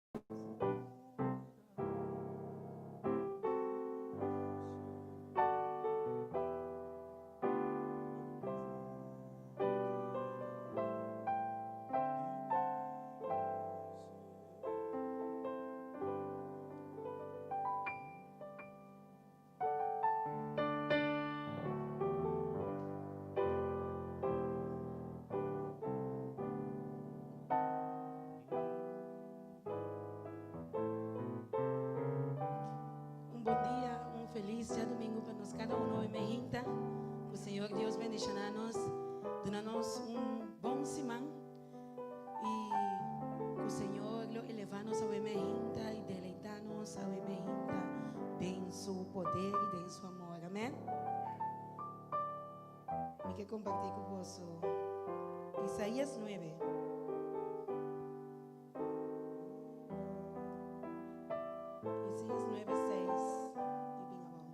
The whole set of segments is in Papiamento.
Un bon dia, un felis djadumingu pa nos kada uno e mehinta. Ku Señor Dios bendishoná nos, duna nos un bon siman i ku Señor lo elevá nos awe mehinta i deleitá nos awe mehinta den su poder i den su amor. Amèn. Mi ke kompartí ku boso Isaías 9. Isaías 9, 6 i bin abou.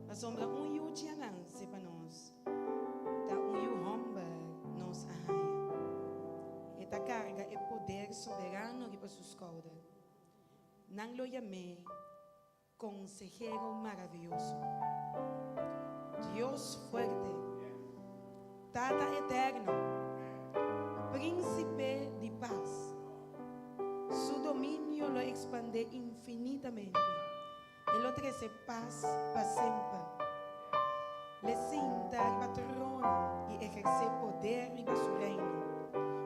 Pasobra un yuchi a nanse pa nos, ta un yu hòmber nos a haña. E ta karga e poder soberano riba su skouder. Nan lo yam'é Konsehero maravioso, Dios fuerte, Tata eterno, Prínsipe di pas. Su dominio lo ekspandé infinitamente, e lo trese pas pa semper. L'e sinta riba trono i ehersé poder riba su reino,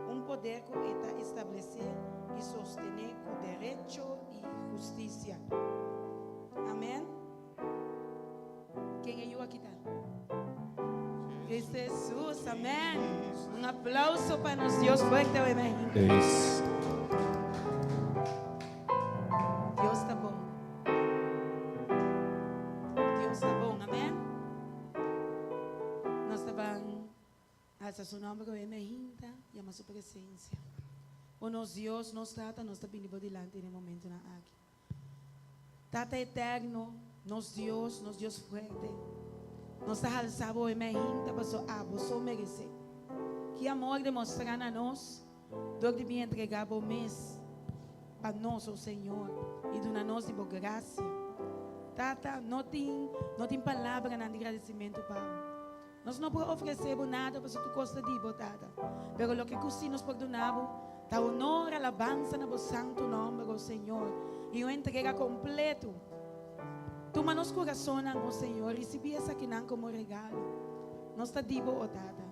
un poder ku e ta establesé i sostené ku derecho i hustisia. Amèn. Ken e yu aki ta? Cristo Jesus. Amèn. Un aplauso pa nos Dios fuerte awe mainta. Dios ta bon. Dios ta bon. Amèn. Nos ta ban alsa su nomber awe mainta, yama su presencia. O nos Dios, nos Tata, nos ta bini bo dilanti den e momentonan aki. Tata eterno, nos Dios, nos Dios fuerte, nos ta halsa bo e mainta paso abo so merece. Ki amor demostra na nos dor di bin entrega bo mes pa nos, o Señor, y duna nos di bo gracia. Tata, no tin, no tin palabranan di gradecimento pa bo. Nos no por ofresé bo nada pasobra tur kos ta di bo, Tata. Pero loke ku sí nos por duna bo ta honor, alabansa na bo santu nòmber, o Señor, i un entrega kompletu. Tuma nos kurasonnan, o Señor, risibí esakinan komo regalo. Nos ta di bo, o Tata.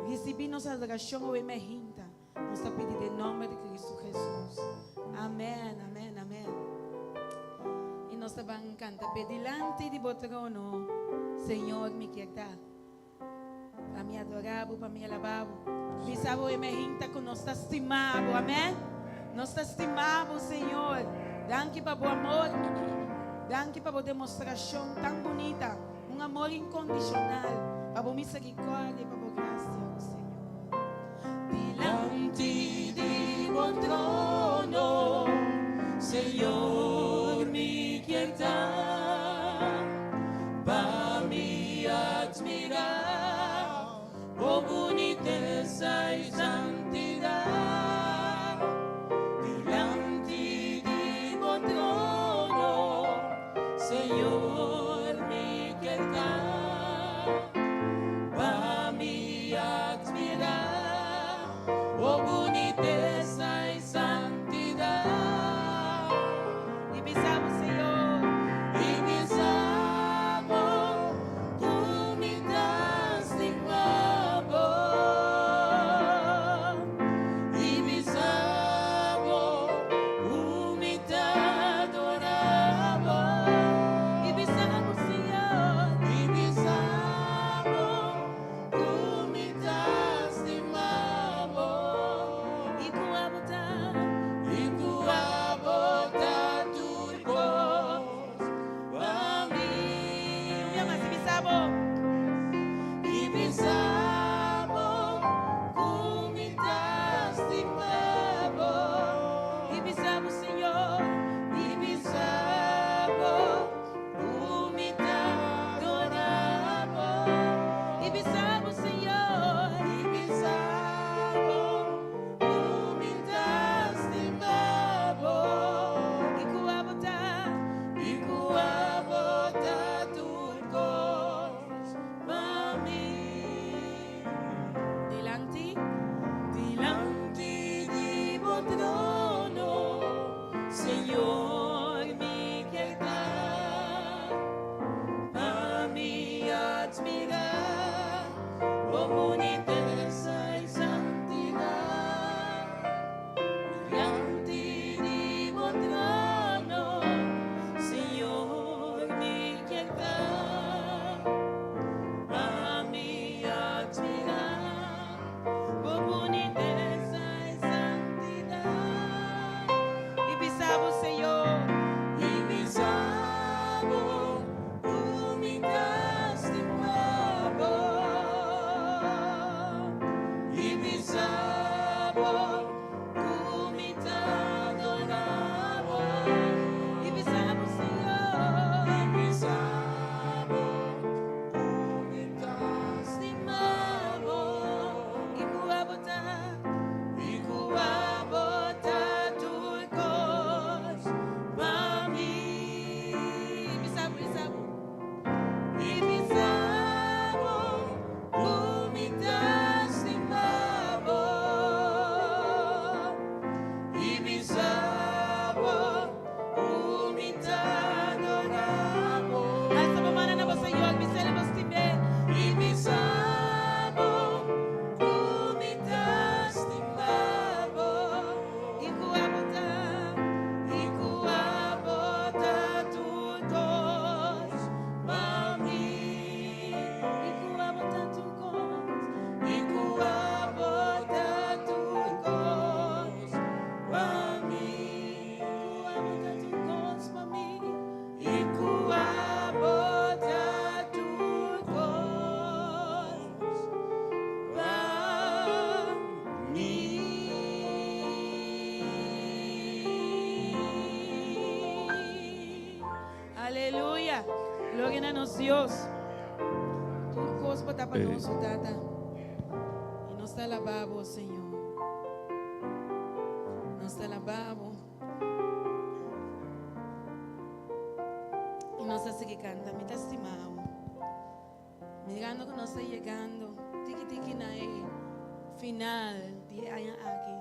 Risibí nos adorashon awe mehinta. Nos ta pidi den nòmber di Kristu Hesus. Amèn, amèn, amèn. I nos ta ban kanta p'e dilanti di bo trono, Señor, mi kier ta. Pa mi adorá bo, pa mi alabá bo. Bisa bo e mehinta ku nos ta stima bo, amèn. Nos ta stima bo, Señor. Danki pa bo amor. Danki pa bo demostrashon tan bunita. Un amor inkondishonal pa bo miserikòrdia i pa bo grasia, o Señor. Dilanti di bo trono, Señor, mi kier ta, pa mi admirá bo bunitesa i santidat. Dilanti di bo trono, Señor, mi kier ta, pa mi. Gloria na nos Dios. Tur kos bo ta pa nos, o Tata. I nos ta alabá bo, Señor. Nos ta alabá bo. I nos ta sigui kanta, Mi ta stima bo. Mirando ku nos ta yegando tiki tiki na e final di e aña aki.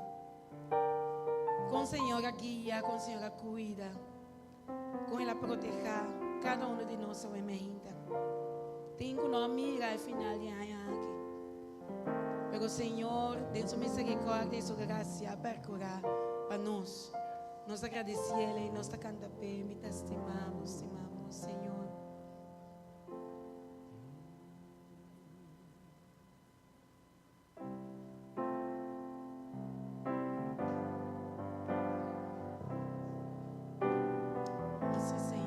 Kon Señor a guia, kon Señor a kuida. Kon el a protehá kada uno di nos awe meinta. Tin ku no a mira e final di aña aki. Pero Señor, den su misericordia i su gracia a perkurá pa nos. Nos ta gradisiel i nos ta kanta p'e, Mi ta stima bo, stima bo, Señor. Sí, Señor.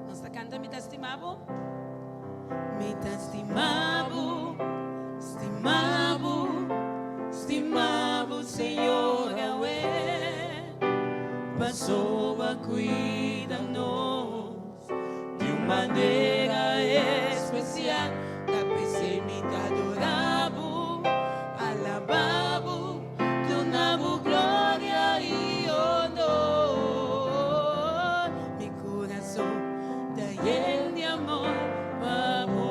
Nos ta canta Mi ta stima bo. Mi ta stima bo, stima bo, stima bo, Señor awe. Pasobra cuida nos di un manera especial. Ta p'esei mi ta adora bo, alaba bo. Duna bo gloria i honor. Mi kurason ta yen di amor pa bo.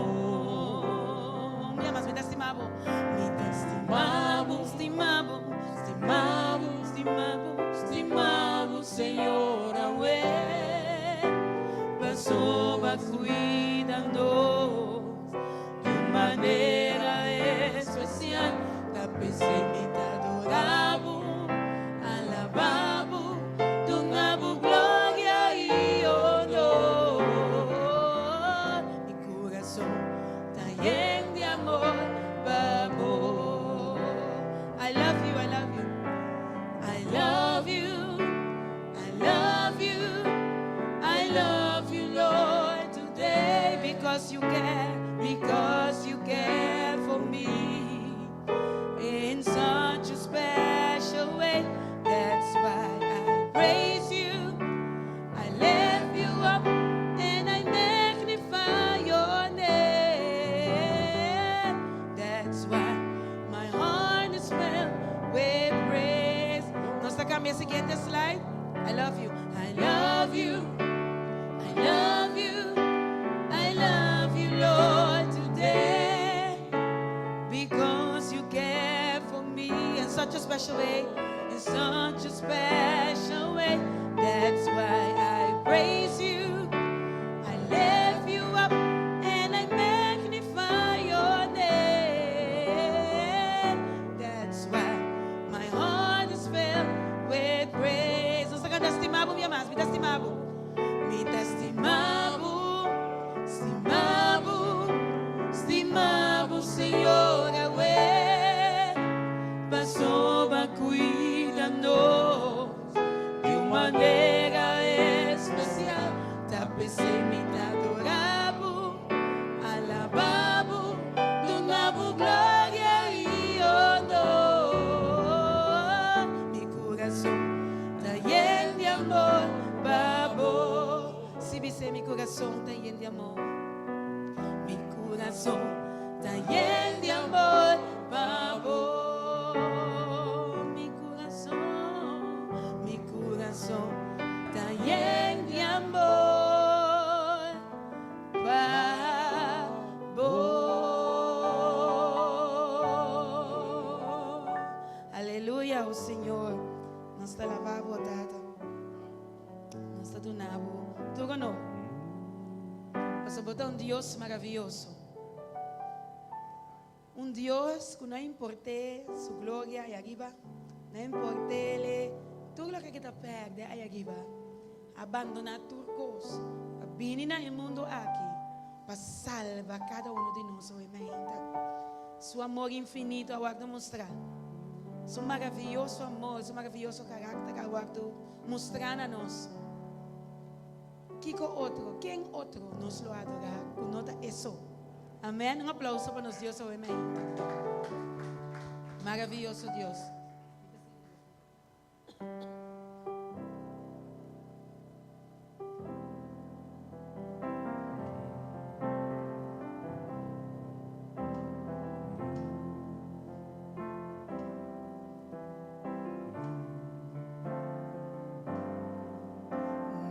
Mi mas mi ta stima bo. Mi ta stima bo, stima bo, stima bo, stima bo, stima bo, Señor awe. Pasobra cuida nos. Di un manera especial ta p'esei mi ta adora bo, alaba bo, duna bo gloria i honor. Mi curason ta yen di amor pa bo. I love you, I love you, I love you, I love you, I love you, Lord, today because you care, because you care for me in such a special way. That's why I praise you, I lift you up, and I magnify your name. That's why my heart is filled with praise. Nos ta kambia siguiente slide. I love you. I love you. I love you. I love you, Lord, today. Because you care for me in such a special way. In such a special way. That's why I praise you. I lift you up and I magnify your name. That's why my heart is filled with praise. Nos ta kanta stima bo, mi mas, mi ta stima bo. Mi ta stima bo, stima bo, stima bo, Señor, awe. Pasobra cuida nos di un manera especial. Ta p'esei mi ta adora bo, alaba bo, duna bo gloria i honor. Mi curason ta yen di amor pa bo. Si bis'é mi curason ta yen di amor. Mi curason ta yen di amor pa bo. Mi curason, mi curason ta yen di amor pa bo. Aleluya, o Señor. Nos ta alabá bo, Tata. Nos ta duna bo tur honor. Pasobra bo ta un Dios maravioso. Un Dios ku no a import'é su gloria ei ariba, no a import'é tur loke ke ta pèrdè ei ariba, a bandoná tur kos pa bini na e mundu aki pa salba kada uno di nos. Oe meinta, su amor infinito a wòrdu mostrá. Su maravioso amor, su maravioso karakter a wòrdu mustrá na nos. Kiko otro, ken otro nos lo adorá ku no ta E so? Amèn. Un aplouso pa nos Dios awe mei. Maravioso Dios.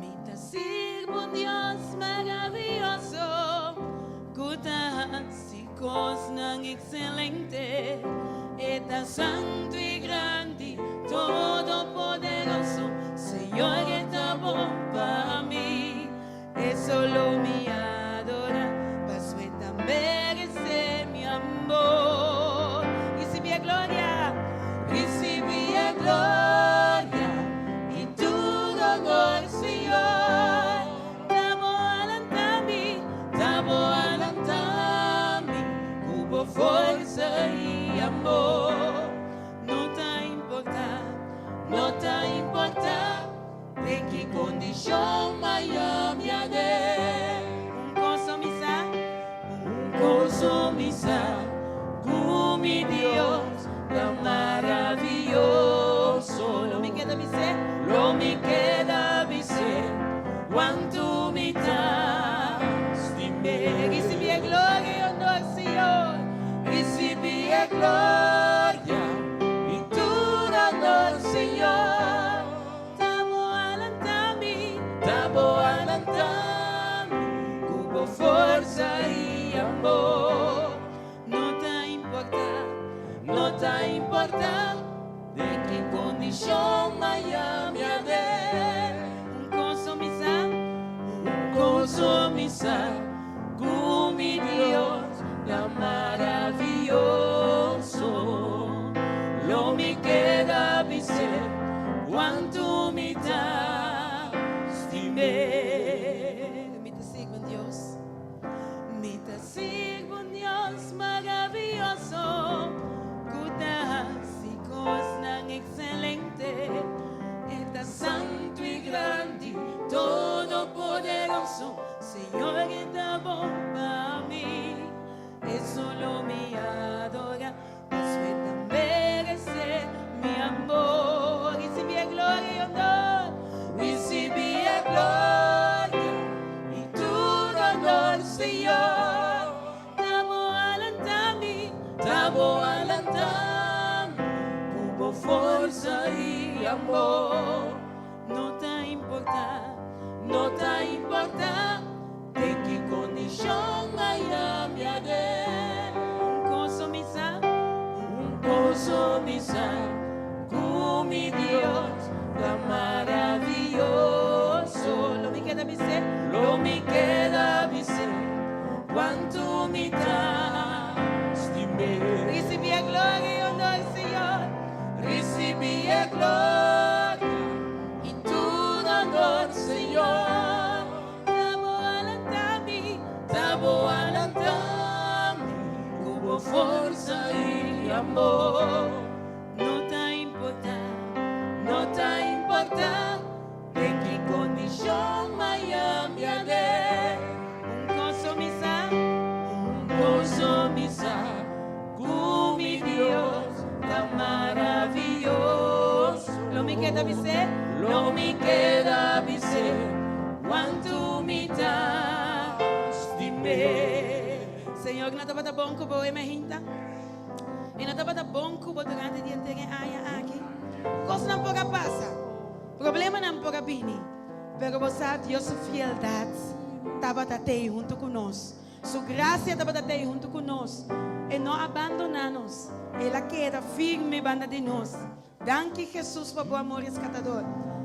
Mi ta sirbi un Dios maravioso ku ta hasi kosnan ekselente. E ta santu i grandi, todopoderoso. Señor e ta bon pa mi. E solo mi adora, paso e ta merece mi amor. Ricibi e gloria, Ricibi e gloria y tur honor, Señor. Ta bo a lanta mi, Ta bo a lanta mi, cu bo forsa y amor. No ta importa, No ta importa den ki condicion m'a haya mi aden. Un cos mi sa, Un cos mi sa, cu mi Dios ta maraviyoso. Lo mi keda bis'e, Lo mi keda bis'e, cuanto mi ta stim'e. Ricibi e gloria y honor, Señor. Ricibi e gloria y tur honor, Señor. Ta bo a lanta mi, Ta bo a lanta mi, cu bo forsa y amor. No ta importa, No ta importa den ki condicion m'a haya mi aden. Un cos mi sa, Un cos mi sa, cu mi Dios ta maraviyoso. Lo mi keda bis'e, cuanto mi ta stim'e. Mi ta sirbi un Dios, mi ta sirbi un Dios maraviyoso, cu ta hasi cosnan excelente. E ta Santo y grandi, todopoderoso. Señor e ta bon pa mi, e solo mi adora, paso e ta merece mi amor. Ricibi e gloria y honor, Ricibi e gloria y tur honor, Señor. Ta bo a lanta mi, Ta bo a lanta mi, cu bo forsa y amor. No ta importa, No ta importa den ki condicion m'a haya mi aden. Un cos mi sa, Un cos mi sa, cu mi Dios ta maraviyoso. Lo mi keda bis'e, Lo mi keda bis'e, cuanto mi ta stim'e. Ricibi e gloria y honor, Señor. Ricibi e gloria y tur honor, Señor. Ta bo a lanta mi, Ta bo a lanta mi, cu bo forsa y amor. No ta importa, No ta importa den ki condicion m'a haya mi aden. Un cos mi sa, Un cos mi sa, cu mi Dios ta maraviyoso. Lo mi keda bis'e, Lo mi keda bis'e, cuanto mi ta stim'e. Señor, no tabata bon cu bo e mainta. Y no tabata bon cu bo durante dia henter e aña aki. Cosnan por a pasa. Problemanan por a bini. Pero bo sa, Dios su fieldad tabata tey hunto cu nos. Su gracia tabata tey hunto cu nos. E no a bandona nos. El a keda firme banda di nos. Danki Jesus pa bo amor rescatador.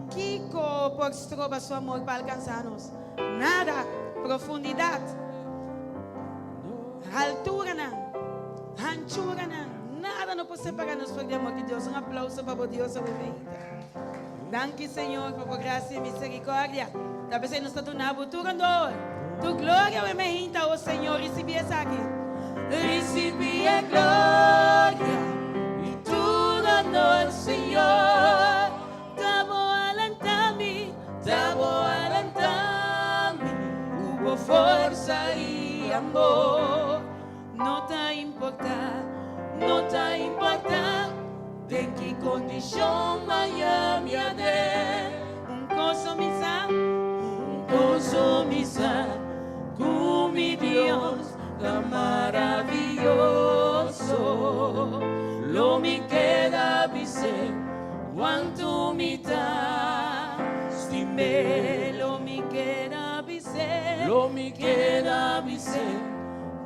Kico por stroba su amor pa alcansa nos? Nada. Profundidad, halturanan, hanchuranan, nada no por separa nos for di amor di Dios. Un aplauso pa bo Dios awe mainta. Danki Señor pa bo gracia y misericordia. Ta p'esey nos ta duna bo tur honor, tur gloria awe mainta, o Señor, ricibi esaki. Ricibi e gloria y tur honor. forsa i amor. No ta importá, no ta importá den ki kondishon m'a mi aden. Un kos mi sa, Un kos mi sa, ku mi Dios ta maravioso. Lo mi keda bis'é, kuantu mi ta stim'é. Lo mi keda bis'é. Lo mi keda bis'é,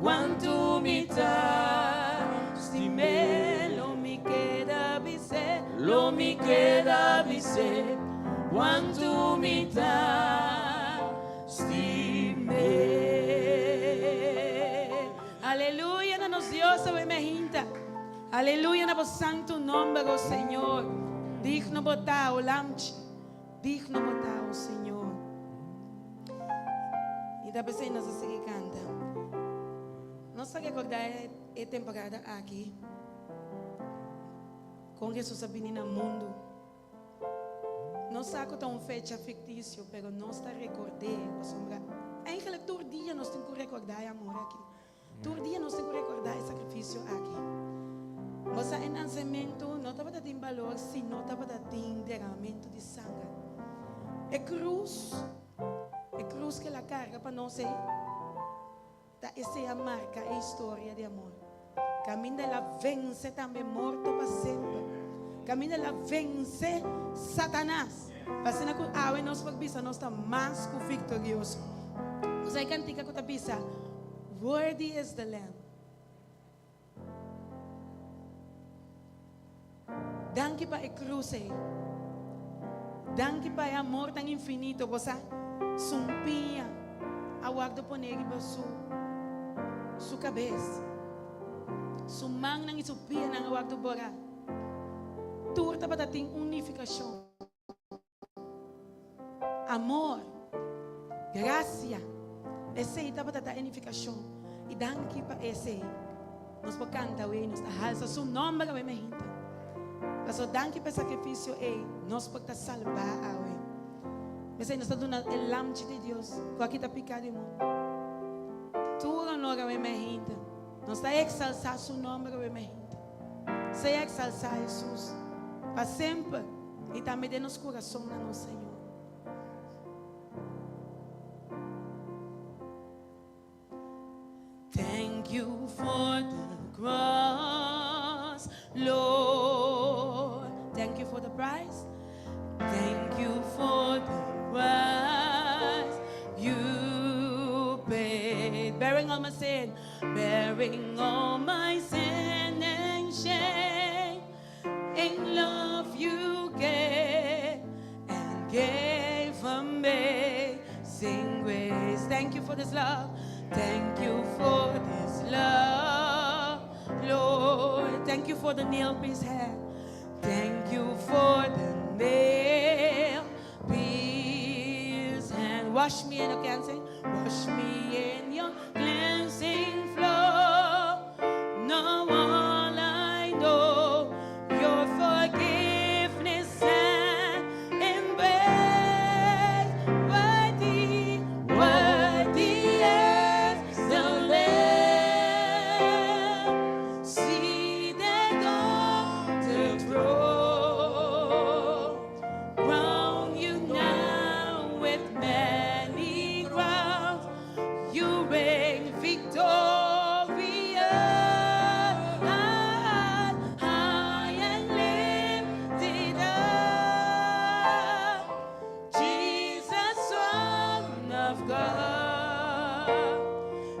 kuantu mi ta stim'é. Lo mi keda bis'é. Lo mi keda bis'é, kuantu mi ta stim'é. Aleluya, na nos Dios, awe mainta. Aleluya, na bo santu nòmber, oh Señor. Digno bo ta, oh Lamchi. Digno bo ta, oh Señor. I ta pensando, nos a sigui kanta. Nos ta rekordá e temporada aki. Kon Hesus a bini na mundu. Nos sa ku ta un fecha fiktisio, pero nos ta rekord'é. Pasobra, eigenlijk tur dia nos tin ku rekordá e amor aki. Tur dia nos tin ku rekordá e sakrifisio aki. Bo e nasementu no tabatin balor si no tabatin deramentu di sanger. E krus ku el a karga pa nos, ta esei a marka e historia di amor. Kaminda el a vense tambe morto pa semper. Kaminda el a vense Satanas. Pasina ku awe nos por bisa nos ta mas ku viktorioso. Nos kantika ku ta bisa, "Worthy is the Lamb." Danki pa e krus. Danki pa e amor tan infinito. Bo sumpiña a wòrdu poné riba su kabes. Su mannan i su pianan a wòrdu borá. Tur tabatin un nifikashon. Amor, grasia. Esei tabata e nifikashon. I danki pa esei. Nos por kanta awe, nos ta halsa su nòmber awe mainta. Paso danki pa e sakrifisio ei, nos por ta salbá awe. Esei nos ta duna e Lamchi di Dios, ku a kita piká di mundu. Tur honor awe mainta. Nos ta eksaltá su nòmber awe mainta. Sea eksaltá Hesus pa semper i tambe den nos kurason na nos Señor. Thank you for the cross, Lord. Thank you for the price. Thank you for the price you paid. Bearing all my sin, bearing all my sin and shame. In love you gave and gave amazing grace. Thank you for this love. Thank you for this love, Lord. Thank you for the nail pierced hand. Thank you for the nail pierced hand. Wash me in your cleansing. Wash me in your cleansing flow. Now all I know, your forgiveness and embrace. Worthy, worthy is the Lamb seated on the throne. Crown you now with many crowns. You reign victorious, high and lifted up. Jesus, Son of God,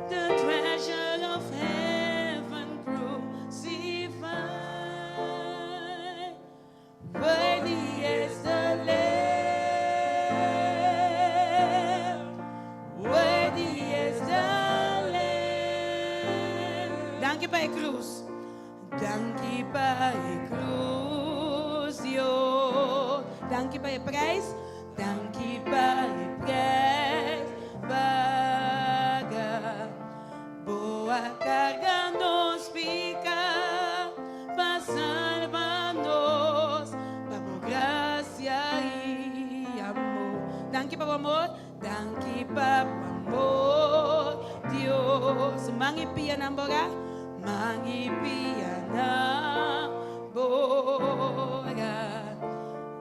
the treasure of heaven crucified. Worthy is the Lamb. Worthy is the Lamb. Danki pa e krus. Danki pa e krus, Dios. Danki pa e preis. Danki pa e preis pagá. Bo a karga nos piká pa salba nos, pa bo grasia i amor. Danki pa amor, Danki pa amor. pianan borá, man i pianan borá.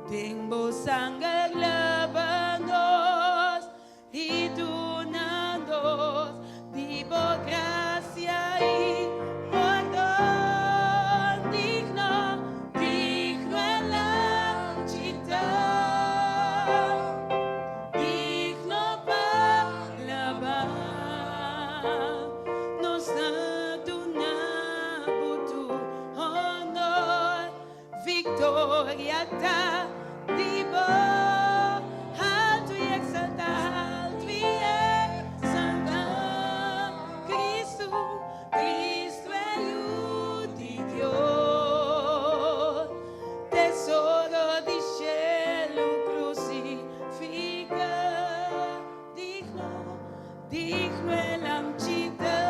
Den bo sanger laba nos i duna nos di bo grasia i pordon. Digno, digno e Lamchi ta, digno pa alabá. Nos ta duna bo tur honor, viktoria ta di bo. Haltu i eksaltá, haltu i eksaltá. Kristu, Kristu e Yu di Dios. Tesoro di shelu krusifiká. Digno, digno e Lamchi ta.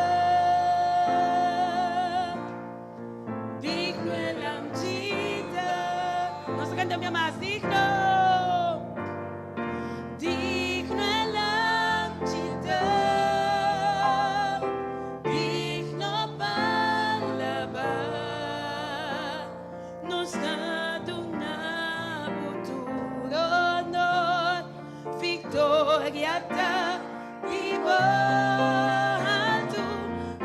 Digno e Lamchi ta. Nos ta kanta un mas. Digno. Digno e Lamchi ta. Digno pa alabá. Nos ta duna bo tur honor. Viktoria ta di bo. Haltu,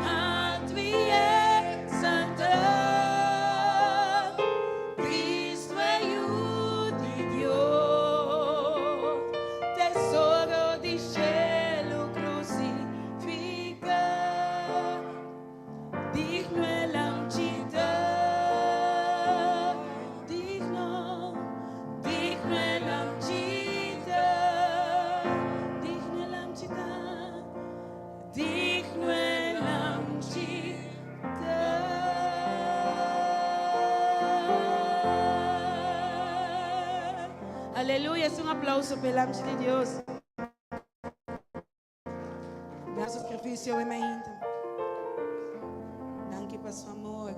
haltu i eksaltá. Kristu e Yu di Dios. Tesoro di shelu krusifiká. Digno e Lamchi ta. Digno, digno e Lamchi ta. Digno e Lamchi ta. Digno e Lamchi ta. Aleluya, un aplouso pa e Lamchi di Dios. Da sakrifisio ainda. Danki pa su amor.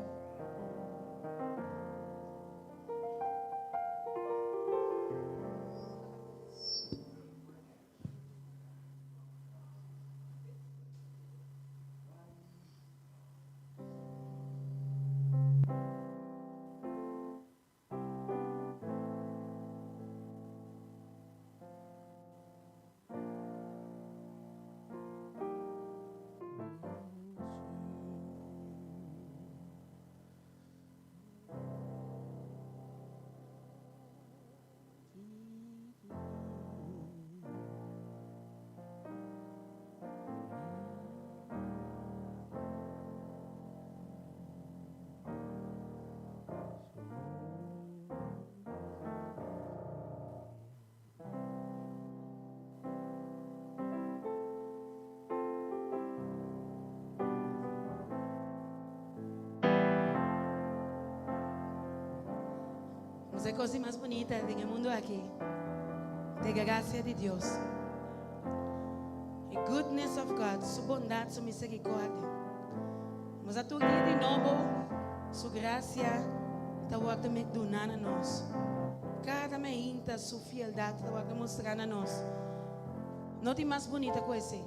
E kos mas bunita den mundu aki. Ta grasia di Dios. The goodness of God, su bondat, su miserikòrdia. Mas tur dia di nobo, su grasia ta wòrdu duná na nos. Kada mainta su fieldat ta wòrdu mustrá na nos. No tin mas bunita ku esei.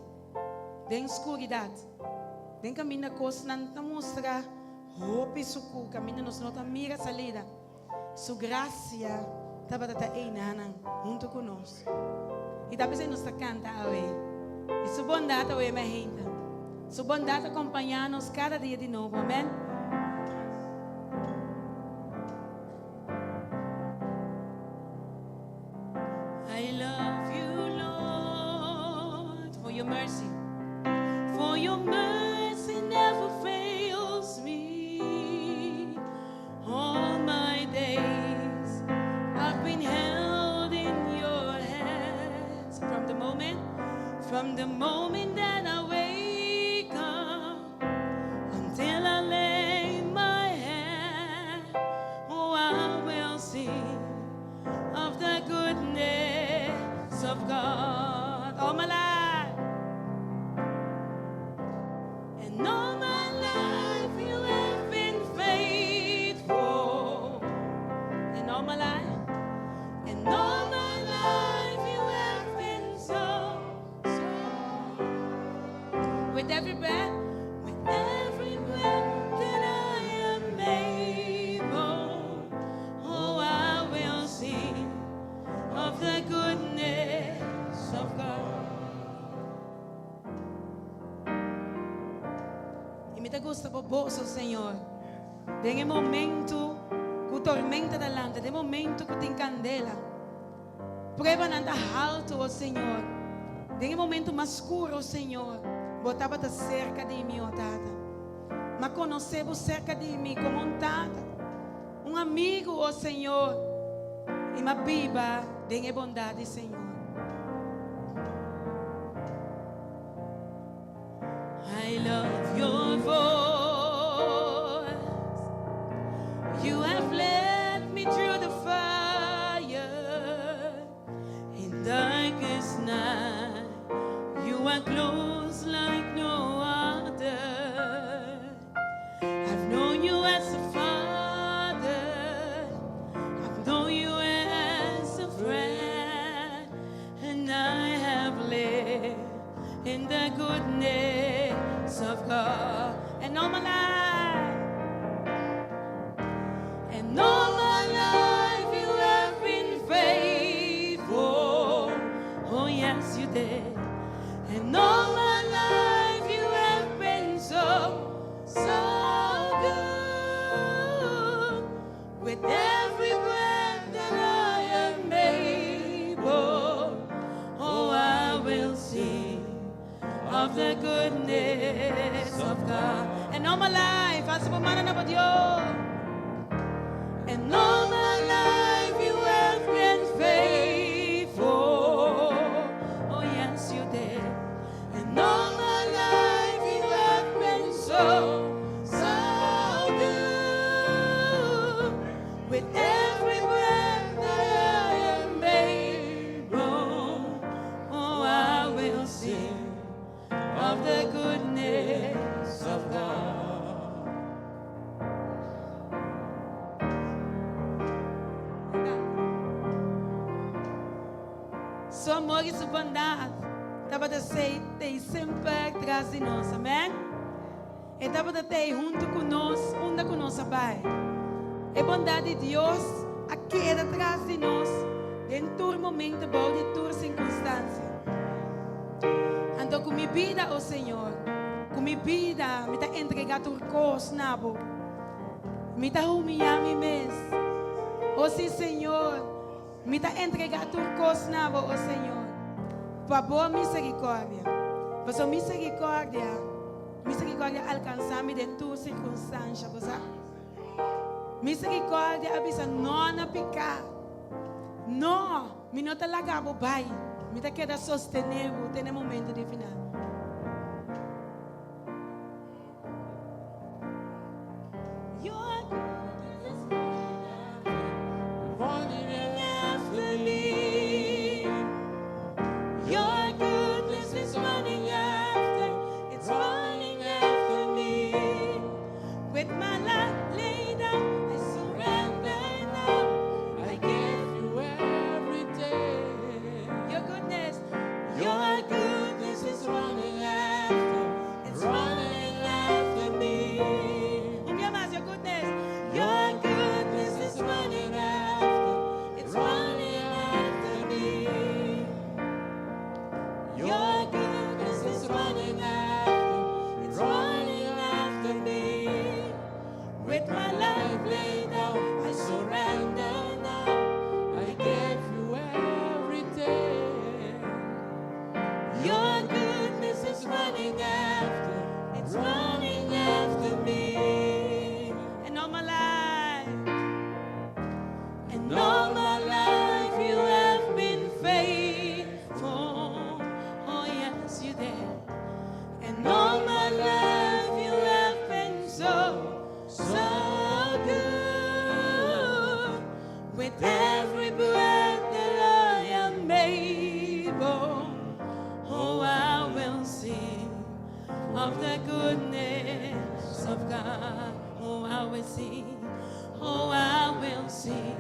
Den skuridat. Den kaminda kosnan ta mustra hopi skur, kaminda nos no ta mira salida. Su grasia tabata einan huntu ku nos. I ta pensando nos ta kanta awe. I su bondat awe mi hende. Su bondat akompañá nos kada dia di nobo. Amèn. I love you, Lord, for your mercy. For your mercy never fails me. All my days I've been held in your hands. From the moment that I wake up until I lay boso, Señor. Den e momento ku tormenta ta lanta, den e momento ku tin kandela, pruebanan ta haltu, o Señor. Den e momento mas skur, o Señor, Bo tabata serka di mi, o Tata. M'a konosé Bo serka di mi komo un Tata, un amigu, o Señor, i m'a biba den e bondat di Señor. I love your voice. You have led me through the fire. In darkest night, you are close like no other. I've known you as a father. I've known you as a friend. And I have lived in the goodness of God. And all my life, and all my life you have been faithful. Oh, yes, you did. And all my life you have been so, so good. With every breath that I am able, oh, I will sing of the goodness of God. And all my life, alsa bo man na Dios. And all my life you have been faithful. Oh, yes, you did. And all my life you have been so, so good. With every breath that I am able, oh, I will sing of the goodness of God. Su amor i su bondat tabata tei semper tras di nos. Amèn. E tabata tei huntu ku nos, unda ku nos a bai. E bondat di Dios a keda tras di nos den tur momento, bou di tur sirkunstansia. Anto ku mi bida, o Señor, ku mi bida mi ta entregá tur kos na bo. Mi ta humiyá mi mes. O sí, Señor, mi ta entregá tur kos na bo, o Señor, pa bo miserikòrdia. Pasobra miserikòrdia, miserikòrdia alkansá mi den tur sirkunstansia, bo sa. Miserikòrdia a bisa no na piká. No, mi no ta laga bo bai. Mi ta keda sostené bo te na e momento di final. Your goodness is running after me. Your goodness is running after, it's running after me. With my life laid down, I surrender now. I give you everything. Your goodness, Your goodness is running after, it's running after me. Un bia mas, your goodness, Your goodness is running after, it's it's running after me. Your goodness is running after, it's it's running after me. With my life laid down, I surrender now. I give you everything. Your goodness is running after, it's it's running after me. And all my life, And all my life you have been faithful. Oh yes, you did. And all my life you have been so, so good. With every breath that I am able, oh, I will sing of the goodness of God. Oh, I will sing. Oh, I will sing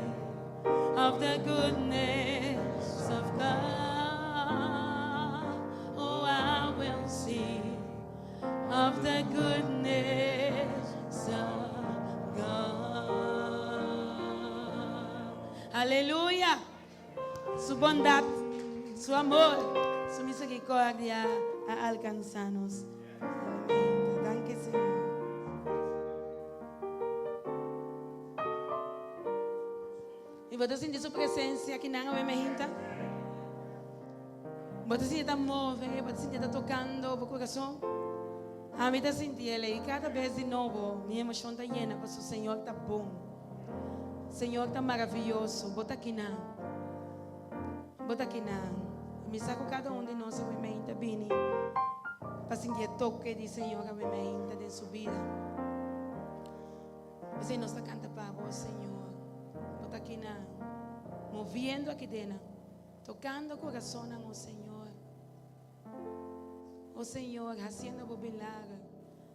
of the goodness of God. Oh, I will sing of the goodness of God. Aleluya. Su bondat, su amor, su miserikòrdia a alkansá nos. Danki, Señor. bo ta sinti su presencia akinan awe mehinta? Bo ta sinti ta move, bo ta sinti ta tocando bo corazon? Ami ta sinti el y cada bes di nobo mi emocion ta yena pasobra Señor ta bon. Señor ta maraviyoso, bo ta akinan. Bo ta akinan. Y mi sa cu cada un di nos awe mehinta bini pa sinti e toke di Señor awe mehinta den su bida. P'esei nos ta kanta pa bo, Señor. Bo ta akinan, moviendo aki dennan, tokando kurasonnan, o Señor. O Señor, hasiendo bo milager,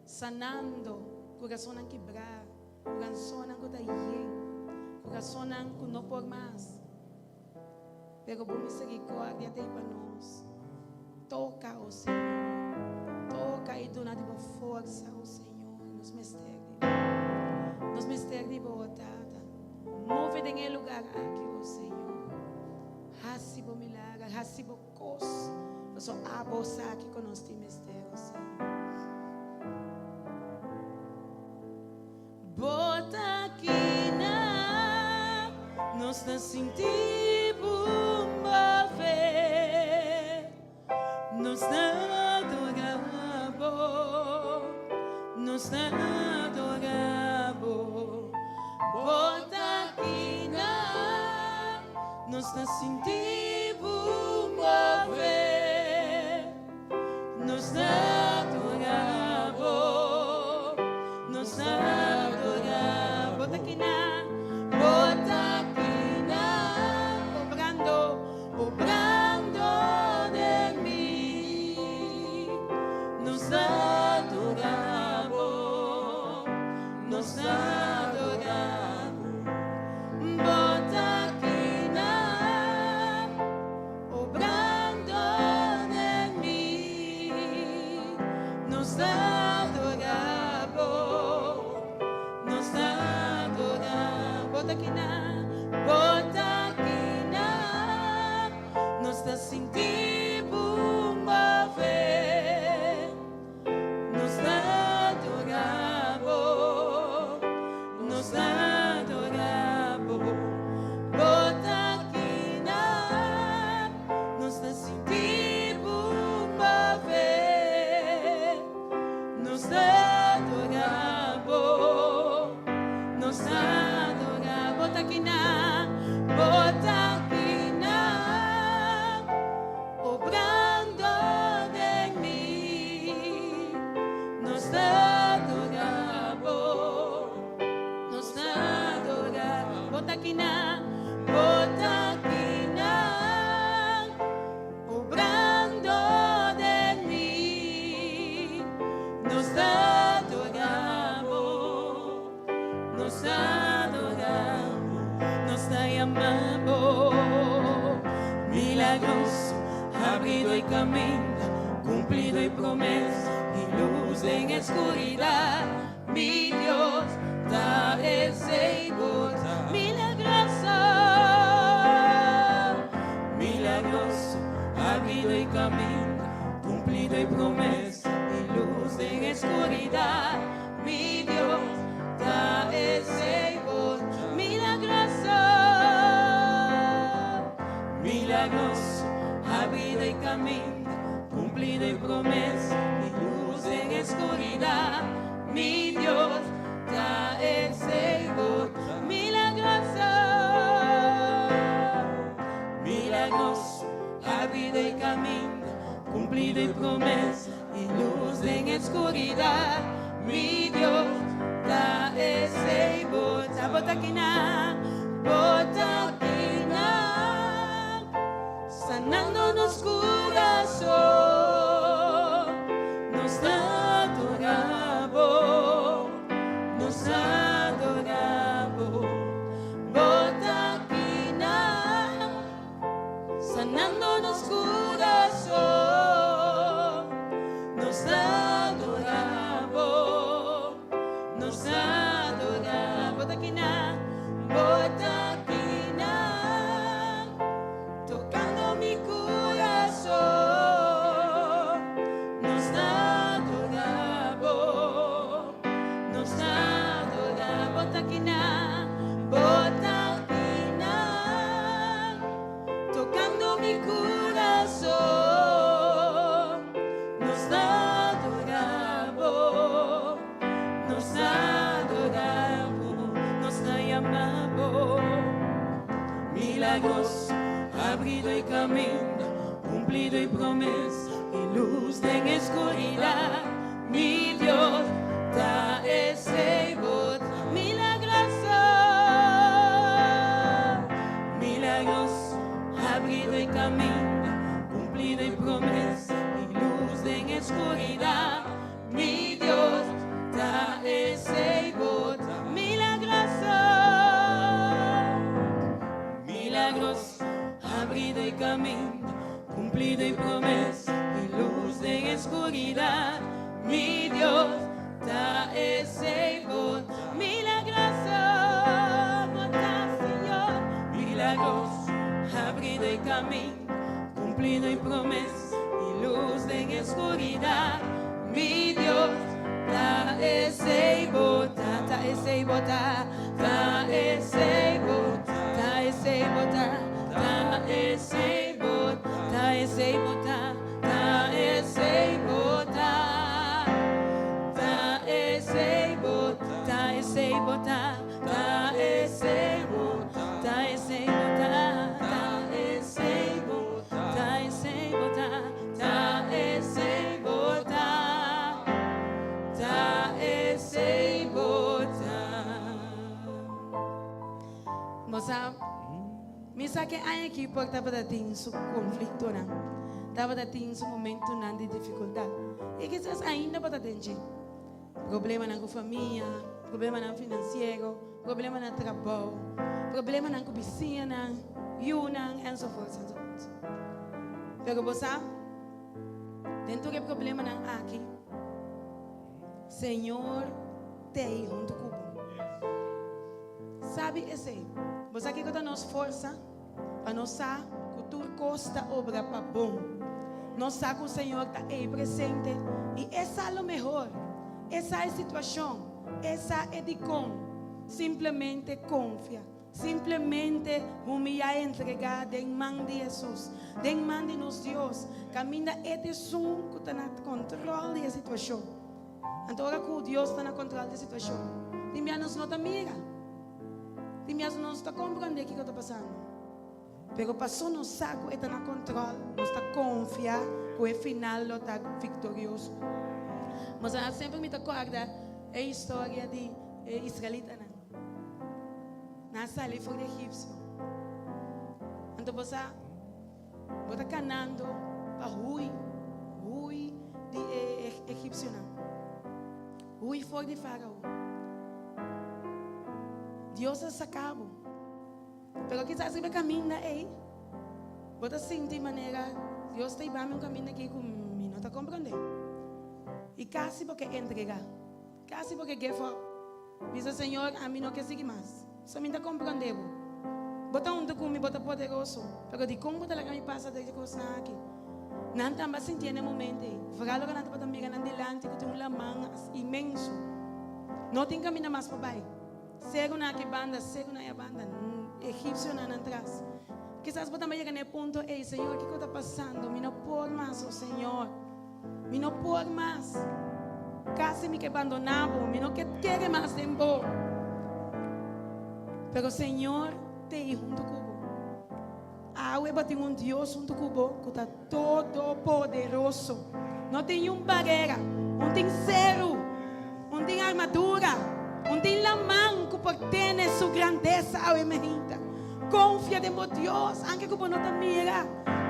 sanando kurasonnan kibrá, kurasonnan ku ta yen, kurasonnan ku no por mas. Pero bo misericordia ta ei pa nos. Toka, o Señor. Toka i duna di bo forsa, o Señor. Nos mester di bo. Nos mester di bo, o Tata. Move den e lugar aki, o Señor. Hasi bo milager, hasi bo kos. Pasobra abo sa kiko nos tin mester, o Señor. Bo ta kina, nos ta sinti bo move. Nos ta adora bo, nos ta adora bo. Bo ta kina, nos ta sinti bo move. Nos ta adora bo, nos ta adora bo. Ta kina, bo ta kina, obrando, obrando den mi. Nos ta adora bo, nos ta adora bo. Bo ta kina. Obrando den mi, nos ta adora bo, nos ta adora bo. Ta kina, bo ta kina, nos ta sinti bo move, nos ta adora bo, nos ta adora bo. Bo ta kina, nos ta sinti bo move, nos ta adora bo, nos ta adora bo. Ta kina, bo ta kina, obrando den mi, nos ta adora bo, nos ta adora bo. Ta kina, bo ta kina, obrando den mi, nos ta adora bo, nos ta adora bo. Nos ta yama bo milagroso, habrido e kaminda, kumplido e promesa i lus den oscuridat. Mi Dios ta esei bo ta. Milagroso, milagroso, habrido e kaminda, kumplido e promesa i lus den oscuridat. Mi Dios ta esei bo ta. Milagroso, milagroso, habrido e kaminda, kumplido e promesa i lus den oscuridat. Mi Dios ta esei bo ta. Milagroso, milagroso, habrido e kaminda, kumplido e promesa i lus den oscuridat. Mi Dios ta esei bo ta. Bo ta kina, bo ta kina, sanando nos kurason. Nos ta adora bo, nos ta adora bo. Bo ta kina, sanando nos kurason. Nos ta adora bo, nos ta adora bo. Ta kina, bo ta kina, tokando mi kurason. Nos ta adora bo, nos ta adora bo. Ta kina, bo. Milagroso, habrido e kaminda, kumplido e promesa, i lus den skuridat. Mi Dios, ta esei bo ta. Milagroso, milagroso, habrido e kaminda, kumplido e promesa, i lus den skuridat. Mi Dios, ta esei bo ta. Milagroso, milagroso, habrido e kaminda, kumplido e promesa, i lus den skuridat. Mi Dios, ta esei bo ta. Milagroso, bo ta, Señor. Milagroso, habrido e kaminda, kumplido e promesa, i lus den skuridat. Mi Dios, ta esei bo ta, ta esei bo ta, ta esei bo ta, ta esei bo ta, ta esei bo ta, ta esei bo ta, ta esei bo ta, ta esei bo ta, ta esei bo ta, ta esei bo ta, ta esei bo ta, ta esei bo ta, ta esei bo ta, ta esei bo ta, ta esei bo ta. Bo sa, mi sa ku e aña aki por tabatin su konfliktonan. Tabatin su momentonan di difikultat. I kisas ainda por tin problemanan ku famia, problemanan finansiero, problemanan trabou, problemanan ku bisiñanan, yunan, and so forth and so forth. Pero bo sa, den e problemanan aki, Señor t'ei huntu ku bo. Sabi esei? Bo sa kiko ta nos forsa? Pa nos sa ku tur kos ta obra pa bon. Nos sa ku Señor ta ei presente i e sa lo mihó. E sa e situashon, e sa e dikon. Simplemente konfia. Simplemente humiliá i entregá den man di Hesus, den man di nos Dios. Kaminda e ta esun ku ta na kontròl di e situashon. Anto ora ku Dios ta na kontròl di e situashon, tin bia nos no ta mira. Tin bia nos no ta komprondé kiko ta pasando. Pero pasó nos sa ku e ta na kontròl, nos ta konfia ku e final lo ta viktorioso. Mas semper mi ta kòrda e historia di israelitanan. Nan a sali for di Egipto. Anto bo sa, bo ta kanando pa hui, hui di egipsionan. Hui for di Farao. Dios a saka bo. Pero kisas riba e kaminda ei, bo ta sinti manera Dios ta hiba mi un kaminda aki ku mi no ta komprondé. I kasi bo ke entregá. Kasi bo ke give up. Bisa, Señor, ami no ke sigui mas. So mi n' ta komprondé bo. Bo ta huntu ku mi, bo ta poderoso. Pero dikon bo ta laga mi pasa den e kosnan aki? Nan tambe a sintié na e momento ei. Vooral ora nan tabata mira nan dilanti ku tin un laman inmenso. No tin kaminda mas pa bai. Seru na aki banda, seru na e banda. Egipsionan nan tras. Kisas bo tambe yega na e punto ei, Señor, kiko ta pasando? Mi no por mas, o Señor. Mi no por mas. Kasi mi ke bandoná bo. Mi no ke kere mas den bo. Pero Señor t'ei huntu ku bo. Awe bo tin un Dios huntu ku bo ku ta todopoderoso. No tin niun barera, no tin seru, no tin armadura, no tin laman ku por tene su grandesa awe mainta. Konfia den bo Dios, aunke ku bo no ta mira.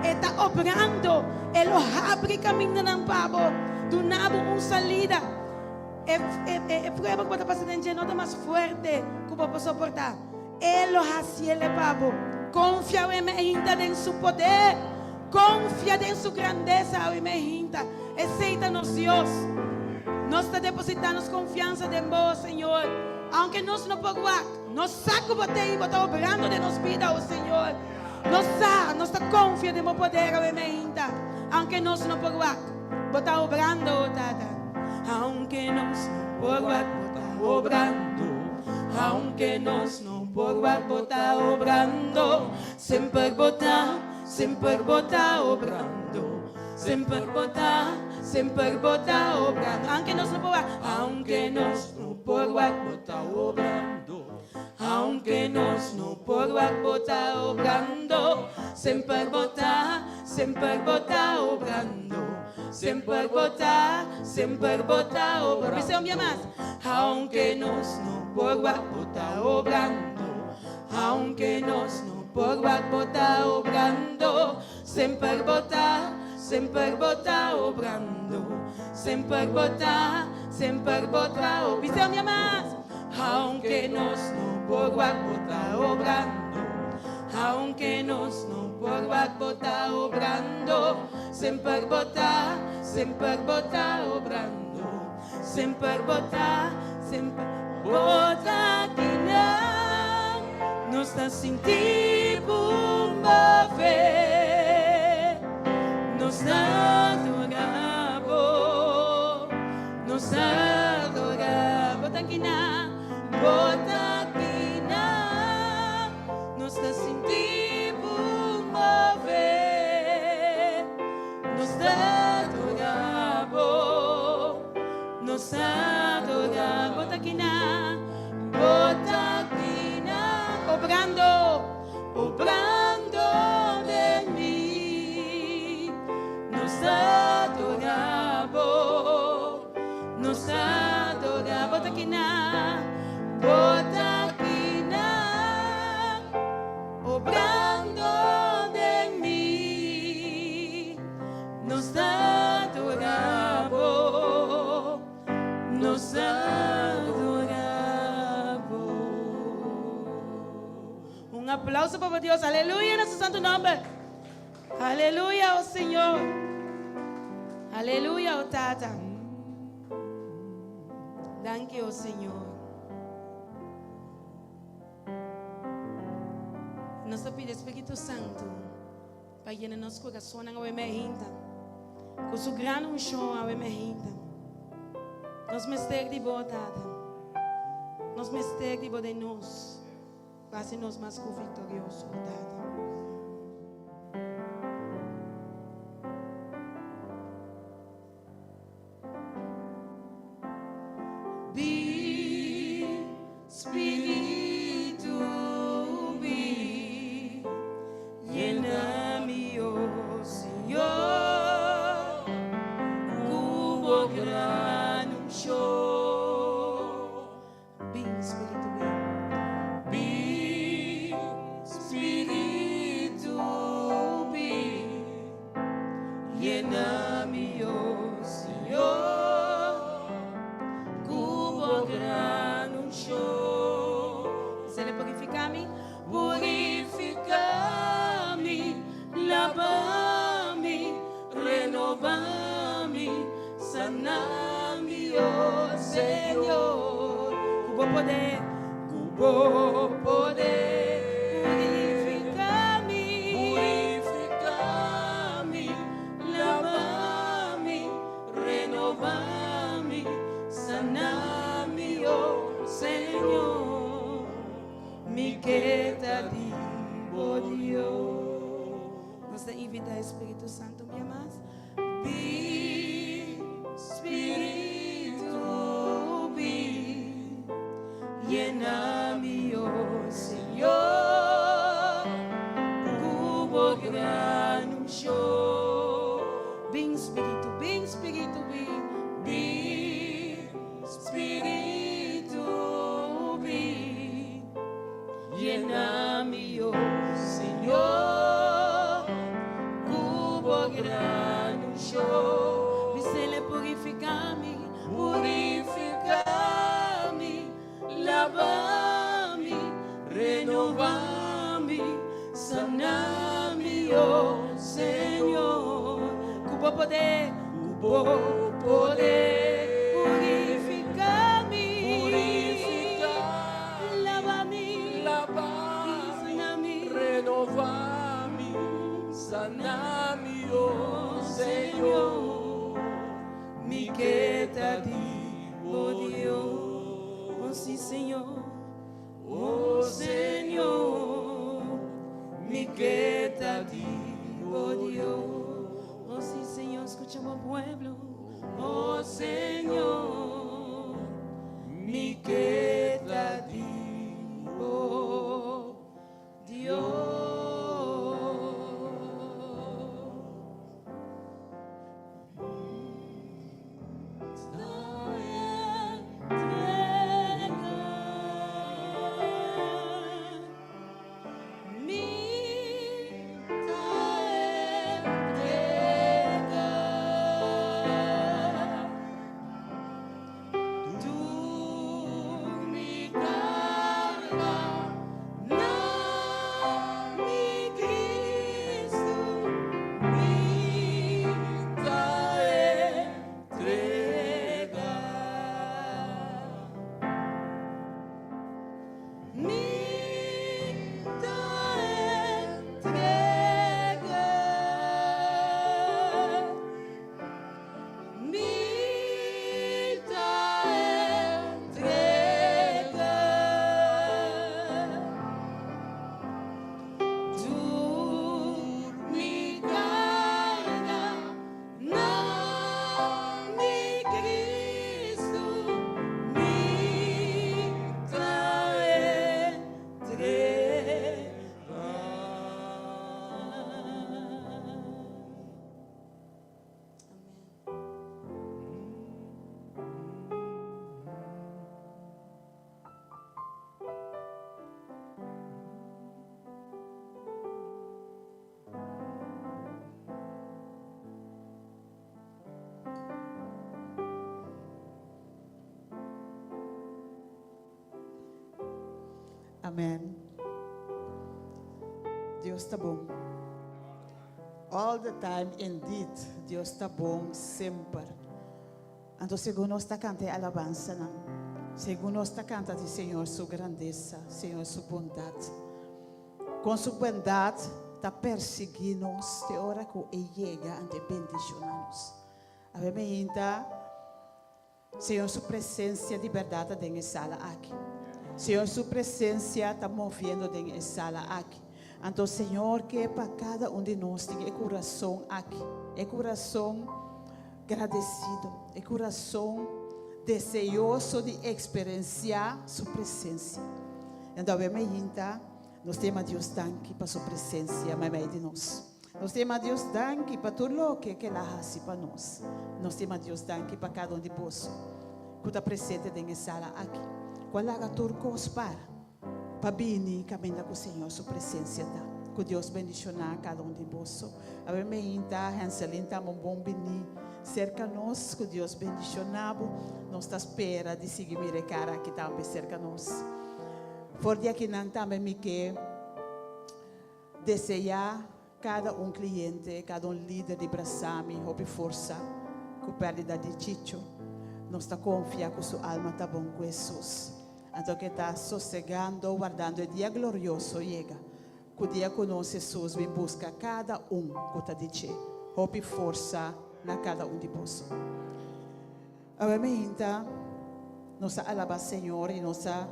E ta obrando, e lo habri kamindanan pa bo, duna bo un salida. E, e, e, e prueba ku bo ta pasa den dje no ta mas fuerte ku bo por soportá. E lo hasiele pa bo. Konfia awe mainta den su poder. Konfia den su grandesa awe mainta. Esei ta nos Dios. Nos ta depositá nos konfiansa den bo, Señor. Aunke nos no por wak, nos sa ku bo t'ei, bo ta obrando den nos bida, o Señor. Nos sa, nos ta konfia den bo poder awe mainta. Aunke nos no por wak, bo ta obrando, o Tata. Aunke nos no por wak, bo ta obrando. Aunke nos no por wak, bo ta obrando. Semper bo ta, semper bo ta obrando. Semper bo ta, semper bo ta obrando. Aunke nos no por wak, aunke nos no por wak, bo ta obrando. Aunke nos nos no por wak bo ta obrando, semper bo ta, semper bo ta obrando, semper bo ta, semper bo ta obrando. Bisa un bia mas. Aunke nos no por wak bo ta obrando, aunke nos no por wak bo ta obrando, semper bo ta, semper bo ta obrando, semper bo ta, semper bo ta o. Bisa un bia mas. Aunke nos no por wak bo ta obrando, aunke nos no por wak bo ta obrando, semper bo ta, semper bo ta obrando, semper bo ta, semper bo ta akinan, nos ta sinti bo move, nos ta adora bo, nos ta adora bo ta akinan, bo ta akinan, nos ta sinti bo move, nos ta adora bo, nos ta adora bo ta akinan, bo ta akinan, obrando, obrando den mi, nos ta adora bo, nos ta adora bo ta akinan, bo ta akinan, obrando den mi, nos ta adora bo, nos ta adora bo. Un aplauso pa Dios. Aleluya na su santu nòmber. Aleluya, oh Señor. Aleluya, oh Tata. Danki, oh Señor. Nos ta pidi Spiritu Santu pa yena nos kurasonnan awe meinta. Ku su gran unshon awe meinta. Nos mester di bo, Tata. Nos mester di bo den nos. Pa hasi nos mas ku viktorioso, oh Tata. Bin, Spiritu, bin, yena mi, oh Señor, ku bo gran unshon. Bin, Spiritu, bin. Bin, Spiritu, bin, yena mi, oh Señor, ku bo gran unshon. Sele purifiká mi. Purifiká mi, laba mi, renobá mi, sana mi, oh Señor. Ku bo poder. Ku bo poder. Purifiká mi. Purifiká mi, laba mi, renobá mi, sana mi, oh Señor. Mi ke ta di bo Dios. Nos ta invitá Spiritu Santu un bia mas. Bin, Spiritu, bin, yena mi, oh Señor, ku bo gran unshon. Bin, Spiritu, bin, Spiritu, bin. Bin, Spiritu, bin, yena mi, oh Señor, ku bo gran unshon. Bis'é purifiká mi. Purifiká mi, laba mi, renobá mi, sana mi, oh Señor. Ku bo poder. Ku bo poder. Purifiká mi. Purifiká Laba mi. Laba Sana mi. renobá mi, sana mi, oh Señor. Mi ke ta di bo Dios. Oh, sí, Señor. Oh Señor, mi ke ta di bo Dios. Oh, sí, Señor, skucha bo pueblo. Oh Señor, mi ke ta di bo. Mi ta entrega. Mi ta entrega. Tur mi carga na mi Cristo. Mi ta entrega. Amen. Dios ta bon. All the time, indeed. Dios ta bon semper. Anto segun nos ta kanta e alabansanan, segun nos ta kanta di Señor su grandesa, Señor su bondat. Kon su bondat ta persiguí nos te ora ku e yega ante bendishoná nos. Awe meinta Señor su presensia di bèrdat ta den e sala aki. Señor su presensia ta moviendo den e sala aki. Anto Señor ke pa kada un di nos tin e kurason aki, e kurason gradesido, e kurason deseoso di eksperensiá su presensia. Anto awe meinta nos ta yama Dios danki pa su presensia meimei di nos. Nos ta yama Dios danki pa tur loke ku el a hasi pa nos. Nos ta yama Dios danki pa kada un di boso ku ta presente den e sala aki, ku a laga tur kos para pa bini kaminda ku Señor su presensia ta. Ku Dios bendishoná kada un di boso. Awe meinta Henselin ta un bon bini serka nos. Ku Dios bendishoná bo. Nos ta spera di sigui mira e kara aki tambe serka nos. For di akinan tambe mi ke deseá kada un kliente, kada un lider di Brasami hopi forsa ku pèrdida di Chicho. Nos ta konfia ku su alma ta bon ku Hesus. Anto ke ta sosegando, wardando e dia glorioso yega, ku dia ku nos Hesus bin buska kada un ku ta di dje. Hopi forsa na kada un di boso. Awe meinta nos a alabá Señor i nos a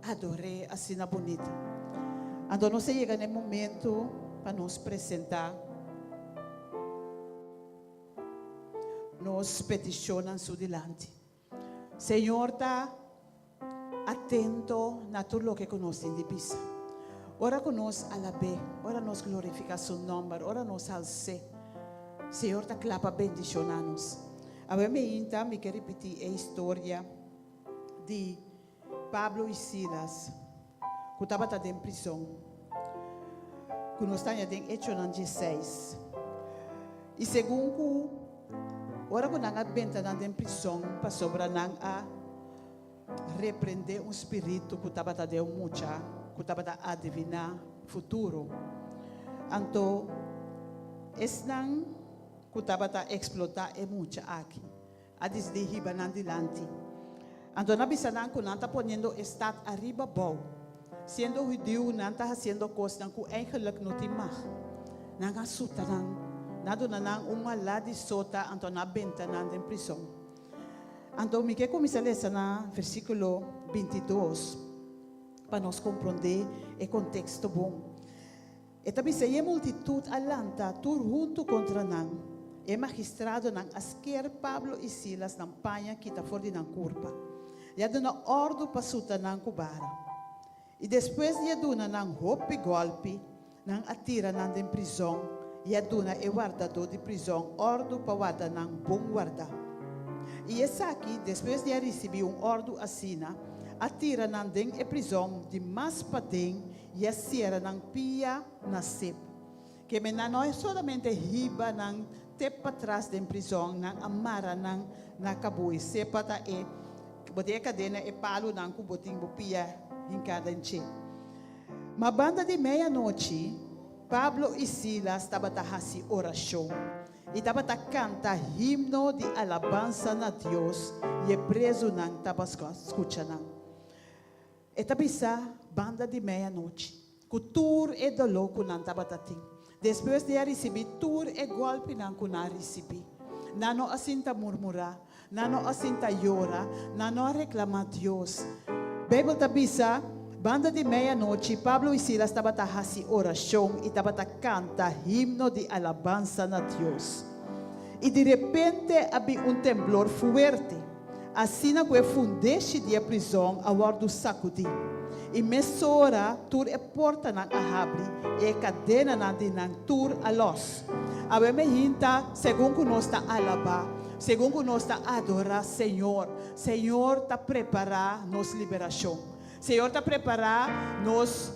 ador'é asina bunita. Anto nos a yega na e momento pa nos presentá nos petishonnan su dilanti. Señor ta atento na tur loke ku nos tin di bisa. Ora ku nos alab'é, ora nos glorifiká su nòmber, ora nos hals'é, Señor ta kla pa bendishoná nos. Awe meinta mi ke ripití e historia di Pablo i Silas ku tabata den prizon, ku nos ta haña den Echonan dieseis. I segun ku ora ku nan a benta nan den prizon pasobra nan a reprendé un spiritu ku tabata den un mucha ku tabata adiviná futuro. Anto esnan ku tabata eksplotá e mucha aki a disidí hiba nan dilanti. Anto nan a bisa nan ku nan ta poniendo e stat ariba bou. Siendo hudiu nan ta hasiendo kosnan ku eigenlik no tin mag. Nan a suta nan, nan a duna nan un malá di sota anto nan a benta nan den prison. Anto mi ke kuminsá lesa na versíkulo bintidos pa nos komprondé e konteksto bon. E ta bisa, I e multitut a lanta tur huntu kontra nan. E magistradonan a sker Pablo i Silas nan paña kita for di nan kurpa, i a duna òrdu pa suta nan ku bara. I despues di a duna nan hopi gòlpi, nan a tira nan den prizòn i a duna e wardadó di prizòn òrdu pa warda nan bon wardá. I esaki, despues di a risibí un òrdu asina, a tira nan den e prizòn di mas paden i a sera nan pia na sep. Keme nan no solamente hiba nan te patras den prizòn, nan a mara nan na kabui. Sepa ta e bo tin e kadena, e palunan ku bo tin bo pia hinká den dje. Ma banda di meianochi, Pablo i Silas tabata hasi orashon i tabata kanta himno di alabansa na Dios i e prezunan tabata skucha nan. E ta bisa banda di meianochi, ku tur e doló ku nan tabata tin, despues di a risibí tur e gòlpinan ku nan a risibí. Nan no a sinta murmurá, nan no a sinta yora, nan no a reklamá Dios. Beibel ta bisa, Banda di meianochi, Pablo i Silas tabata hasi orashon i tabata kanta himno di alabansa na Dios. I di repente a bin un temblor fuerte, asina ku e fundeshi di e prizòn a wòrdu sakudí, i mesora tur e portanan a habri i e kadenanan di nan tur a lòs. Awe me hinta segun ku nos ta alabá, segun ku nos ta adorá Señor, Señor ta prepará nos liberashon. Señor ta prepará nos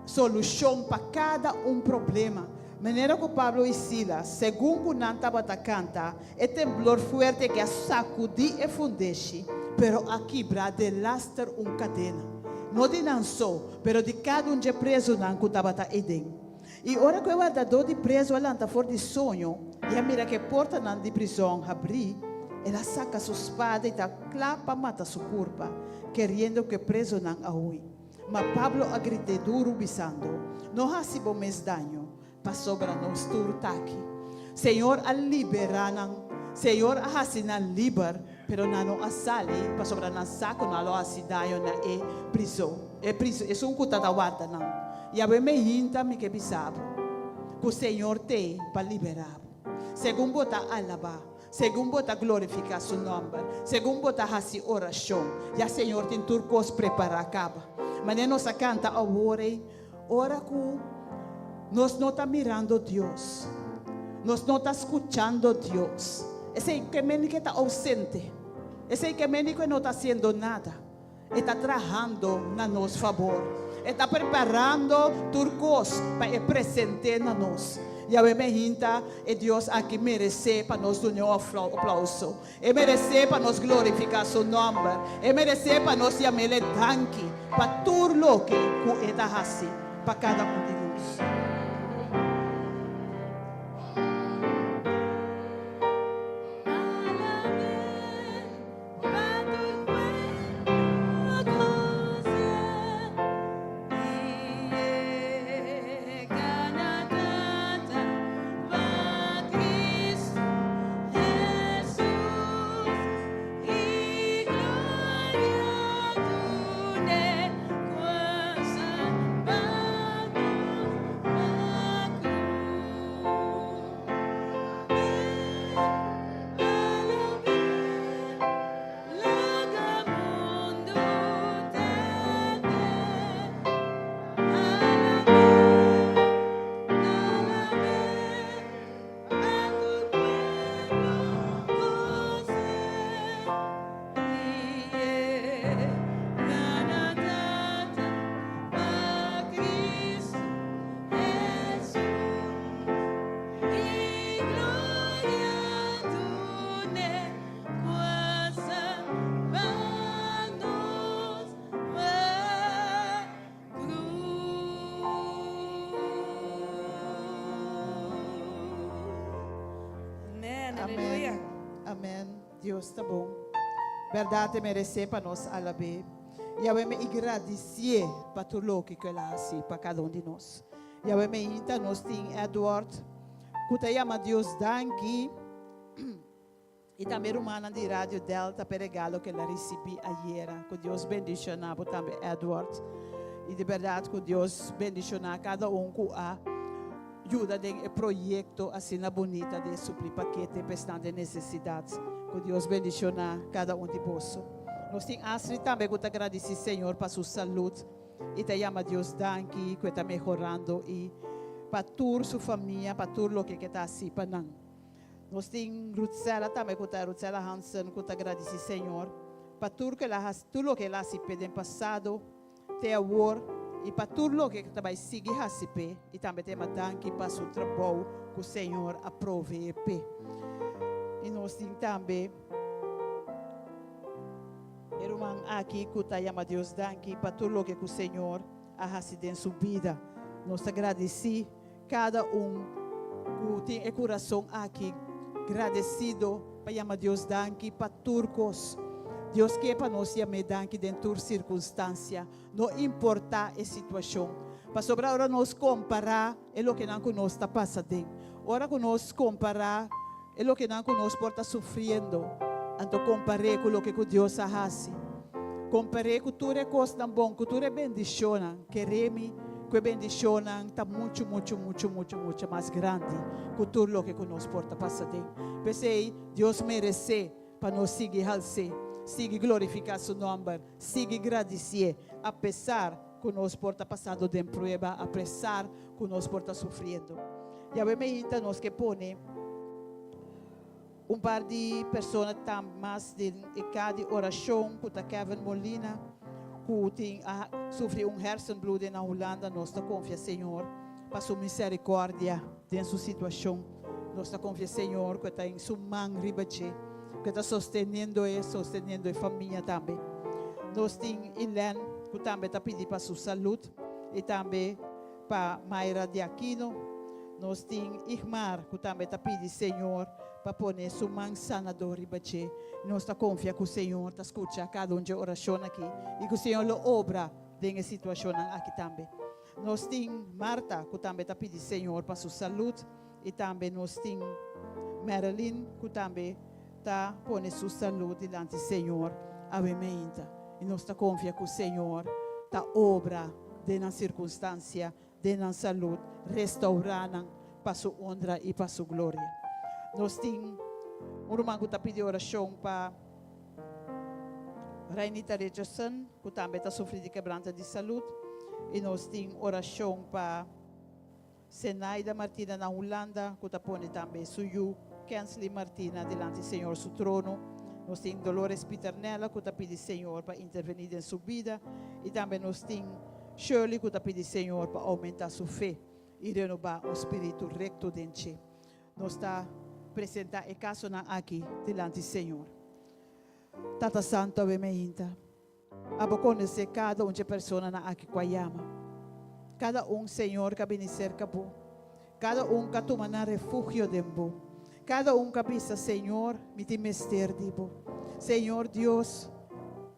solushon pa kada un problema. Manera ku Pablo i Silas, segun ku nan tabata kanta, e temblor fuerte ke a sakudí e fundeshi, pero a kibra delaster un kadena. No di nan so, pero di kada un dje prezunan ku tabata eiden. I ora ku e wardadó di prezu a lanta for di soño i a mira ku e portanan di prizòn habrí, el a saka su spada i ta kla pa mata su kurpa, keriendo ku e prezunan a hui. Ma Pablo a grit'é duru, bisando, No hasi bo mes daño, pasobra nos tur ta aki. Señor a liberá nan, Señor a hasi nan liber, pero nan no a sali, pasobra nan sa ku nan lo hasi daño na e prizon, e prizon, esun ku ta ta warda nan. Yahweh me hinta mi ke bisa bo, ku Señor t'ei pa liberá bo. Segun bo ta alabá, Segun bo ta glorifiká su nòmber, segun bo ta hasi orashon, ya Señor tin tur kos prepará kaba. Manera nos a kanta awor ei, ora ku nos no ta mirando Dios, nos no ta skuchando Dios, esei ke mende ke ta ousente, esei ke mende ku e no ta hasiendo nada. E ta trahando na nos fabor. E ta preparando tur kos pa e present'é na nos. Yahweh me hinta, e Dios aki meresé pa nos dun'é un aplauso. E meresé pa nos glorifiká su nòmber. E meresé pa nos yam'é danki pa tur loke ku e ta hasi pa kada un di nos. Amen. Amen. Dios ta bon. Berdad e merece pa nos alab'é. Yahweh me igradicié pa tur loke cu el a haci pa cada un di nos. Yahweh me inta nos tin Edward cu ta yama Dios danki y tambe rumannan di Radio Delta p'e regalo cu el a ricibi ayera. Cu Dios bendiciona bo tambe Edward. Y di berdad cu Dios bendiciona cada un cu a yuda den e proyecto asina bunita di e supli pakete pa esnan den necesidad. Cu Dios bendiciona cada un di boso. Nos tin Astrid tambe cu ta gradici Señor pa su salud. I ta yama Dios danki ku e ta mehorando i pa tur su famia, pa tur loke ke ta hasi pa nan. Nos tin Ruthsella tambe ku ta Ruthsella Hansen ku ta gradisi Señor pa tur ke el a hasi, tur loke el a hasi p'e den pasado te awor i pa tur loke ke ta bai sigui hasi p'e i tambe ta yama danki pa su trabou ku Señor a provee p'e. I nos tin tambe. E ruman aki ku ta yama Dios danki pa tur loke ku Señor a hasi den su bida. Nos ta gradisí kada un ku tin e kurason aki gradesido pa yama Dios danki pa tur kos. Dios ke pa nos yam'é danki den tur sirkunstansia, no importá e situashon. Pasobra ora nos kompará e lokenan ku nos ta pasa den, ora ku nos kompará e lokenan ku nos por ta sufriendo, anto kompar'é ku loke ku Dios a hasi. Kompar'é ku tur e kosnan bon, ku tur e bendishonnan. Keré mi ku e bendishonnan ta muchu, muchu, muchu, muchu, muchu mas grandi ku tur loke ku nos por ta pasa den. P'esei, Dios meresé pa nos sigui hals'é, sigui glorifiká su nòmber, sigui gradisié, apesar ku nos por ta pasando den prueba, apesar ku nos por ta sufriendo. Yahweh meinta nos ke pone un par di persona ta mas den e ka di orashon ku ta Kevin Molina ku tin a sufri un hersenbloeding na Hulanda. Nos ta konfia Señor pa su misericordia den su situacion. Nos ta confia Señor cu e ta en su man riba dje, cu e ta sosteniendo e, sosteniendo e famia tambe. Nos tin Ilen cu tambe ta pidi pa su salud y tambe pa Mayra de Aquino. Nos tin Igmar cu tambe ta pidi Señor pa pone su man sanador riba dje. Nos ta confia cu Señor ta scucha cada un dje oracion aki y cu Señor lo obra den e situacionnan aki tambe. Nos tin Marta ku tambe ta pidi Señor pa su salud i tambe nos tin Marilyn ku tambe ta pone su salud dilanti Señor awe meinta. I nos ta konfia ku Señor ta obra den nan sirkunstansia, den nan salud, restaurá nan pa su honra i pa su gloria. Nos tin un ruman ku ta pidi orashon pa Rainita Richardson, ku tambe ta sufri di kebranta di salud. I nos tin orashon pa Zenaida Martina na Hulanda, ku ta pone tambe su yu Kensley Martina dilanti Señor su trono. Nos tin Dolores Piternella, ku ta pidi Señor pa intervení den su bida. I tambe nos tin Shirley, ku ta pidi Señor pa oumentá su fe i renobá un spiritu rekto den dje. Nos ta presentá e kasonan aki dilanti Señor. Tata Santu awe meinta, abo konosé kada un dje personanan aki ku a yama. Kada un, Señor, ku a bini serka Bo. Kada un ku a tuma nan refugio den Bo. Kada un ku a bisa, Señor, mi tin mester di Bo. Señor Dios,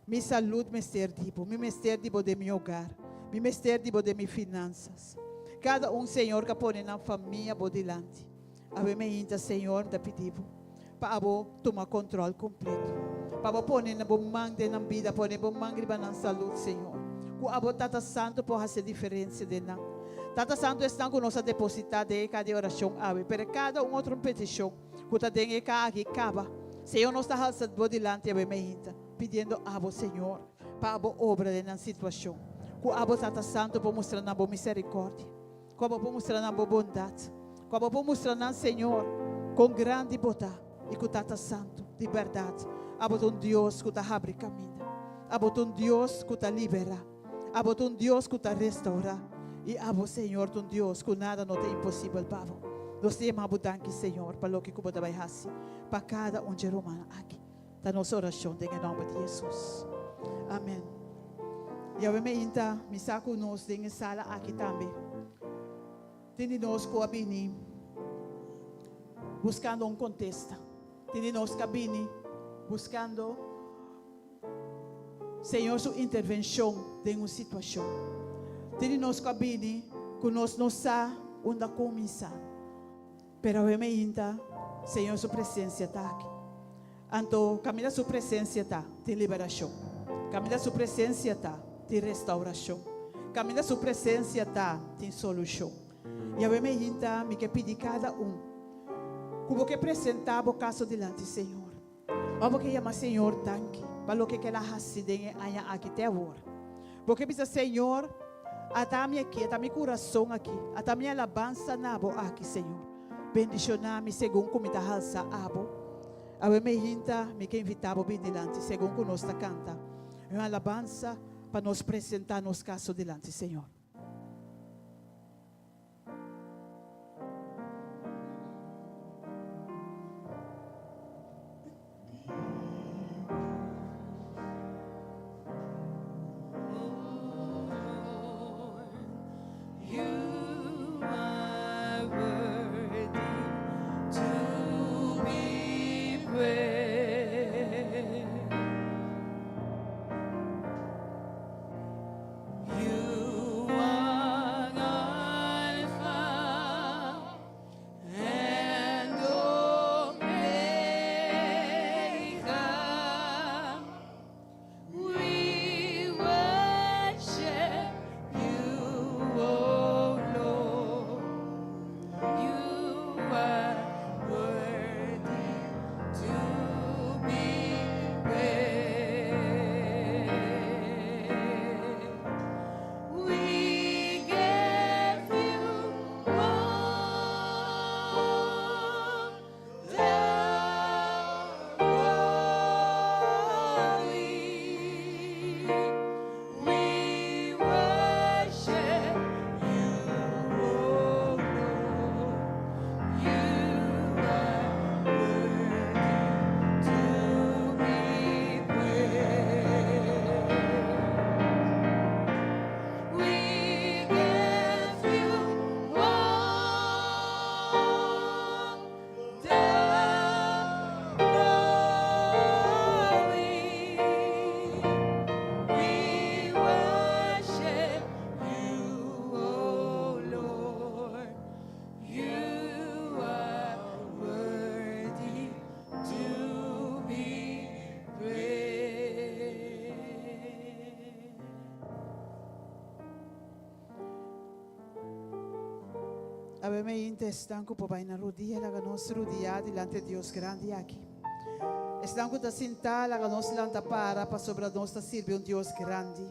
mi salud mester di Bo. Mi mester di Bo den mi hogar. Mi mester di Bo den mi finansas. Kada un, Señor, ku a pone nan famia Bo dilanti. Awe meinta, Señor, mi ta pidi Bo pa abo tuma control completo. Pa Bo pone na Bo man den nan bida, pone Bo man riba nan salud, Señor. Cu abo, Tata Santo, por haci diferencia den nan. Tata Santo, esnan cu nos a deposita den e ca di oracion awe, pero cada un otro peticion cu ta den e ca aki caba, Señor, nos ta halsa Bo dilanti awe meinta, pidiendo abo, Señor, pa abo obra den nan situacion. Cu abo, Tata Santo, por mustra nan Bo misericordia. Ku abo por mustra nan bo bondat. Ku abo por mustra nan, Señor, kon grandi bo ta i ku Tata Santu, di bèrdat, abo ta un Dios ku ta habri kaminda. Abo ta un Dios ku ta liberá. Abo ta un Dios ku ta restourá. I abo, Señor, ta un Dios ku nada no ta imposibel pa bo. Nos ta yama bo danki, Señor, pa loke ku bo ta bai hasi pa kada un dje rumannan aki. Ta nos orashon den e nòmber di Hesus. Amen. Yahweh meinta mi sa ku nos den e sala aki tambe tin di nos ku a bini buskando un kontesta. Tin di nos ku a bini buskando Señor su intervenshon den un situashon. Tin di nos ku a bini ku nos no sa unda kuminsá. Pero awe meinta, Señor su presencia ta aki. Anto, caminda su presencia ta, tin liberacion. Caminda su presencia ta, tin restauracion. Caminda su presencia ta, tin solucion. I awe meinta, mi ke pidi cada un cu bo ke presenta bo caso dilanti Señor. Ora bo ke yama Señor danki pa loke ke el a hasi den e aña aki te awor. Bo ke bisa, Señor, ata mi aki, ata mi kurason aki, ata mi alabansa na bo aki, Señor. Bendishoná mi segun ku mi ta halsa abo. Awe meinta mi ke invitá bo bin dilanti segun ku nos ta kanta un alabansa pa nos presentá nos kaso dilanti Señor. Awe mainta esnan ku por bai na rudia laga nos rudiá dilanti Dios grandi aki. Esnan ku ta sintá laga nos lanta para pasobra nos ta sirbi un Dios grandi.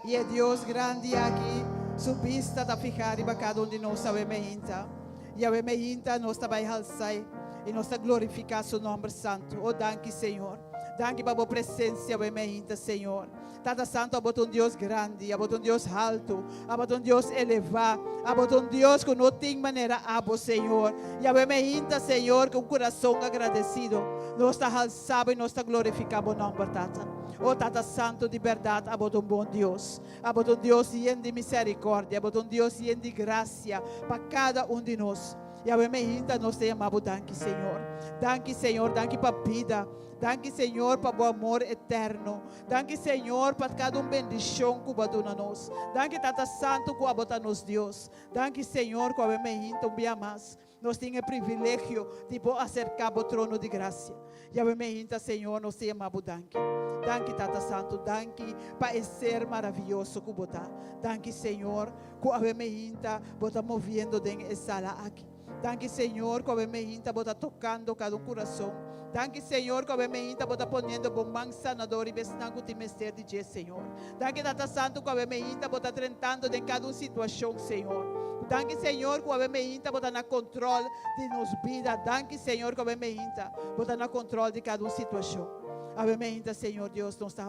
I e Dios grandi aki su bista ta fihá riba kada un di nos awe mainta. I awe mainta nos ta bai hals'é i nos ta glorifiká su nòmber santu. O danki Señor. Danki pa bo presensia awe mainta Señor. Tata Santu, abo ta un Dios grandi, abo ta un Dios haltu, abo ta un Dios elevá, abo ta un Dios ku no tin manera abo, Señor. Yahweh me hinta, Señor, ku un kurason agradesido nos ta halsa bo i nos ta glorifiká bo nòmber, Tata. O Tata Santu, di bèrdat abo ta un bon Dios. Abo ta un Dios yen di misèrikòrdia, abo ta un Dios yen di grasia pa kada un di nos. Yahweh me hinta, nos ta yama bo danki, Señor. Danki, Señor, danki pa bida. Danki, Señor, pa bo amor eterno. Danki Señor pa kada un bendishon ku bo a duna nos. Danki Tata Santu ku abo ta nos Dios. Danki Señor ku awe meinta un bia mas nos tin e privilegio di por aserka bo trono di grasia. I awe meinta Señor nos ta yama bo danki. Danki Tata Santu, danki pa e ser maravioso ku bo ta. Danki Señor ku awe meinta bo ta moviendo den e sala aki. Danki Señor ku awe meinta bo ta tokando kada un kurason. Danki Señor ku awe meinta bo ta poniendo bo man sanador riba esnan ku tin mester di dje Señor. Danki Tata Santu ku awe meinta bo ta drentando den kada un situashon Señor. Danki Señor ku awe meinta bo ta na kontrol di nos bida. Danki Señor ku awe meinta bo ta na kontrol di kada un situashon. Awe meinta Señor Dios nos ta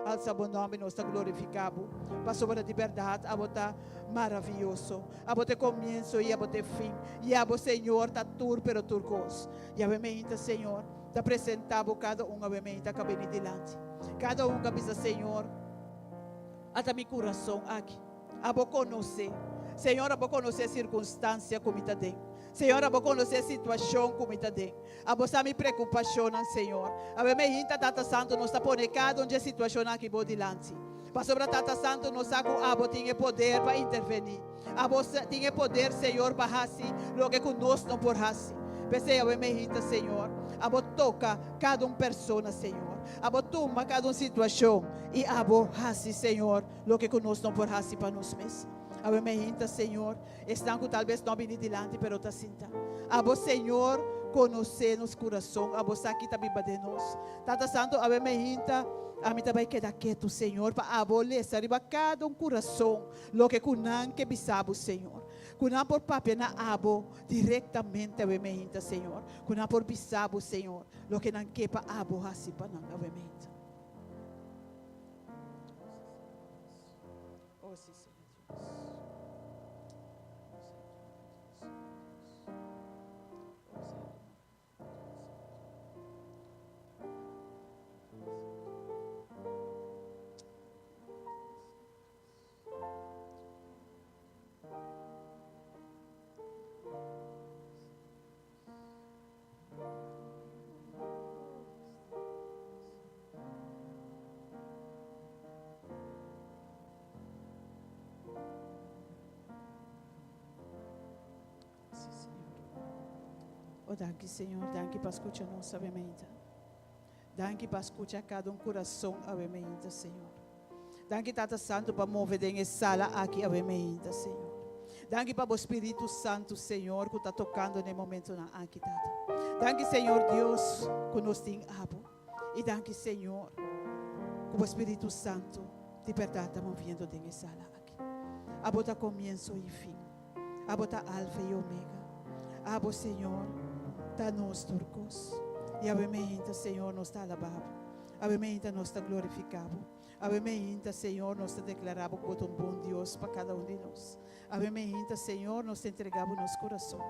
alsa bo nòmber i nos ta glorifiká bo pasobra di bèrdat abo ta maravioso. Abo ta e komienso i abo ta e fin, i abo, Señor, ta tur pero tur kos. Yahweh meinta, Señor, ta presentá bo kada un awe meinta ka bini dilanti. Kada un ka bisa, Señor, ata mi kurason aki. Abo konosé. Señor, abo konosé e sirkunstansia ku mi ta den. Señor, abo konosé e situashon ku mi ta den. Abo sa mi preokupashonnan, Señor. Awe meinta, Tata Santu, nos ta pone kada un dje situashonnan aki bo dilanti. Pasobra Tata Santu nos sa ku abo tin e poder pa intervení. Abo tin e poder, Señor, pa hasi loke ku nos no por hasi. P'esei awe mehita, Señor, abo toka kada un persona, Señor. Abo tuma kada un situashon i abo hasi, Señor, loke ku nos no por hasi pa nos mes. Awe mehita, Señor, esnan ku talbes no a bini dilanti pero ta sinta. Abo, Señor, konosé nos kurason. Abo sa ki ta biba den nos. Tata Santu, awe meinta ami ta bai keda ketu, Señor, pa abo lesa riba kada un kurason loke ku nan ke bisa bo, Señor. Ku nan por papia na abo direktamente awe meinta, Señor. Ku nan por bisa bo, Señor, loke nan ke pa abo hasi pa nan awe meinta. Oh, sí, Señor Dios. Oh, Señor. Sí, Señor. Oh, danki, Señor. Danki pa skucha nos awe mainta. Danki pa skucha kada un kurason awe mainta, Señor. Danki, Tata Santu, pa move den e sala aki awe mainta, Señor. Danki pa bo Spiritu Santu, Señor, ku ta tokando den e momentonan aki, Tata. Danki, Señor Dios, ku nos tin abo. I danki, Señor, ku bo Spiritu Santu di bèrdat ta moviendo den e sala aki. Abo ta komienso i fin. Abo ta Alfa i Omega. Abo, Señor, ta nos tur kos. I awe meinta, Señor, nos ta alabá Bo. Awe meinta nos ta glorifiká Bo. Awe meinta, Señor, nos ta deklará Bo ku Bo ta un bon Dios pa kada un di nos. Awe meinta, Señor, nos ta entregá Bo nos kurason.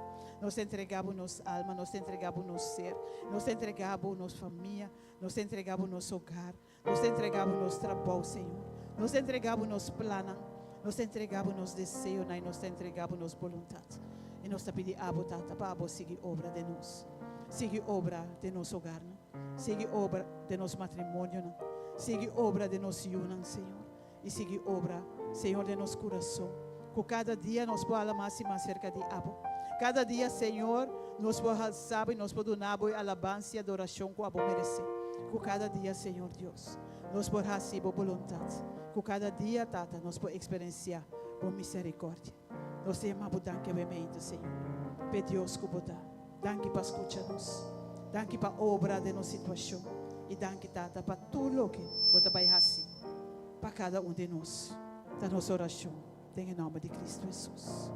Nos ta entregá Bo nos alma. Nos ta entregá Bo nos ser. Nos ta entregá Bo nos famia. Nos ta entregá Bo nos hogar. Nos ta entregá Bo nos trabou, Señor. Nos ta entregá Bo nos plannan. Nos ta entregá Bo nos deseonan i nos ta entregá Bo nos boluntat. I nos ta pidi Abo, Tata, pa Abo sigui obra den nos. Sigui obra den nos hogarnan. Sigui obra den nos matrimonionan. Sigui obra den nos yunan, Señor. I sigui obra, Señor, den nos kurason. Ku kada dia nos por hala mas i mas serka di Abo. Kada dia, Señor, nos por halsa Bo i nos por duna Bo e alabansa i adorashon ku Abo meresé. Ku kada dia, Señor Dios, nos por hasi Bo boluntat. Ku kada dia, Tata, nos por eksperensiá. Bo miserikòrdia. Nos ta yama Bo danki awe meinta, Señor, p'e Dios ku Bo ta. Danki pa skucha nos. Danki pa obra den nos situashon. I danki, Tata, pa tur loke Bo ta bai hasi pa kada un di nos. Ta nos orashon den e nòmber di Kristu Hesus.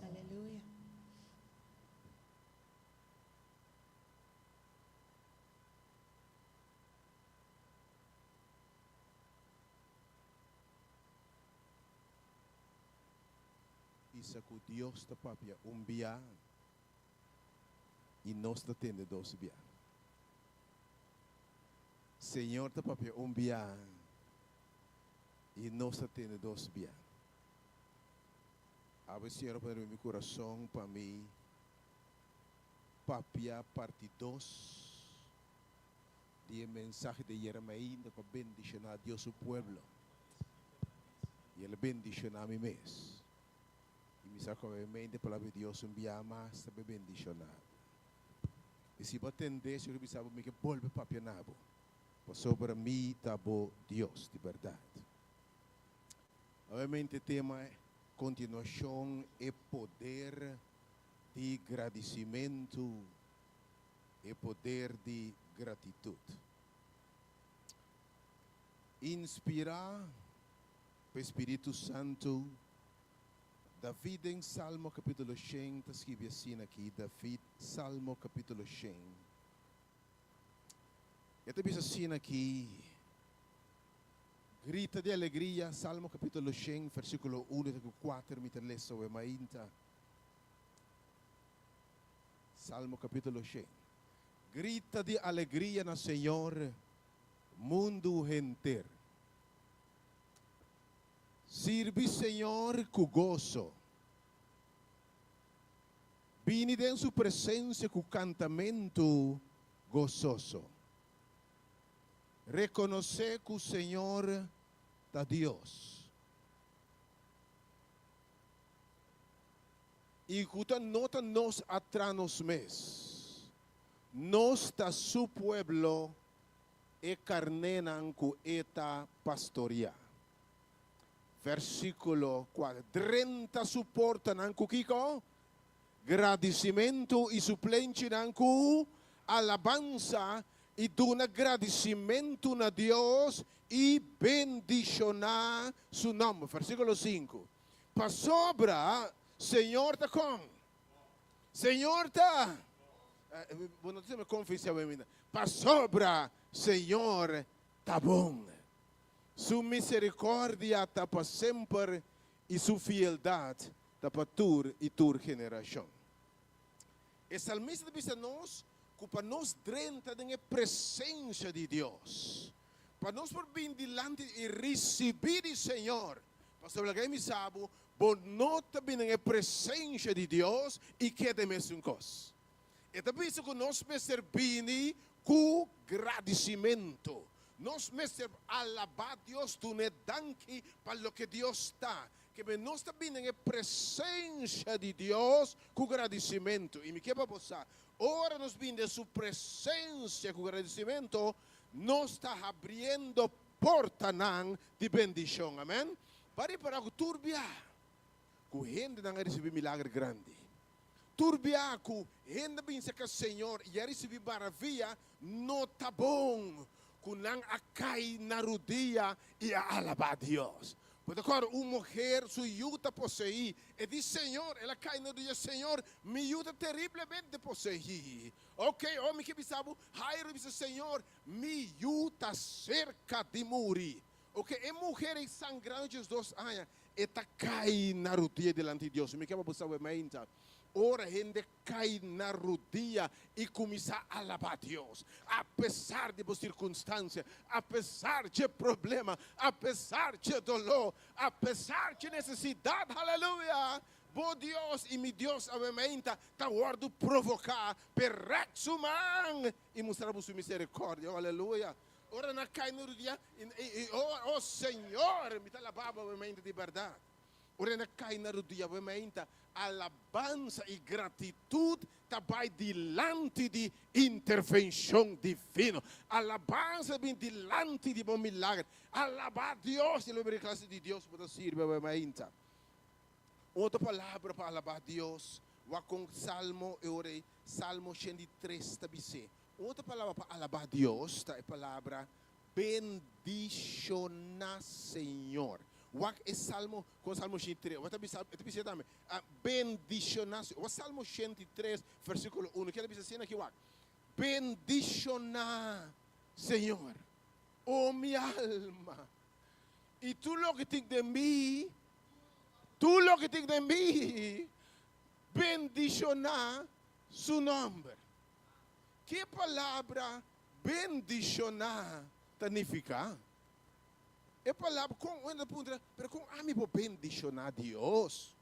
Aleluya. Bisa ku Dios ta papia un bia i nos ta tende dos bia. Señor ta papia un bia i nos ta tende dos bia. Awe Señor a pone riba mi kurason pa mi papia parti dos di e mensahe di ayera mainta ku a bendishoná Dios su pueblo. I el a bendishoná mi mes. I mi sa ku awe mainta e palabra di Dios un bia mas ta bay bendishoná bo. I si bo a tendé, Señor a bisa bo, mi ke bolbe papia na bo, pasobra mi ta bo Dios di bèrdat. Obviamente tema continuacion e poder di gradicimento, e poder di gratitud. Inspira pa e Spiritu Santo, David den Salmo capitulo shen ta scribi asina aki, David, Salmo capitulo shen, e ta bisa asina aki, Grita di alegria, Salmo capítulo shen, versículo uno te cu cuater, mi ta lesa awe mainta. Salmo capítulo shen. Grita di alegria na Señor, mundu henter. Sirbi Señor cu goso. Bini den su presencia cu cantamento gososo. Rekonosé ku Señor ta Dios i ku ta no ta nos a tra nos mes. Nos ta Su pueblo, e karnénan ku E ta pastoriá. Versíkulo kuater, Drenta Su portanan ku kiko? Gradisimentu i Su plenchinan ku alabansa i duna gradisimentu na Dios i bendishoná su nòmber. Versíkulo sinku, Pasobra Señor ta kon? Señor ta? Bo no ta siempre konfesá bo ainda. Pasobra Señor ta bon. Su miserikòrdia ta pa semper i su fieldat ta pa tur i tur generashon. E salmista ta bisa nos ku pa nos drenta den e presensia di Dios, pa nos por bin dilanti i risibí di Señor, pasobra laga mi sa bo, bo no ta bin den e presensia di Dios i keda e mesun kos. E ta bisa ku nos mester bini ku gradisimentu. Nos mester alabá Dios, dun'é danki pa loke Dios ta. Kebe nos ta bini den e presensia di Dios ku gradisimentu. I mi ke pa bo sa, ora nos bini den su presensia ku gradisimentu, nos ta habriendo portanan di bendishon. Amen. Bo a ripará ku tur bia ku hendenan a risibí milager grandi, tur bia ku hende a bin serka Señor i a risibí maravia, no ta bon. ku nan a kai na rudia i a alabá Dios. Bo ta kòrda un muher su yu ta poseí, e di, Señor, el a kai na rudia, Señor, mi yu ta teriblemente poseí. Ok, oh, mi ke bisa bo, Jairo bisa, Señor, mi yu ta serka di muri. Ok, e muher ei sangrando 12 aña, e ta kai na rudia dilanti di Dios. Mi ke pa bo sa awe mainta, ora hende kai na rudia i kuminsá alabá Dios, apesar di bo sirkunstansia, apesar dje problema, apesar dje doló, apesar dje nesesidat, haleluya, bo Dios i mi Dios awe mainta ta wòrdu provoká p'e rèk su man i mustra bo su miserikòrdia. Oh, aleluya! Ora nan kai na rudia, i, oh, oh Señor, mi ta alabá bo awe mainta di bèrdat. Ora nan kai na rudia awe mainta, alabansa i gratitut ta bai dilanti di intervenshon divino. Alabansa ta bin dilanti di bo milager. Alabá Dios! I lo bira e klase di Dios ku bo ta sirbi awe mainta. Un otro palabra pa alabá Dios, wak kon Salmo e ora ei, Salmo 103 ta bis'é. Un otro palabra pa alabá Dios ta e palabra bendishoná Señor. Wak e Salmo, kon Salmo 103, wak ta bisa, e ta bisa tambe, ah, bendishoná Señor. Wak Salmo 103, versíkulo 1, ke ta bisa asina aki, wak, Bendishoná Señor, o mi alma, i tur loke tin den mi, tur loke tin den mi, bendishoná su nòmber. Ki e palabra bendishoná ta nifiká? E palabra kon un hende ta puntra, pero kon ami por bendishoná Dios?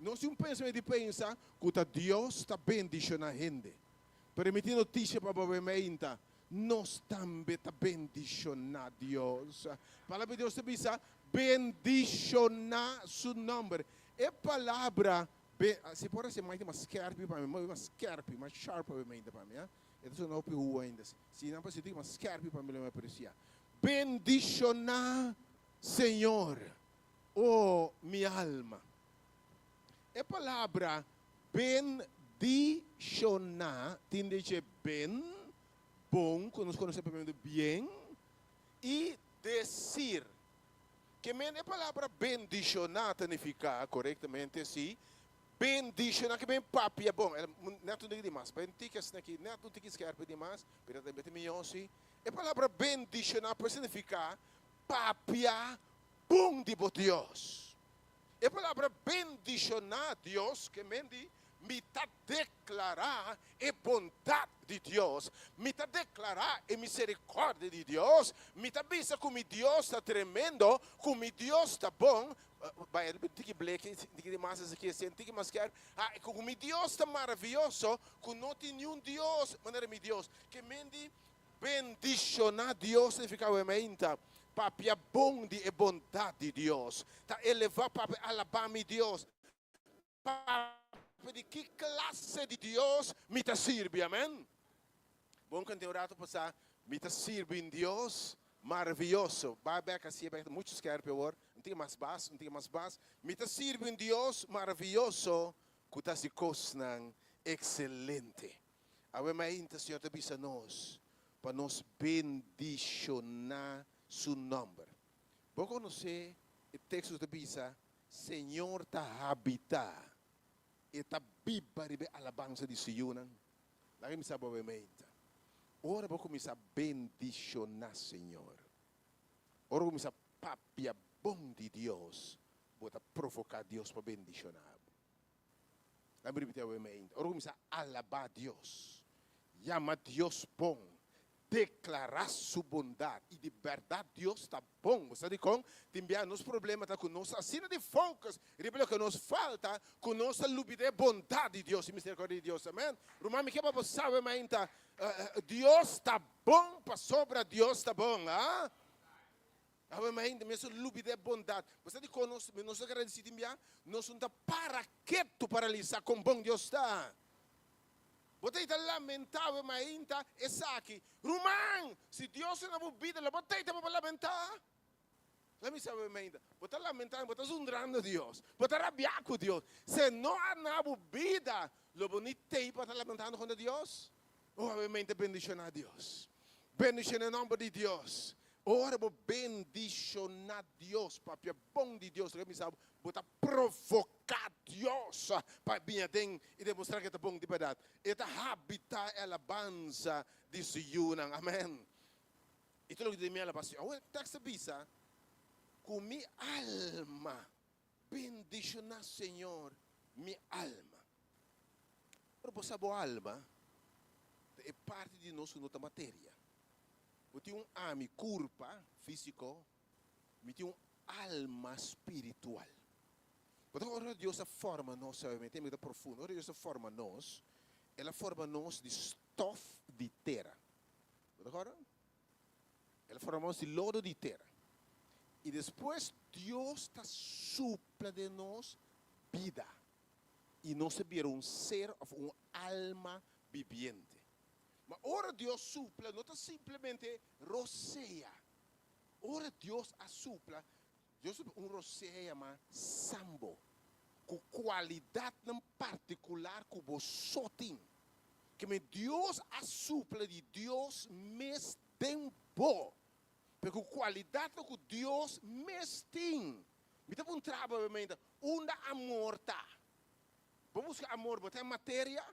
Nos tin un pensamentu di pensa ku ta Dios ta bendishoná hende. Pero mi tin notisia pa bo meinta, nos tambe ta bendishoná Dios. Palabra di Dios ta bisa, Bendishoná su nòmber. E palabra Be, si por hasi mai mas skerpi pa mi, mas skerpi, mas sharp pa mi pa mi, E ta sona hopi hu ainda. Si nan por hasi mas skerpi pa mi lo mi aprecia. Bendiciona Señor, o mi alma. E palabra bendiciona tin di dje ben, bon, ku nos konosé papiamentu bien, i desir. Ke men e palabra bendishoná ta nifiká korektamente? Sí, bendishoná ke men papia bon. Nèt un tiki di mas. Bai un tiki asina aki, nèt un tiki skèrpi di mas, pero tambe ta mihó si. E palabra bendishoná por signifiká papia bon di bo Dios. E palabra bendishoná Dios ke men di mi ta deklará e bondat di Dios, mi ta deklará e miserikòrdia di Dios, mi ta bisa ku mi Dios ta tremendo, ku mi Dios ta bon, bai un tiki bleki, un tiki di mas esaki esei, un tiki mas kèr, ku mi Dios ta maravioso, ku no tin niun Dios manera mi Dios. Ke men di bendishoná Dios signifiká wemeinta papia bon di e bondat di Dios, ta elevá papia alabá mi Dios. Papia di ki klase di Dios mi ta sirbi? Amen. Bon kante un rato pasá, mi ta sirbi un Dios maravioso. Bai bek hasié bek, ta muchu skerpi awor. Un tiki mas bas, un tiki mas bas. Mi ta sirbi un Dios maravioso ku ta hasi kosnan ekselente. Awe mainta Señor ta bisa nos pa nos bendishoná Su nòmber. Bo konosé e teksto ku ta bisa, Señor ta habitá, E ta biba riba e alabansa di Su yunan? Laga mi sa bo awe-meinta. Ora bo kuminsá bendishoná Señor, ora bo kuminsá papia bon di Dios, bo ta provoká Dios pa bendishoná bo. Laga mi ripití awe-meinta. Ora bo kuminsá alabá Dios, yama Dios bon, Deklará su bondat. I di bèrdat Dios ta bon. Bo sa dikon? Tin bia nos problema ta ku nos ta asina di focus riba loke nos falta ku nos ta lubida e bondat di Dios i misericordia di Dios. Amen. Ruman, mi ke pa bo sabe mainta, Dios ta bon pasobra Dios ta bon. A Awe mainta mi a lubida e bondat. Bo sa dikon nos nos ta gradisí tin bia? Nos no ta para ketu pa realisá kon bon Dios ta. Bo ta ita lamentá awe mainta esaki? Ruman, si Dios ta na bo bida, lo bo ta ita pa bo lamentá? Laat mi sa awe mainta, bo ta lamentando, bo ta zundrando Dios, bo ta rabiá ku Dios. Si e no a na bo bida, lo bo ni tei pa ta lamentando kontra Dios? Oh, awe mainta bendishoná Dios. Bendishoná e nòmber di Dios. Ora bo bendishoná Dios, papia bon di Dios, loke mi sa bo ta provoká Dios pa bini aden i demostrá ku e ta bon di bèrdat. E ta habitá e alabansa di su yunan. Amèn. I tur loke tin den mi alabá Señor. Awor e tèks ta bisa ku mi alma bendishoná Señor, mi alma. Ora bo sa bo alma ta e parti di nos ku no ta materia. Bo tin un ami, kurpa, físiko, mi tin un alma spiritual. Bo ta ora Dios a forma nos, sabe mi tema ta profundo, ora Dios a forma nos, El a forma nos di stof di tera. Bo ta kòrda? El a forma nos di lodo di tera. I despues Dios ta supla den nos bida. I nos ta bira un ser òf un alma bibiente. Ma ora Dios supla, no ta simplemente rosea. Ora Dios a supla, Dios supla un rosea yamá sambo, ku kualidatnan partikular ku bo so tin. Keme Dios a supla di Dios mes den bo, pero ku kualidatnan ku Dios mes tin. Mi ta puntra bo obviamente, unda amor ta? Bo buska amor, bo ta e materia?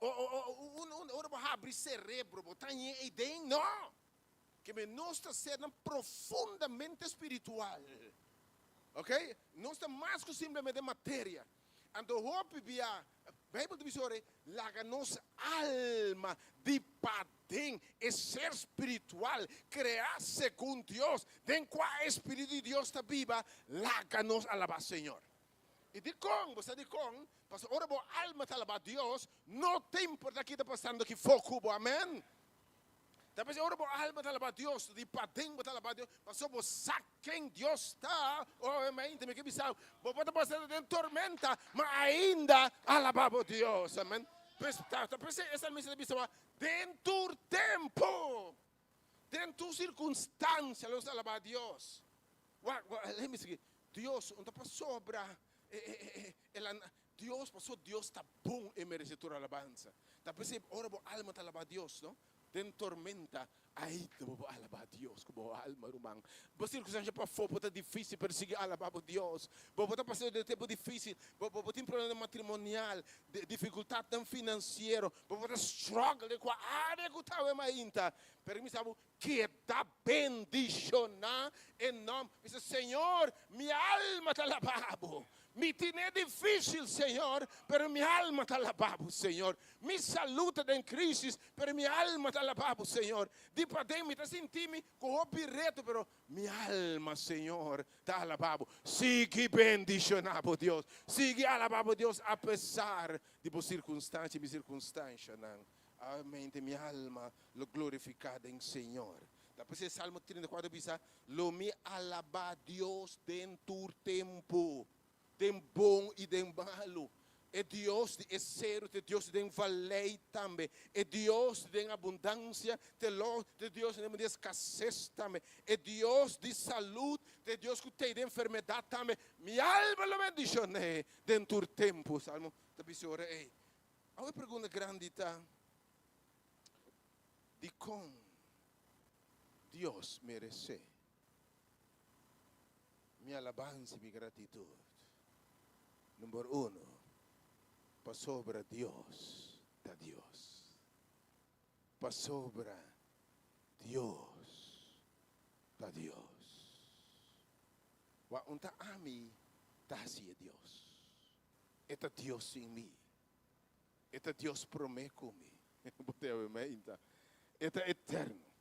O, o, o, unda, unda, ora bo habri cerebro, bo ta hañ'é ei den? No! Keme nos ta sernan profundamente spiritual. Ok? Nos ta mas ku simplemente materia. Anto hopi bia, Bijbel ta bisa ora, laga nos alma di paden, e ser spiritual, kreá segun Dios, den kua e Spiritu di Dios ta biba, laga nos alabá Señor. I dikon? Bo sa dikon? Pasobra ora bo alma ta alabá Dios, no ta importá ki ta pasando ki for ku bo. Amèn. Ta p'esei ora bo alma ta alabá Dios, di paden bo ta alabá Dios, pasobra bo sa ken Dios ta. Oh, hermanita, mi ke bisa bo, bo por ta pasando den tormenta, ma ainda alabá bo Dios. Amèn. Pues, ta p'esei e salmista ta bisa bo, Den tur tempu, den tur sirkunstansia lo nos alabá Dios. Wak, wak, let me sigui. Dios, un ta pasobra e, e, e, e, el a, Dios, paso Dios ta bon, e merece tur alabansa. Ta p'esei ora bo alma ta alabá Dios, no? Den tormenta, ainda bo por alabá Dios ku bo alma, ruman. Bo sirkunstansha pafó por ta difísil, pero sigui alabá bo Dios. Bo por ta pasando den tempu difísil, bo, bo, bo tin problemanan matrimonial, difikultatnan finansiero, bo por ta struggle den kua área ku ta awe mainta. Pero mi sa bo, Keda bendishoná e nòmber. Bisa, Señor, mi alma ta alabá bo. Mi tine difísil, Señor, pero mi alma ta alabá bo, Señor. Mi salú ta den krísis, pero mi alma ta alabá bo, Señor. Di paden mi ta sinti mi ku hopi reto, pero mi alma, Señor, ta alabá bo. Sigui bendishoná bo Dios. Sigui alabá bo Dios apesar di bo sirkunstansha i mi sirkunstanshanan. Amente mi alma lo glorifiká den Señor. Ta p'esei Salmo 34 ta bisa, Lo mi alabá Dios den tur tempu, den bon i den malu. E Dios di e seru ta e Dios di den valei tambe. E Dios di den abundansia ta e Dios di den di eskases tambe. E Dios di salud ta e Dios ku t'ei den enfermedat tambe. Mi alma lo bendishon'é den tur tempu. Salmo ta bisa ora ei. Awe e pregunta grandi ta, Dikon Dios meresé mi alabansa i mi gratitut? Number uno, pasobra Dios ta Dios. Pasobra Dios ta Dios. Wak un ta ami ta hasi e Dios. E ta Dios sin mi. E ta Dios promé ku mi. Bo ta yawe meinta. E ta eterno.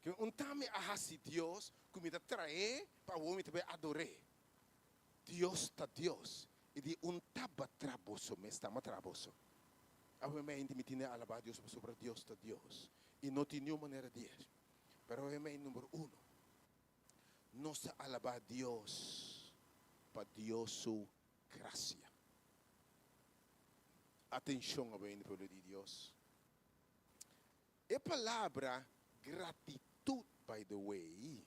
Ke un ta mi a hasi Dios ku mi ta traé pa awor mi ta bai ador'é. Dios ta Dios i di un taba tra boso mes tama tra boso. Awe meinta mi tin di alabá Dios pasobra Dios ta Dios i no tin niun manera di es. Pero awe meinta number uno nos ta alabá Dios pa Dios su gracia. Atencion awe pueblo di Dios. E palabra gratitud, by the way,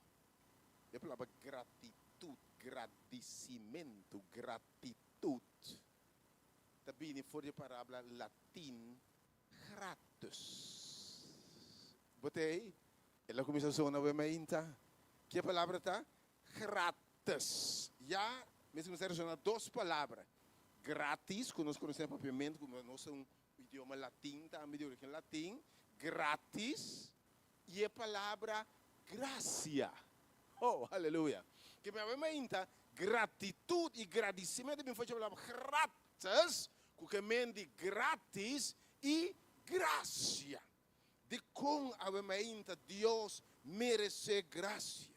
e palabra gratitud, gradicimento, gratitud, ta bini for di e palabra Latin gratus. Bo t'ei? El a kuminsá zona awe mainta. Ki e palabra ta? Gratis. Ya mester kuminsá resona dos palabra. Gratis, ku nos konosé na papiamentu, ku nos ta un idioma latin tambe, di origen latin. Gratis. I e palabra grasia. Oh, aleluya. Ke mi awe mainta, gratitut i gradisimentu bin for dje palabra gratis, ku ke men di gratis i grasia. Dikon awe mainta Dios meresé grasia?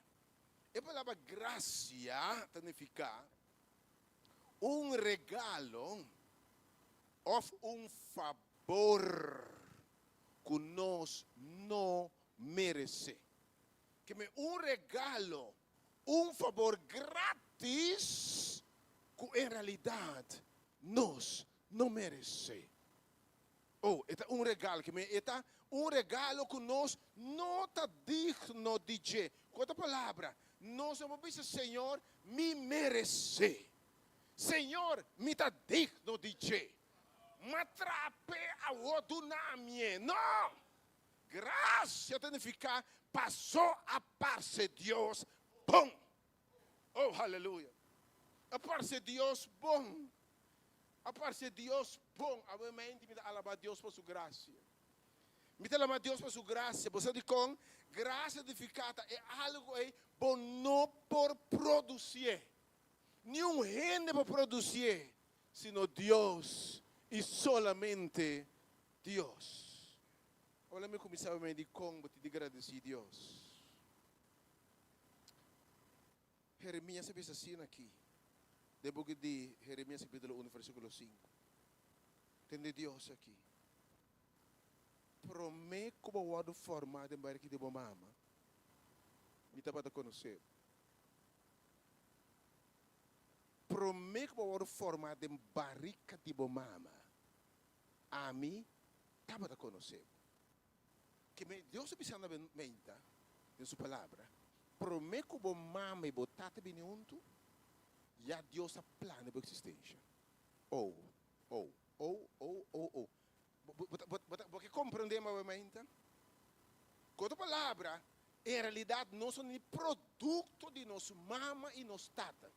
E palabra grasia ta nifiká un regalo òf un fabor ku nos no meresé. Ke men un regalo, un fabor grátis ku en realidat nos no meresé. Oh, e ta un regalo, ke men e ta un regalo ku nos no ta digno di dje. Ku otro palabra, nos no por bisa, Señor, mi meresé. Señor, mi ta digno di dje. M'a trap'é awor duna mi e. No! Gracia ta nifiká pasó a parse Dios bon. Oh, haleluya! A parse Dios bon. A parse Dios bon. Awe mente mi ta alabá Dios pa su gracia. Mi ta alabá Dios pa su gracia. Bo sa dikon? Gracia ta nifiká ta e algu ei bo no por produsié. Niun hende por produsié, sino Dios i solamente Dios. Ora mi kuminsá mei dikon bo tin di gradisí Dios. Jeremias a bisa asina aki den buki di Jeremias kapítulo unu versíkulo sinku. Tende Dios aki, Promé ku bo wòrdu formá den bariki di bo mama, mi tabata konosé bo. Promé ku bo wòrdu formá den barika di bo mama, ami tabata konosé bo. Ke me Dios a bisa na menta den su palabra, promé ku bo mama i bo tata bini huntu, ya Dios a plania bo eksistensha. Oh, oh, oh, oh, oh, oh. Bo, bo, bo, bo, bo ke komprendé awe mainta? Ku otro palabra, en realidat nos no ni produkto di nos mama i nos tata.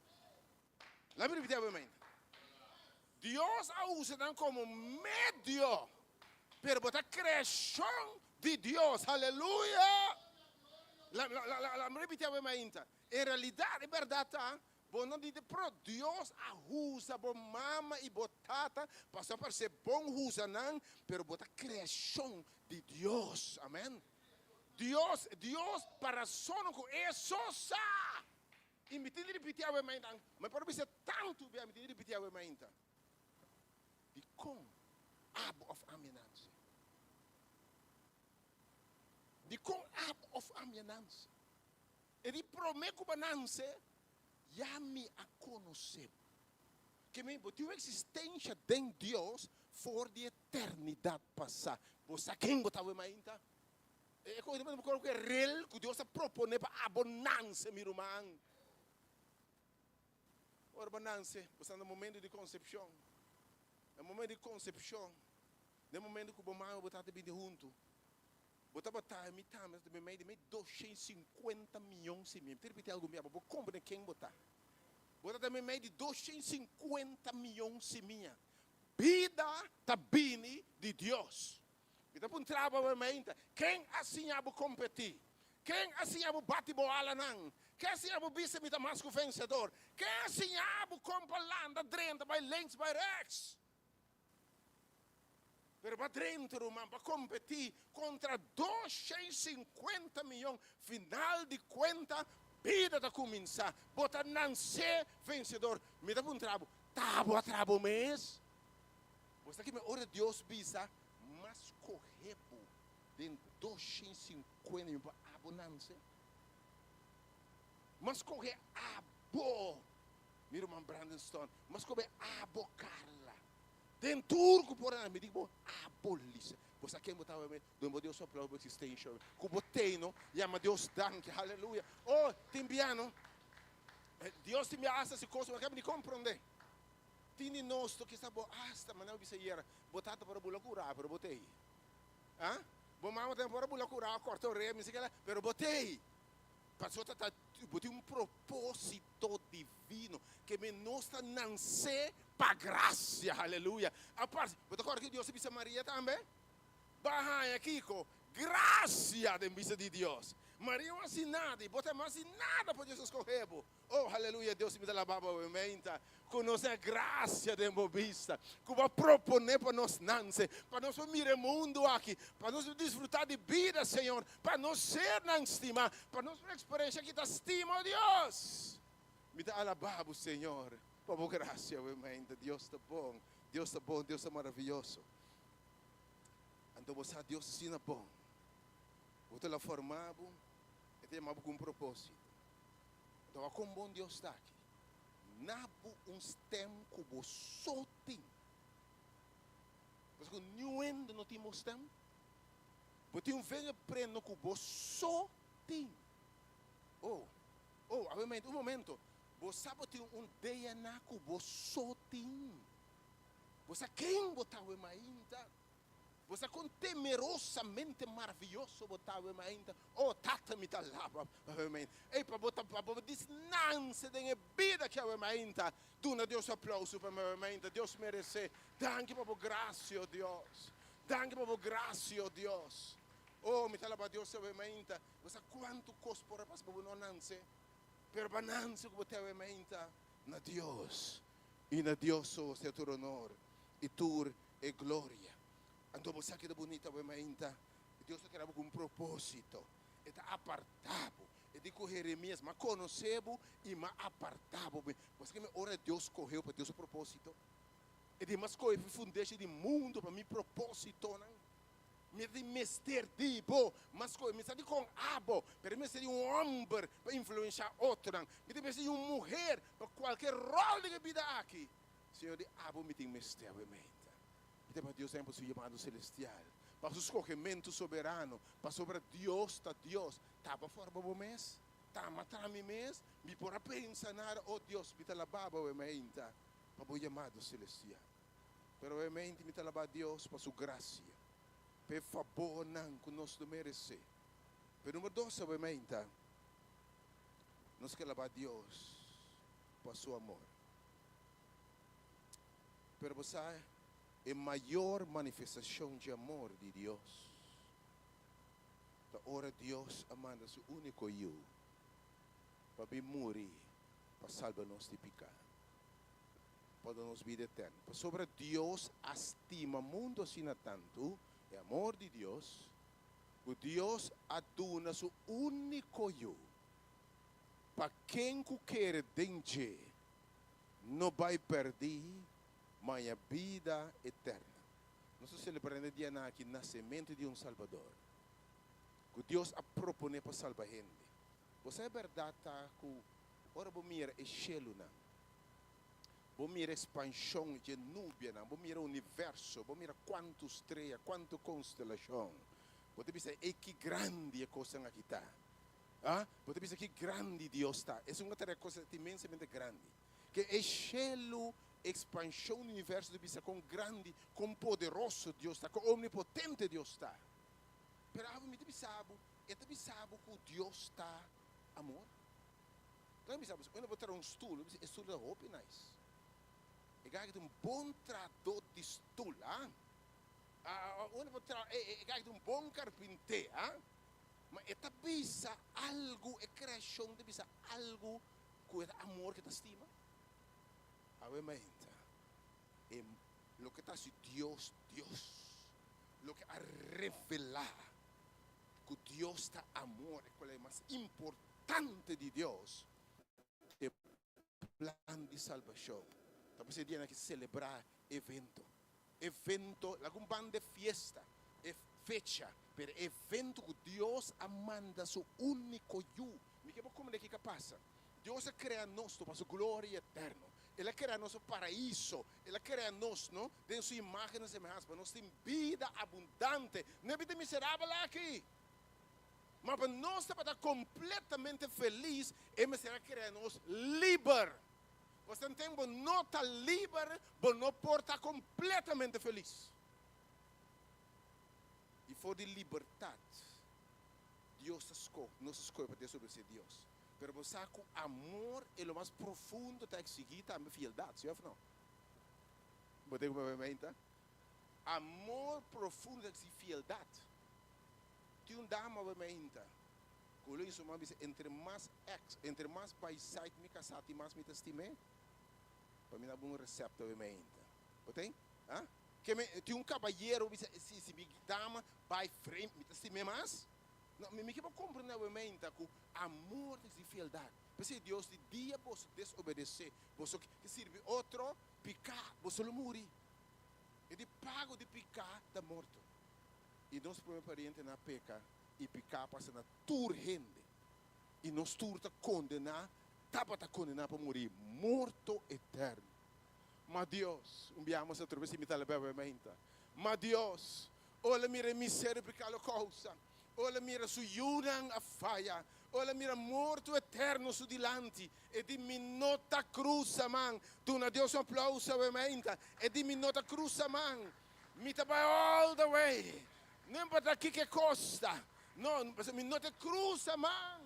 Laat mi repití awe mainta. Dios a usa nan komo medio, pero bo ta kreashon di Dios. Aleluya! La, la, la, la, la mi repití awe mainta. En realidat, e bèrdat ta, bo no di pro Dios a usa bo mama i bo tata pasobra parsé bon usa nan, pero bo ta kreashon di Dios. Amèn. Dios, Dios, pa rasonnan ku e so sa. I mi tin di ripití awe mainta, mi por bisa tantu bia mi tin di ripití awe mainta, Dikon abo òf ami a nanse? Dikon abo òf ami a nanse? E di promé ku bo a nanse, ya mi a konosé bo. Ke mi, bo tin un eksistensha den Dios for di eternidat pasá. Bo sa ken bo ta awe mainta? E kohe ta manda ku e rel ku Dios a proponé pa abo nanse, mi ruman. Ora bo nanse, bo sta na momento di konsepshon. Na momento di konsepshon, na e momento ku bo mama i bo tata bini huntu, bo tabata, mi tambe tabata meimei di mei 250 mion simia. Mi ta ripití algun bia pa bo komprende ken bo ta. Bo tabata meimei di 250 mion simia. Bida ta bini di Dios. Mi ta puntra bo awe mainta, ken a siña bo kompetí? Ken a siña bo bati bo alanan? Ken a siña bo bisa mi ta mas ku vensedor? Ken a siña bo kon pa landa drenta bai links bai rechts? Pero pa drenta ruman, pa kompetí kontra 250 miyon, final di kuenta bida ta kuminsá. Bo ta nansé vensedor. Mi ta puntra bo, ta bo a traha bo mes? Bo sa kimen ora Dios bisa, M'a skohe bo den 250 mi pa abo nanse? M'a skohe abo, mi ruman Brandon Stone. M'a skohe abo, Carla. Den tur ku por a mi di bo, abo, Lisa. Bo sa ken bo ta awe? Dun bo Dios su aplauso bo eksistensha awe. Ku bo tei no, yama Dios danki. Haleluya. Oh, tin bia no. Dios tin bia asta si kos bo no kaba di komprondé. Tin di nos to kisa bo asta, manera bo bisa ayera, bo tata por a bula ku ura, pero bo ta ei. Ah? Bo mama tambe por a bula kura, kòrta orea, mi si kila, pero bo t'ei. Pasobra ta bo tin un propósito divino, ke men nos ta nansé pa grasia, aleluya. Aparte, bo ta kòrda ke Dios a bisa Maria tambe? Bo a haña kiko? Grasia den bista di Dios. Maria no hasi nada i bo tambe no hasi nada pa Dios a skohe bo. Oh, aleluya, Dios mi ta laba bo menta ku nos a grasia den bo bista, ku bo a proponé pa nos nanse, pa nos por mira e mundu aki, pa nos por disfrutá di bida, Señor, pa nos sernan stimá, pa nos por eksperenshá ki ta stima, oh Dios. Mi ta alabá bo, Señor, pa bo grasia, bo menta. Dios ta bon, Dios ta bon, Dios ta maravioso. Anto bo sa Dios asina bon. Bo ta la forma bo, e ta yama bo ku un propósito. Anto wak kon bon Dios ta aki. Na bo un stem ku bo so tin. Pasobra ku niun hende no tin bo stem. Bo tin un vingerprint ku bo so tin. Oh, oh, awe un momento. Bo sa bo tin un DNA ku bo so tin. Bo sa ken bo ta awe mainta. Bo sa kon temerosamente maravioso bo ta awe mainta. Oh, Tata, mi ta laba awe mainta. Ey, pa bo ta, pa bo disnanse den e bida aki awe mainta. Duna Dios aplauso pa mi awe mainta. Dios meresé. Danki pa bo grasia, oh Dios. Danki pa bo grasia, oh Dios. Oh, mi ta laba Dios awe mainta. Bo sa kuantu kos por a pasa pa bo no nanse. Pero pa nanse ku bo te awe mainta, na Dios. I na Dios so sea tur honor i tur e gloria. Anto bo sa keda bunita bo e mainta. Dios ta keda bo ku un propósito. E ta apartá bo. E di ku Jeremias, M'a konosé bo i m'a apartá bo. Bo sa ke mi ora Dios skohé bo pa Dios su propósito? E di, M'a skohe fi fundeshi di mundu pa mi propósitonan. Mi ta tin mester di bo. M'a skohe, mi sa dikon abo, pero mi mester di un hòmber pa influenshá otronan. Mi ta mester di un muher pa kualke ròl den e bida aki. Señor di abo mi tin mester awe meinta. Mi ta pa Dios den pa su yamado celestial, pa su scogementu soberano, pasobra Dios ta Dios. Taba forma bo mes, tama tra mi mes, mi por a pensa nada, oh Dios, mi ta laba bo awe meinta pa bo yamado celestial. Pero awe meinta mi ta laba Dios pa su gracia, pa e fabornan cu nos no merece. Pero numero dos awe meinta, nos ke laba Dios pa su amor. Pero bo sa, e mayor manifestashon dje amor di Dios ta ora Dios a manda su úniko Yu pa bin muri pa salba nos di piká, pa duna nos bida eterno. Pasobra Dios a stima mundu asina tantu, e amor di Dios, ku Dios a duna su úniko Yu pa ken ku kere den dje no bai pèrdí, ma haña bida eterno. Nos ta selebrá na e dianan aki nasementu di un Salbador, ku Dios a proponé pa salba hende. Bo sa e bèrdat ta ku ora bo mira e shelunan, bo mira ekspanshon dje nubianan, bo mira universo, bo mira kuantu strea, kuantu konstelashon, bo ta bisa, Ey, ki grandi e kosnan aki ta! Ah, bo ta bisa ki grandi Dios ta. Esun a tarea cosa inmensamente grandi. Ke e shelu, expansion di universo ta bisa kon grandi, kon poderoso Dios ta, kon omnipotente Dios ta. Pero abo mi ta bisa bo, e ta bisa bo ku Dios ta amor? Ta bisa bo, unda bo traha un stoel, bo bisa e stoel ta hopi nice. E gaki ta un bon trahadó di stoel, ah. Ah, unda bo traha, e gaki ta un bon karpinté, ah. Ma e ta bisa algu, e kreashon ta bisa algu ku e ta amor ku e ta stima. Awe mainta, e loke ta hasi Dios Dios, loke a revelá ku Dios ta amor, e kual e mas importante di Dios, e plan di salbashon. Ta por esei dianan aki selebrá evento. Evento, laga un banda e fiesta, e fecha, pero e evento ku Dios a manda su úniko Yu. Mi ke bo komprendé kiko a pasa. Dios a krea nos pa su gloria eterno. El a krea nos pa paraiso. El a krea nos, no, den su imágen i semehansa, pa nos tin bida abundante, no e bida miserabel aki. Ma pa nos tabata kompletamente felis, e mester a krea nos liber. Pasobra bo no ta liber, bo no por ta kompletamente felis. I For di libertat Dios ta skohe, nos ta skohe pa desobedesé Dios. Pero bo sa ku amor e lo mas profundo ta eksigí tambe fieldat, si òf no? Bo ta ku mi ta? Amor profundo ta eksigí fieldat. Tin un dama awe mainta ku lo su man bisa entre mas ex, entre mas bai site mi kasá tin mas mi ta stim'é. Pa mi daba un resèpt awe mainta. Bo tin? Ha? Ke mi tin un kabayero bisa si si mi dama bai vreemd mi ta stim'é mas? No, mi mi ke pa komprendé awe mainta ku amor ta eksigí fieldat. P'esei Dios di dia boso desobedesé, boso ke sirbi otro piká, boso lo muri. E di pago di piká ta morto. I nos promé parientenan a peka i piká pasa na tur hende. I nos tur ta kondená, tabata kondená pa muri morto eterno. Ma Dios, un biaha mas atrobe si mi ta alab'E awe-mainta, ma Dios, ora mira e miseria piká lo kousa, ora mira su yunan a faya, ora mira morto eterno su dilanti, e di mi no ta krusa man. Duna Dios un aplauso awe-mainta. E di mi no ta krusa man. Mi ta bai all the way. No importa kiko e kosta. No, pasobra mi no ta krusa man.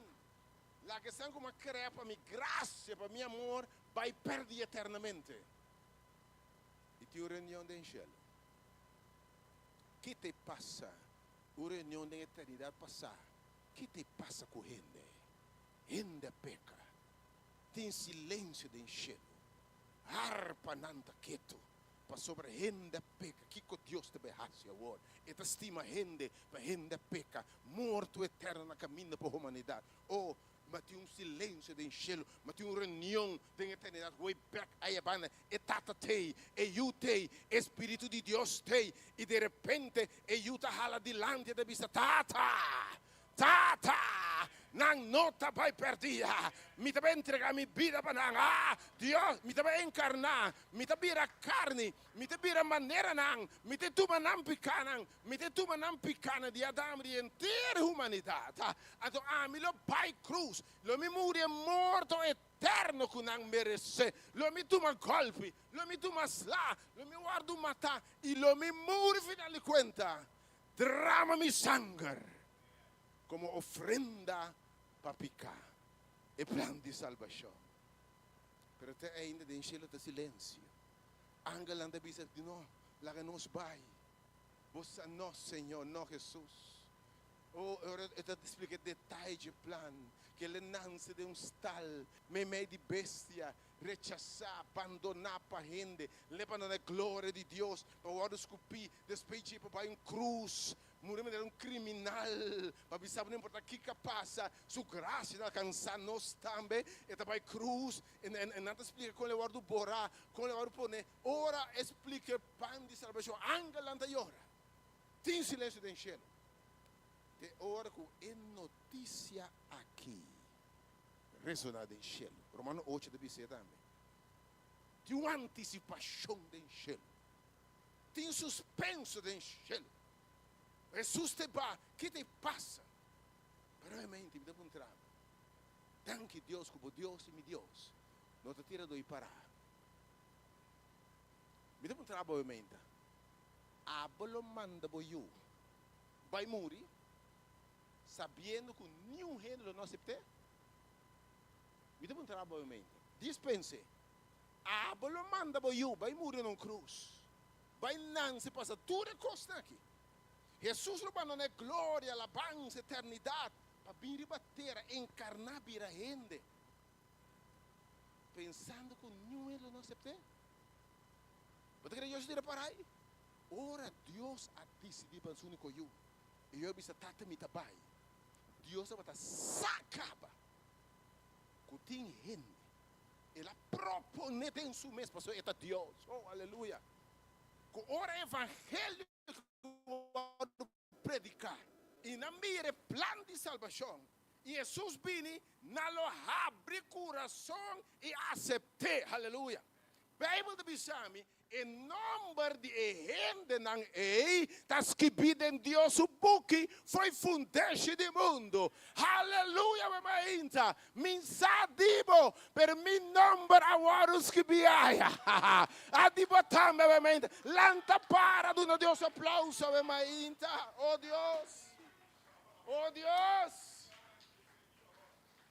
Laga esnan ku mi a krea pa mi grasia, pa mi amor, bai pèrdí eternamente. I tin un reunion den shelu. Ki ta e pasa? Un reunion den eternidat pasá. Ki ta e pasa ku hende? Hende a peka. Tin silensio den shelu. Harpanan ta ketu. Pasobra hende a peka, kiko Dios ta bai hasi awor? E ta stima hende, pa hende a peka, morto eterno na kaminda pa humanidat. O, ma tin un silensio den shelu, ma tin un reunion den eternidat, way back aya banda, e Tata t'ei, e Yu t'ei, e Spiritu di Dios t'ei, i derepente e Yu ta hala dilanti e ta bisa, Tata! Tata! Nan no ta bai pèrdí. Mi ta bai entregá mi bida pa nan. Ah, Dios, mi ta bai enkarná. Mi ta bira karni. Mi ta bira manera nan. Mi ta tuma nan pikánan. Mi ta tuma nan pikánan di Adam di henter humanidat. Anto ami lo bai krus. Lo mi muri e morto eterno ku nan meresé. Lo mi tuma gòlpi. Lo mi tuma sla. Lo mi wòrdu matá. I lo mi muri final di kuenta. Drama mi sanger komo ofrenda pa piká, e plan di salbashon. Pero te ainda den shelu ta silensio. Angelnan ta bisa, No, laga nos bai. Bo sa no, Señor, no, Hesus. Oh, e ora e ta splika e detaye dje plan, ku el a nanse den un stal meimei di bestia, rechasá, bandoná pa hende, leba nan e gloria di Dios, pa wòrdu skupí, despues dje pa bai un krus, muri manera un kriminal, pa bisa bo no importá kiko a pasa, su grasia ta alkansá nos tambe, e ta bai krus, i nan ta splika kon el a wòrdu borá, kon el a wòrdu pone, ora e splika e pan di salbashon, angelnan ta yora, tin silensio den shelu, te ora ku e notisia aki resoná den shelu. Romano ocho ta bis'é tambe. Tin un antisipashon den shelu. Tin suspenso den shelu. Hesus ta ba, ki ta pasa? Pero realmente mi ta puntra bo, danki Dios ku bo Dios i mi Dios no ta tira doi pará. Mi ta puntra bo realmente, abo lo manda bo yu bai muri sabiendo ku niun hende lo no asept'é? Mi ta puntra bo mente, Dispense, abo lo manda bo yu bai muri na un krus, bai nanse pasa tur e kosnan aki? Hesus lo bandoná e gloria, alabansa, eternidat, pa bin riba tera, enkarná, bira hende, pensando ku niun hende lo no asept'é? Bo ta kere Dios tira parai? Ora Dios a disidí pa su úniko yu, i yu a bisa, Tata, mi ta bai. Dios tabata sa kaba ku tin hende. El a proponé den su mes, pasobra e ta Dios. Oh, aleluya! Ku ora e evangelio wòrdu prediká i nan mira e plan di salbashon i Hesus bini, nan lo habri kurason i asept'é. Aleluya! Beibel ta bisa mi. E nòmber di e hendenan ei ta skibí den Dios su buki fo'i fundeshi di mundu. Haleluya, mi mainta! Mi sa di bo, pero mi nòmber a wòrdu skibí aya. A di bo tambe, mi mainta. Lanta para duna Dios aplouso, mi mainta. O Dios! O Dios!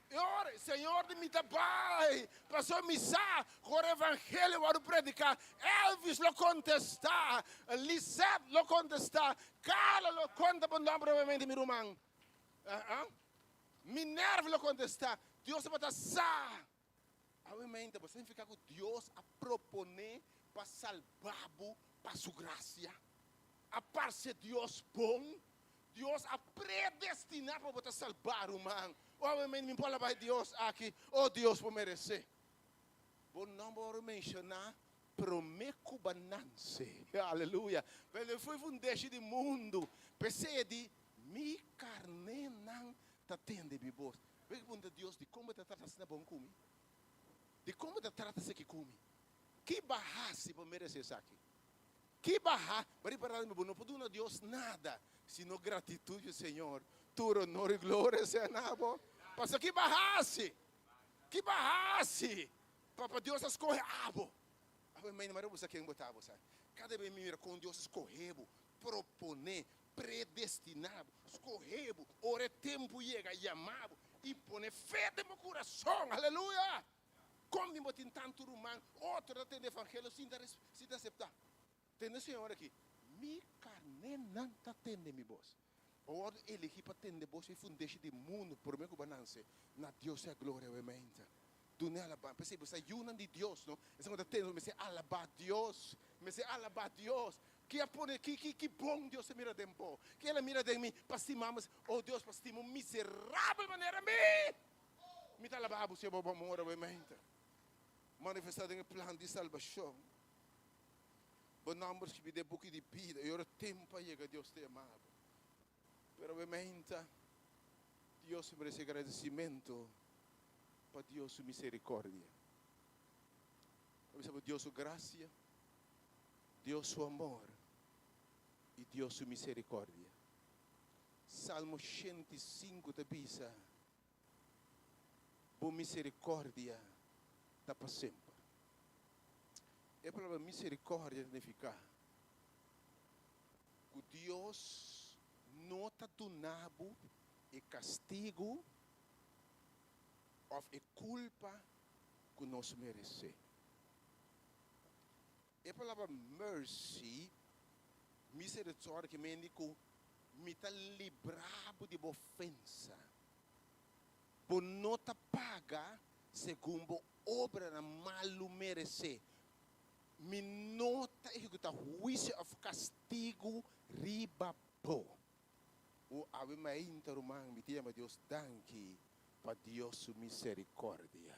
E ora, Señor di mi ta bai, pasobra mi sa ku ora evangelio wòrdu prediká, Elvis lo kontestá, Lisette lo kontestá, Carla lo konta bo nòmber nuevamente, mi ruman. Minerva lo kontestá. Dios tabata sa. Awe-mente bo signifiká ku Dios a proponé pa salba bo pa su grasia. A parse Dios bon? Dios a predestiná pa bo ta salbá, ruman. O awe-mente mi por alabá e Dios aki. O Dios, bo meresé. Bo nòmber wòrdu menshoná promé ku bo a nanse. Aleluya. Pero foi fundeshi di mundu. P'esei e di, Mi karnénan ta tende mi bos. Bo puntra Dios, Dikon bo ta trata asina bon ku mi? Dikon bo ta trata esaki ku mi? Ki bo a hasi pa meresé esaki? Ki bo a hasi? Bo ripará mi, bo no por duna Dios nada sino gratitut di Señor. Tur honor i gloria sea na bo. Pasobra ki bo a hasi? Ki bo a hasi pa Dios a skohe abo? Awe mainta mara bo sa ken bo ta, bo sa. Kada bes mi mira kon Dios a skohe bo, proponé, Predestiná bo, skohé bo, ora e tempu yega, yamá bo i pone fe den bo kurason. Aleluya! Kon bin bo tin tantu ruman otro ta tende evangelio sin ta sin ta aseptá? Tende Señor aki, Mi karnénan ta tende mi bos. Bo wòrdu eligí pa tende bos e fundeshi di mundu promé ku bo a nanse. Na Dios sea gloria awe mainta. Dun'é alabansa. P'esei bo sa yunan di Dios, no? Esnan ku ta tende mester alabá Dios. Mester alabá Dios. Ki a pone, ki, ki, ki bon Dios a mira den bo? Ki El a mira den mi pa stima mi? O Dios, pa stima un miserabel manera mi! Mi ta alabá Bo, Señor, pa Bo amor awe mainta manifestá den e plan di salbashon. Bo nòmber skibí den e buki di bida i ora tempu a yega Dios ta yama bo. Pero awe mainta Dios merece gradisimentu pa Dios su misericordia. A bisa pa Dios su gracia, Dios su amor y Dios su misericordia. Salmo 105 ta bisa, Bo misericordia ta pa semper. E palabra misericordia ta nifica ku Dios no ta duna bo e kastigu òf e kulpa ku nos meresé. E palabra mercy, miserikòrdia, ke mende ku mi ta libra bo di bo ofensa. Bo no ta paga segun bo obranan malu meresé. Mi no ta ehekutá huisio òf kastigu riba bo. O awe mainta, ruman, mi ta yama Dios danki pa Dios su miserikòrdia.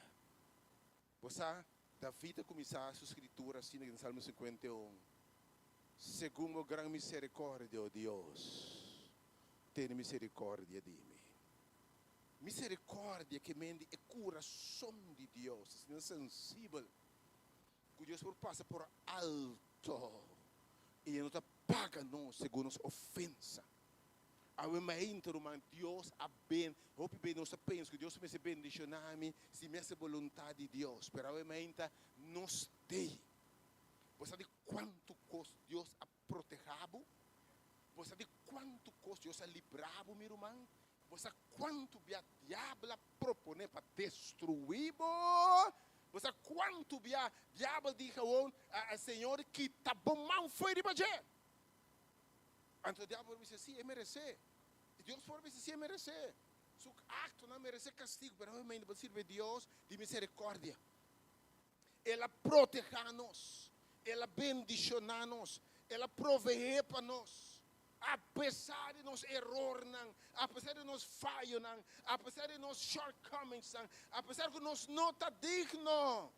Bo sa, David a kuminsá su skritura asina den Salmo 51, Segun bo gran miserikòrdia, o Dios, tene miserikòrdia di mi. Miserikòrdia ke men di e kurason di Dios, asina sensibel. Ku Dios por pasa por alto i e no ta paga nos segun nos ofensa. Awe mainta, ruman, Dios a ben, hopi be nos ta pensa ku Dios mester bendishoná mi si mi hasi boluntat di Dios, pero awe mainta nos tei. Bo sa di kuantu kos Dios a protehá bo? Bo sa di kuantu kos Dios a librá bo, mi ruman? Bo sa kuantu bia diabel a proponé pa destruí bo? Bo sa kuantu bia diabel di gewoon, Señor, kita bo man fo'i riba dje? Anto diabel por bisa, Sí, e meresé. I Dios por bisa, Sí, e meresé. Su aktonan meresé kastigu, pero awe mainta bo ta sirbi Dios di miserikòrdia. El a protehá nos, El a bendishoná nos, El a proveé pa nos. Apesar di nos erornan, apesar di nos fayonan, apesar di nos shortcomingsnan, apesar ku nos no ta digno,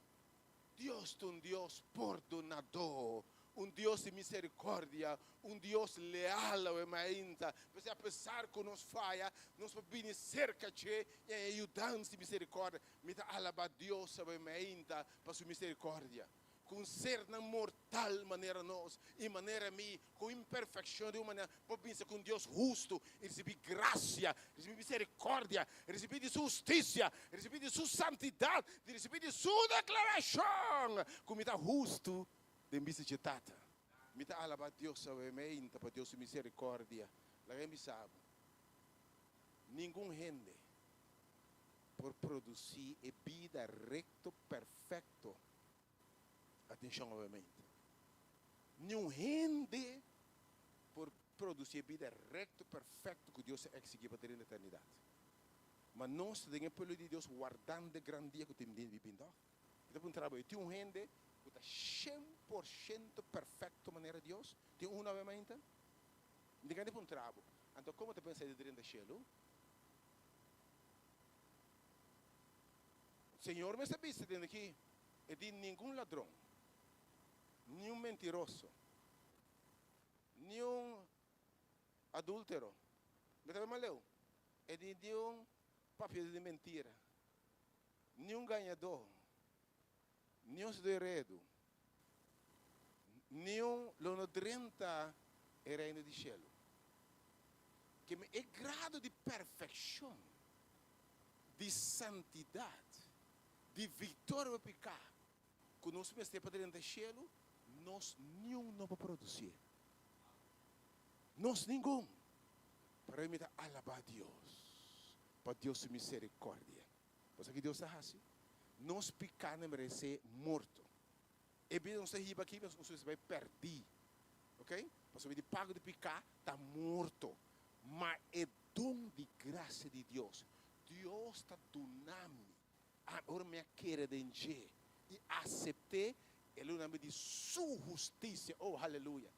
Dios ta un Dios pordonadó, un Dios di misericordia, un Dios leal awe mainta. P'esei apesar ku nos faya, nos por bini serka dje i haña yudansa di misericordia. Mi ta alabá Dios awe mainta pa su misericordia. Ku un sernan mortal manera nos i manera mi, ku imperfekshon di un manera, por binse ku un Dios hustu i risibí grasia, risibí miserikòrdia, risibí di Su hustisia, risibí di Su santidat, di risibí di Su deklarashon ku mi ta hustu den bista dje Tata. Mi ta alabá Dios awe meinta pa Dios su miserikòrdia. Laga e bisa bo, ningun hende por produsí e bida rekto perfekto. Atenshon obviamente. Niun hende por produsí e bida rekto perfekto ku Dios a eksigí pa drenta eternidat. Ma nos ta den e pueblo di Dios wardando e gran dia ku tin di bin tòg. Mi ta puntra bo, tin un hende ku ta 100% perfekto manera Dios? Tin un obviamente? Mi tin gana di puntra bo, anto komo ta pensa di drenta shelu? Señor mester bisa den aki, e di ningun ladron, niun mentiroso, niun adúltero. Mi ta bay mas leu, e di niun papiadó di mentira, niun gañadó, niun hasido heredu, niun lo no drenta e reino di shelu. Keme e grado di perfekshon, di santidat, di viktoria riba piká ku nos mester pa drenta shelu, nos niun no por produsié. Nos ningun. Pero mi ta alabá Dios pa Dios su miserikòrdia. Bo sa ki Dios ta hasi? Nos pikánan meresé morto. E bida nos ta hiba aki, nos mester bai pèrdí. Ok? Pasobra di pago di piká ta morto. Ma e don di grasia di Dios, Dios ta duna mi, ora mi a kere den dje i asept'é, el a duna mi di su hustisia. Oh, haleluya!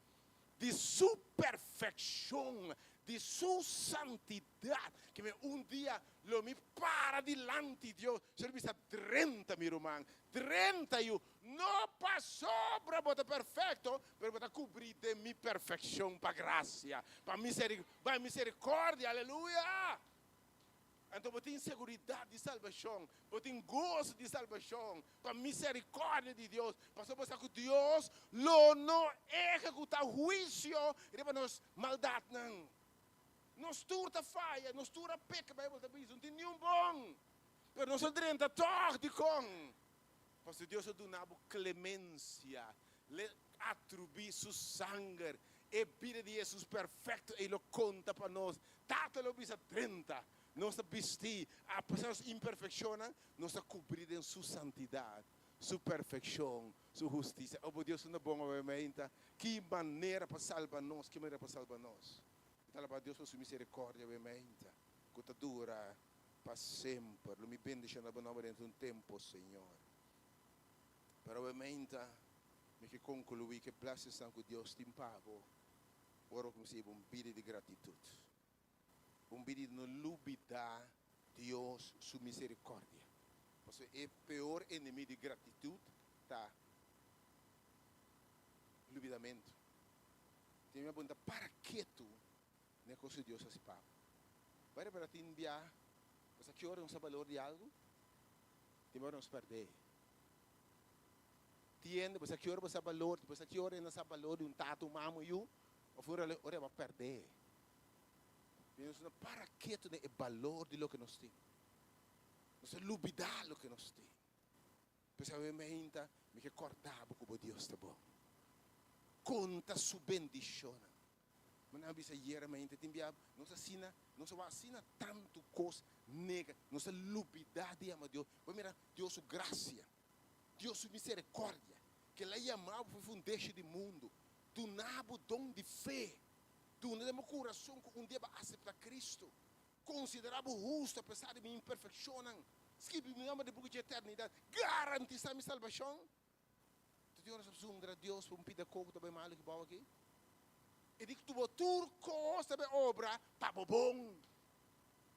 Di su perfekshon, di su santidat, ke mi un dia lo mi para dilanti Dios. Señor bisa, Drenta, mi ruman, drenta yu, no pasobra bo ta perfekto, pero bo ta kubrí den mi perfekshon pa grasia, pa miserikòrdia. Aleluya! Anto bo tin seguridat di salbashon, bo tin goso di salbashon pa miserikòrdia di Dios, pasobra bo sa ku Dios lo no ehekutá huisio riba nos maldatnan. Nos tur ta faya, nos tur a peka, Beibel ta bisa, no tin niun bon, pero nos a drenta tòg. Dikon? Pasobra Dios a duna bo klemensia, le atrubí su sanger, e bida di Hesus perfekto ei lo konta pa nos. Tata lo bisa drenta, nos ta bistí, apesar nos imperfekshonnan, nos ta kubrí den su santidat, su perfekshon, su hustisia. O bo Dios unda bon awe meinta! Ki manera pa salba nos, ki manera pa salba nos! Mi ta alabá Dios pa su miserikòrdia awe meinta, ku ta dura pa semper. Lo mi bendishoná bo nòmber dentro un tempu, Señor. Pero awe meinta mi ke konkluí ku e blessingnan ku Dios tin pa bo ora bo kuminsá hiba un bida di gratitut, un bida di no lubidá Dios su miserikòrdia. Pasobra e peor enemigo di gratitut ta lubidamentu. Tin mi a puntra, Para ketu na e kos ku Dios hasi pa bo? Bai repara tin bia bo sa ki ora nos ta balor di algu? Tin ora nos pèrdè. Tiende, bo sa ki ora bo sa balor, bo sa ki ora e na sa balor di un tata, un mama, un yu, of ora ora e bo a pèrdè. Mi nos no para ketu den e balor di loke nos tin. Nos a lubidá loke nos tin. P'esei awe meinta mi ke kòrda bo ku bo Dios ta bon. Konta su bendishonnan. Mi nan a bisa ayera mainta tin bia nos asina nos a wak asina tantu kos nega nos a lubida di yama Dios bo mira Dios su grasia Dios su misericordia ke el a yama bo for fundeshi di mundu duna bo don di fe duna den bo kurason ku un dia bo a asepta Cristo konsidera bo hustu apesar di mi imperfekshonnan skibi mi nomber den buki di eternidat garantisa mi salbashon. Tu tin ora sa zundra Dios pa un pida koko ta bai malu ki bou aki? E di ku bo tur kos ta bai obra pa bo bon.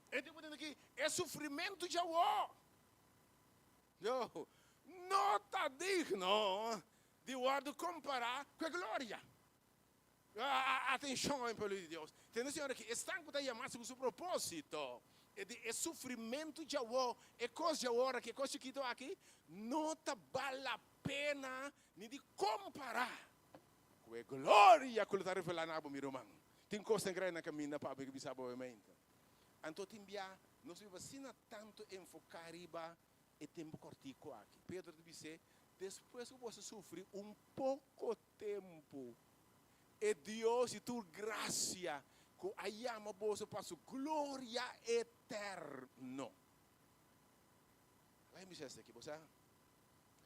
E di bo tende ki e sufrimentu djawo yo no ta digno di wòrdu kompará ku e gloria. Atenshon, pueblo di Dios. Tende Señor aki, esnan ku ta yamá segun su propósito. E di e sufrimentu djawo, e kos djawo ora aki, e kos chikitu aki, no ta bal la pena Ni di kompará ku e gloria ku lo ta revelá na bo, mi ruman. Tin kosnan grandi na kaminda pa bo i bisa bo obviamente. Anto tin bia nos biba asina tantu enfoká riba e tempu kòrtiku aki. Pedro ta bis'é, Despues ku boso sufri un poko tempu, e Dios di tur grasia ku a yama boso pa su gloria eterno. Laga mi bisa esaki, bo sa,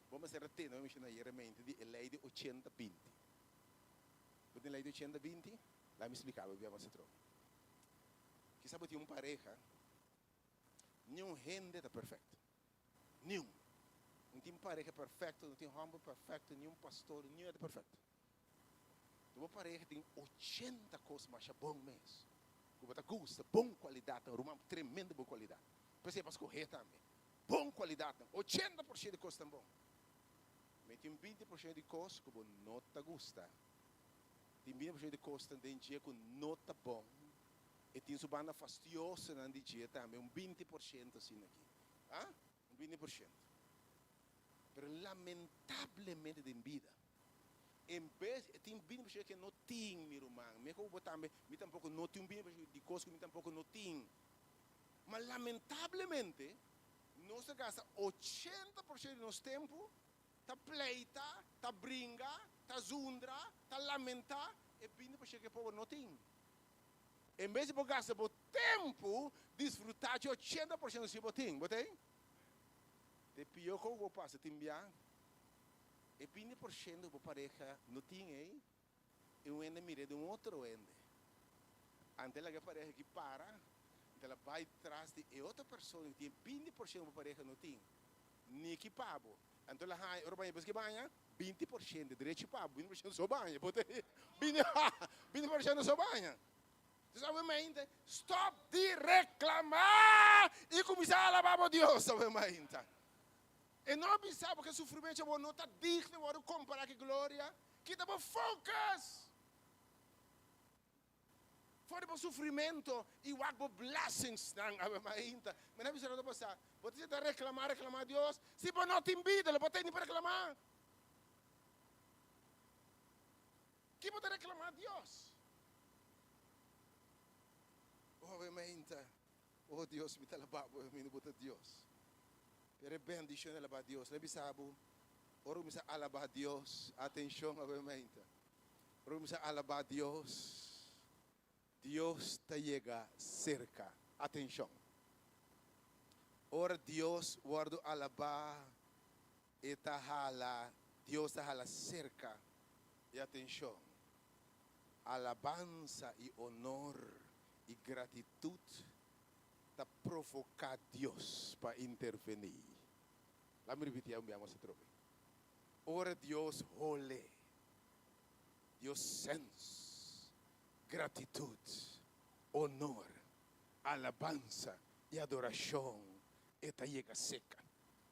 bo mester a tende mi menshoná ayeramente di e lei di ochenta binti. Bo tin lei di ochenta binti? Laga mi splika bo bia mas atrobe. Kisa bo tin un pareha, niun hende ta perfekto. Niun. No tin pareha perfekto, no tin hòmber perfekto, niun pastor, niun hende ta perfekto. Bo pareha tin 80 kos masha bon mes ku bo ta gusta, bon kualidatnan, ruman, tremendo bon kualidat. P'esei pa skohé tambe. Bon kualidatnan, 80% di kosnan bon. Mi tin 20% di kos ku bo no ta gusta. Tin 20% di kosnan den dje ku no ta bon. E tin su banda fastiosonan di dje tambe, un 20% asina aki. Ah? Un 20%. Pero lamentablemente den bida, en bes, e tin 20% ke no tin, mi ruman. Mi ku bo tambe, mi tampoko no tin un 20% di kos ku mi tampoko no tin. Ma lamentablemente, nos ta gasta 80% di nos tempu ta pleita, ta bringa, ta zundra, ta lamentá e 20% ke pober no tin. En bes di bo gasta bo tempu disfrutá dje 80% si bo tin, bo tin? Te pió ku bo pasa tin bia, e 20% ku bo pareha no tin ei, e un hende mir'é di un otro hende. Ante laga e pareha aki para, ante el a bai tras di e otro persona ku tin e 20% ku bo pareha no tin, niki pa bo. Anto el a haña, ora baña, bes ke baña, 20% derechi pa bo, 20% so baña. Bo ta 20% so baña. Entonces awe mainta, stop di reklamá i kuminsá alabá bo Dios awe mainta. E no a bisa bo ke sufrimentu bo no ta digno di wòrdu kompará ku e gloria. Kita bo focus for di bo sufrimentu i wak bo blessingsnan awe mainta. Mi na bisa lo ta pasá. Bo ta sinta reklamá, reklamá Dios. Si bo no tin bida, lo bo tene pa reklamá. Ki bo ta reklamá Dios? Oh, awe mainta. Oh Dios, mi ta alabá bo, mi no bo ta Dios. Pero e bendishon di alabá Dios. Lo e bisa bo, ora bo kuminsá alabá Dios, atenshon awe mainta. Ora bo kuminsá alabá Dios, Dios ta yega serka. Atenshon. Ora Dios wòrdu alabá, e ta hala, Dios ta hala serka. I atenshon, alabansa i onor i gratitut ta provoká Dios pa intervení. Laat mi ripití un bia mas atrobe. Ora Dios hole, Dios sens gratitut, onor, alabansa i adorashon, e ta yega seka.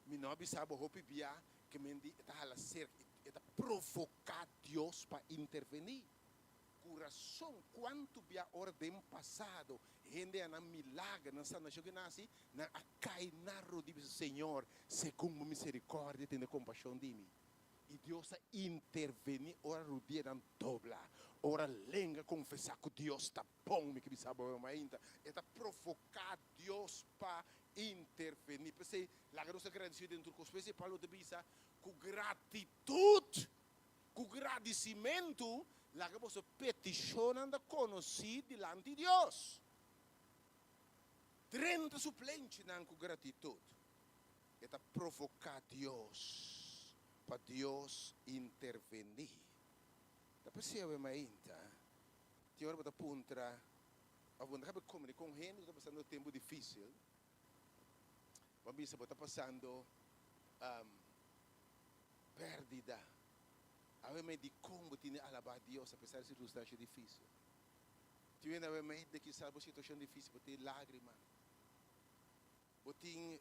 Mi no a bisa bo hopi bia ke men di e ta hala serka, e ta provoká Dios pa intervení. Ku rason, kuantu bia ora den pasado hende a nan milager, nan sanashon ke nan hasi, nan a kai na rodi bisa, Señor, segun bo miserikòrdia tene kompashon di mi. I Dios a intervení ora rudianan dobla, ora lenga konfesá ku Dios ta bon. Mi ke bisa bo mainta, e ta provoká Dios pa intervení. P'esei, laga nos ta gradisido den tur kos. P'esei Pablo ta bisa, Ku gratitut, ku gradisimentu, laga boso petishonnan ta konosí dilanti Dios. Drenta su plenchinan ku gratitut. E ta provoká Dios pa Dios intervení. Ta p'esei awe mainta tin ora bo ta puntra òf bo no ta kaba komunika ku un hende ku ta pasando tempu difísil. Bo a bisa bo ta pasando pèrdida. Awe mei dikon bo tin di alabá Dios apesar di sirkunstansha difísil? Tin hende awe mei di kisas bo situashon difísil, bo tin lágrima, bo tin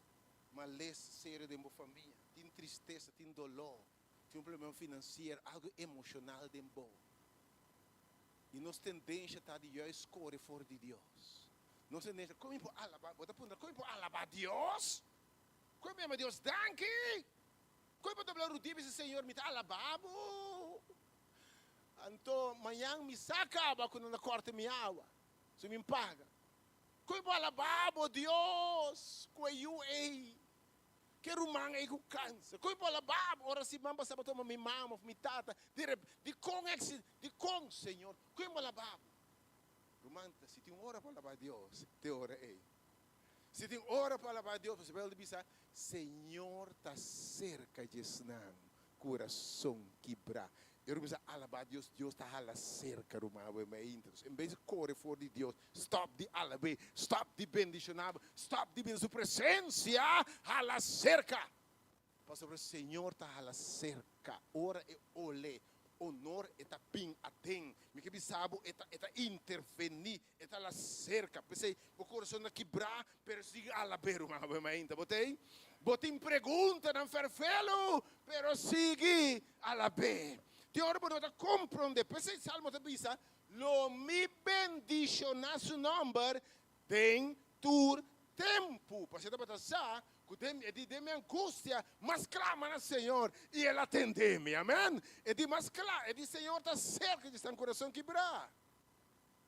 males serio den bo famia, tin tristesa, tin doló, tin un problema finansiero, algu emoshonal den bo. I nos tendensha ta di juist kore for di Dios. Nos tendensha, kon mi por alabá? Bo ta puntra, kon mi por alabá Dios? Kon mi ama Dios? Danki! Kon bo ta bla rudia bisa Señor mi ta alabá bo. Anto mañan mi sa kaba ku nan ta kòrta mi awa, si mi paga. Kon bo alabá bo Dios ku e yu ei, ku e ruman ei ku kanser? Kon bo alabá bo ora siman pasá bo tuma mi mama òf mi tata di rep dikon e dikon Señor? Kon bo alabá bo? Ruman, si tin un ora pa alabá Dios, ta e ora ei. Si tin ora pa alabá Dios, pasobra Bijbel ta bisa, Señor ta serka dje esnan kurason kibrá. E ora bisa alabá Dios, Dios ta hala serka ruman awe mainta. Entonces, en bes di kore for di Dios, stòp di alab'é, stòp di bendishoná bo, stòp di bini su presensia, hala serka. Pasobra Señor ta hala serka ora e ole honor e ta bin aden. Mi ke bisa bo e ta e ta intervení, e ta hala serka. P'esei bo kurason ta kibrá, pero sigui alab'é ruman awe mainta. Bo t'ei? Bo tin preguntanan ferfelu, pero sigui alab'é. Tin ora bo no ta komprondé. P'esei Salmo ta bisa, Lo mi bendishoná su nòmber Den tur tempu, pasobra tabata sa ku den e di den mi angustia mas klama na Señor i El a tende mi. Amen. E di mas kla, e di Señor ta serka di esnan kurason kibrá.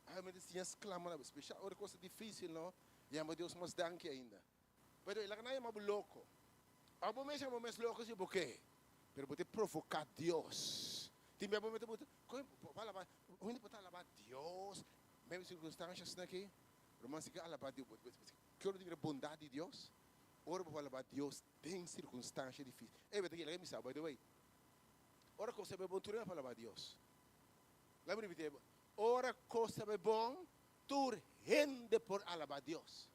Ai, mi ta siña sklama na bo, spesial ora kos ta difísil, no? Yama Dios mas danki ainda. Pero e laga nan yama bo loko. Abo bo mes yama bo mes loko si bo ke, pero bo ta provoká Dios. Tin bia bo mester bo ta, kon bo a alabá, un hende por ta alabá Dios Mesmo circunstancia asina aki, ruman si ke alaba Dios, ke ora di mira bondad di Dios? Ora bo por alaba Dios den circunstancia dificil. Ey, bo ta kere mi sa, by the way, ora cos ta bay bon tur hende por alaba Dios. Laga mi repiti, ora cos ta bay bon tur hende por alaba Dios.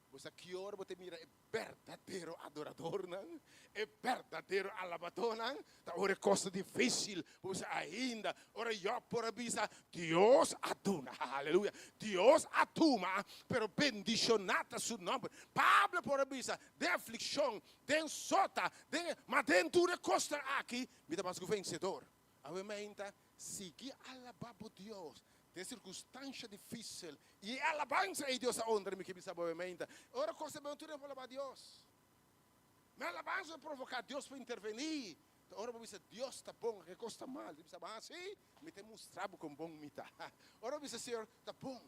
Bo sa ki ora bo ta mira e berdadero adoradornan, e berdadero alabadónan? Ta ora e kos ta difísil. Bo bisa ainda, ora Jòb por a bisa, Dios a duna, aleluya, Dios a tuma, pero bendishoná ta su nòmber. Pablo por a bisa, den aflikshon, den sota, den, ma den tur e kosnan aki, mi ta mas ku vensedor. Awe meinta, sigui alabá bo Dios den sirkunstansha difísil. I e alabansa ei Dios a honra. Mi ke bisa bo awe meinta, ora kos ta bon tur hende por alabá Dios. Mi alabansa ta provoká Dios pa intervení. Ta ora bo bisa Dios ta bon, ke kos ta mal. Di bisa bo, sí, mi ta mustra bo kon bon mi ta. Ora bo bisa Señor ta bon,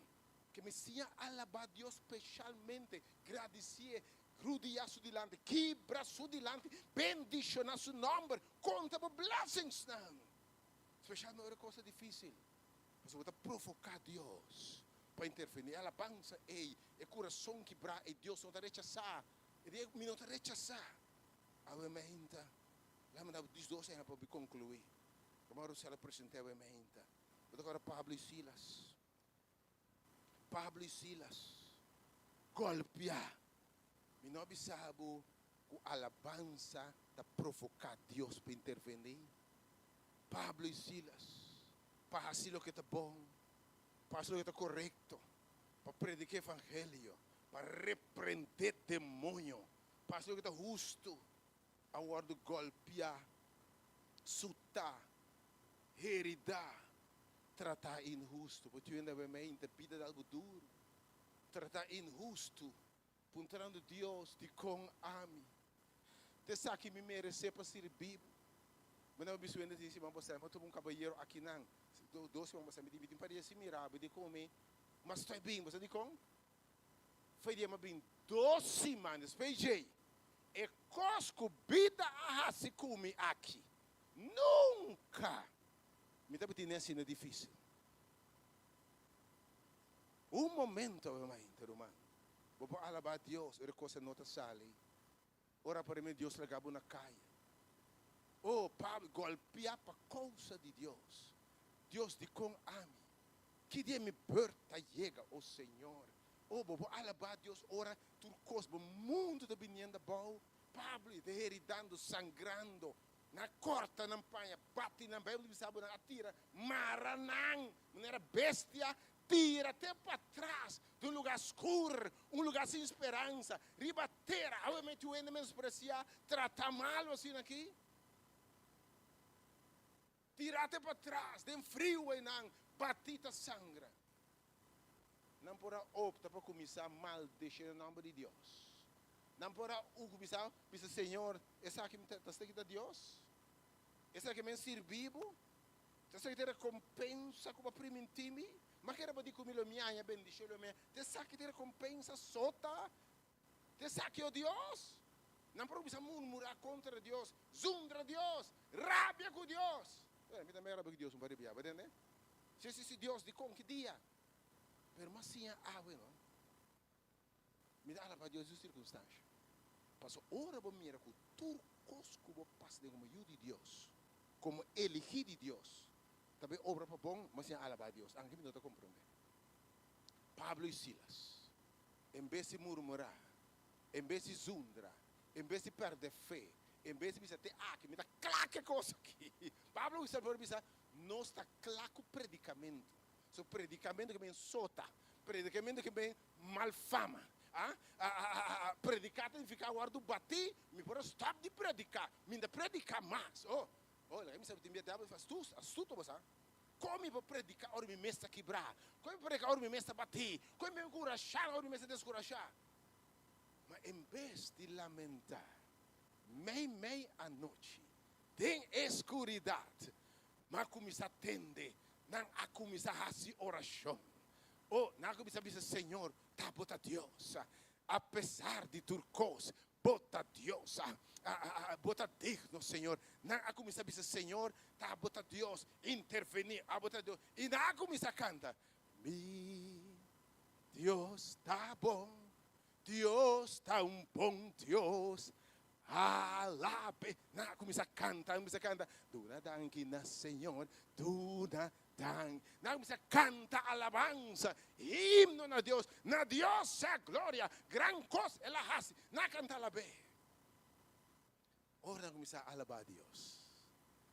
ke mi siña alabá Dios speshalmente, gradisié, Rudia su dilanti, kibra su dilanti, bendiciona su nomber, conta bo blessingsnan. Specialmente ora cos ta dificil, pasobra bo ta provoca Dios pa interveni. E alabansa ey, e curason kibra ey, Dios no ta rechasa. E di, Mi no ta rechasa. Awe meinta, laga mi da bo diesdos ehempel pa mi conclui. Hermano Russell a presenta awe meinta. Bo ta acorda Pablo y Silas? Pablo i Silas gòlpiá. Mi no a bisa bo ku alabansa ta provoká Dios pa intervení? Pablo i Silas, pa hasi loke ta bon, pa hasi loke ta korekto, pa prediká evangelio, pa reprendé demoño, pa hasi loke ta hustu, a wòrdu gòlpiá, sutá, heridá. Tratá inhustu. Bo tin hende mente bida ta algu duru. Tratá inhustu. Puntrando Dios, Dikon ami? Ta esaki mi meresé pa sirbi bo? Mi no a bisa hende tin siman pasá, mi a topa un kabayero akinan, dos siman pasá, mi di, mi tin parese mira bo, dikon mi mas stoi bin? Bo sa dikon? Foi dia mi a bin dos siman despues djei, e kos ku bida a hasi ku mi aki, nunka Mi ta tene asina dificil. Un momento awe mainta, ruman, bo por alaba Dios ora e cosa no ta sali. Ora aparentemente Dios laga bo na caya. Oh, Pablo, golpea pa causa di Dios. Dios, dicon ami? Ki dia mi beurt ta yega, oh Señor? Oh, bo por alaba Dios ora tur cos, bo mundo ta biniendo abao. Pablo ta heridando, sangrando, Nan a kòrta nan paña, bati nan, Beibel ta bisa bo nan a tira, mara nan manera bestia, tira te patras den un lugá skur, un lugá sin speransa, riba tera. Awe mei tur hende menospresiá, tratá malu asina aki. Tira te patras den friu einan, bati ta sangra. Nan por a opta pa kuminsá maldeshe e nòmber di Dios. Nan por a kuminsá bisa, Señor, esaki ta esaki ta Dios? Esaki mi a sirbi bo? Esaki ta rekompensa ku bo a primintí mi? M'a kere bo di ku mi lo mi haña bendishon lo mi Ta esaki ta rekompensa so ta? Ta esaki, o Dios? Nan por kuminsá murmurá kontra Dios, zundra Dios, rabia ku Dios. Bueno, mi tambe a rabia ku Dios un par di bia, bo tende? Si, si, si, Dios, dikon ki dia? Pero mi a siña awe, no? Mi ta alabá Dios den su sirkunstansha. Pasobra ora bo mira ku tur kos ku bo pasa den komo yu di Dios, komo eligí di Dios, ta bai obra pa bon, bo a siña alabá Dios, anke mi no ta komprondé. Pablo i Silas, en bes di murmurá, en bes di zundra, en bes di pèrdè fe, en bes di bisa te aki, mi ta kla ku e kos aki. Pablo ku Silas por bisa, Nos ta kla ku predikamentu. So predikamentu ke ben sota, predikamentu ke ben mal fama. A, a, a, a, prediká ta nifiká wòrdu batí, mi por a stòp di prediká, mi no ta prediká mas. Oh, oh, laga mi sa tin bia diabel astuto, astuto bo sa. Kon mi por prediká ora mi mes ta kibrá? Kon mi por prediká ora mi mes ta batí? Kon mi por enkurashá ora mi mes ta deskurashá? Ma en bes di lamentá mei mei anochi den e skuridat, Mi a kuminsá tende, nan a kuminsá hasi orashon. O, nan a kuminsá bisa, Señor, ta Bo ta Dios. Apesar di tur kos, Bo ta Dios. Bo ta digno, Señor. Nan a kuminsá bisa, Señor, ta Bo ta Dios. Intervení, abo ta Dios. I nan a kuminsá kanta, Mi Dios ta bon, Dios ta un bon Dios. Alabe. Nan a kuminsá kanta, nan a kuminsá kanta, Duna danki na Señor, duna danki. Nan a kuminsá kanta alabansa, himno na Dios. Na Dios sea gloria, gran kos El a hasi. Nan a kanta alab'é. Ora nan kuminsá alabá Dios,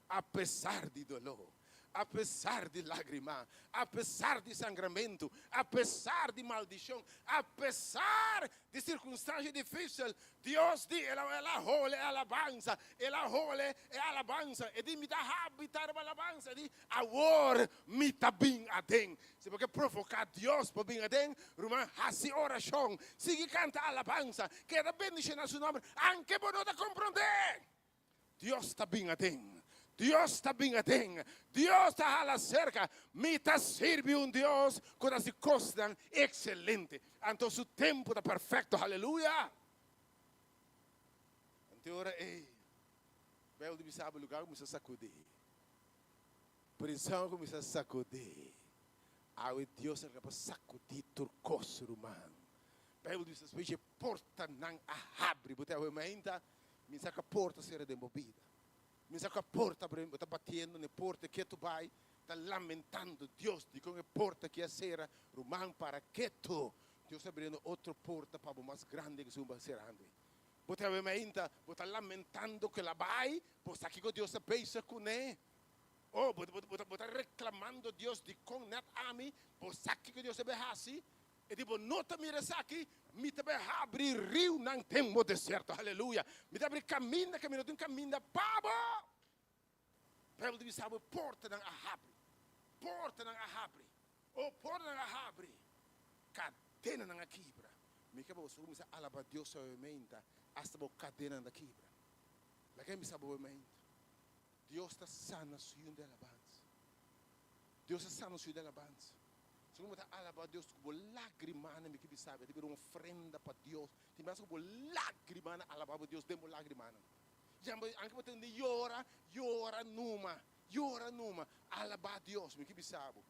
apesar di doló, apesar di lágrima, apesar di sangramentu, apesar di maldishon, apesar di sirkunstansia difísil, Dios di, El a el a hole e alabansa, El a hole e alabansa. E di, Mi ta habitá riba alabansa. E di, Awor mi ta bin aden. Si bo ke provoká Dios pa bin aden, ruman, hasi orashon, sigui kanta alabansa, keda bendishoná su nòmber, anke bo no ta komprondé. Dios ta bin aden. Dios ta bin aden. Dios ta hala serka. Mi ta sirbi un Dios ku ta hasi kosnan ekselente. Anto su tempu ta perfekto. Haleluya! Anto e ora ei, Beibel ta bisa bo, Lugá kuminsá sakudí. Prizòn kuminsá sakudí. Awe Dios a kaba sakudí tur kos, ruman. Beibel ta bisa, Despues dje portanan a habri. Bo ta awe mainta Mi sa ku a porta sera den bo bida. Mi sa ku a porta abri, bo ta batiendo na e porta ketu bai, ta lamentando, Dios, dikon e porta aki a sera? Ruman, para ketu! Dios ta abriendo otro porta pa bo mas grandi ku esun bo a serando ei. Bo ta wema ainda, bo ta lamentando ku el a bai, bo sa kiko Dios ta bezig kuné? Oh, bo, bo, bo, bo ta reklamando Dios, dikon nèt ami? Bo sa kiko Dios ta bai hasi? E di, Bo no ta mira esaki? Mi ta bai habri riunan den bo desierto. Aleluya! Mi ta habri kaminda kaminda no tin kaminda pa bo. Bijbel ta bisa bo, Portanan a habri. Portanan a habri. O, portanan a habri. Kadenanan a kibra. Mi ke pa boso kuminsá alabá Dios suavemente asta bo kadenanan ta kibra. Laga mi bisa bo suavemente, Dios ta sana su yu den alabansa. Dios ta sana su yu den alabansa. Segun bo ta alabá Dios ku bo lágrimanan, mi ke bisa bo, ta bira un ofrenda pa Dios. Tin bes ku bo lágrimanan alabá bo Dios den bo lágrimanan. Ya bo, anke bo tende yora, yora numa, yora numa, alabá Dios. Mi ke bisa bo,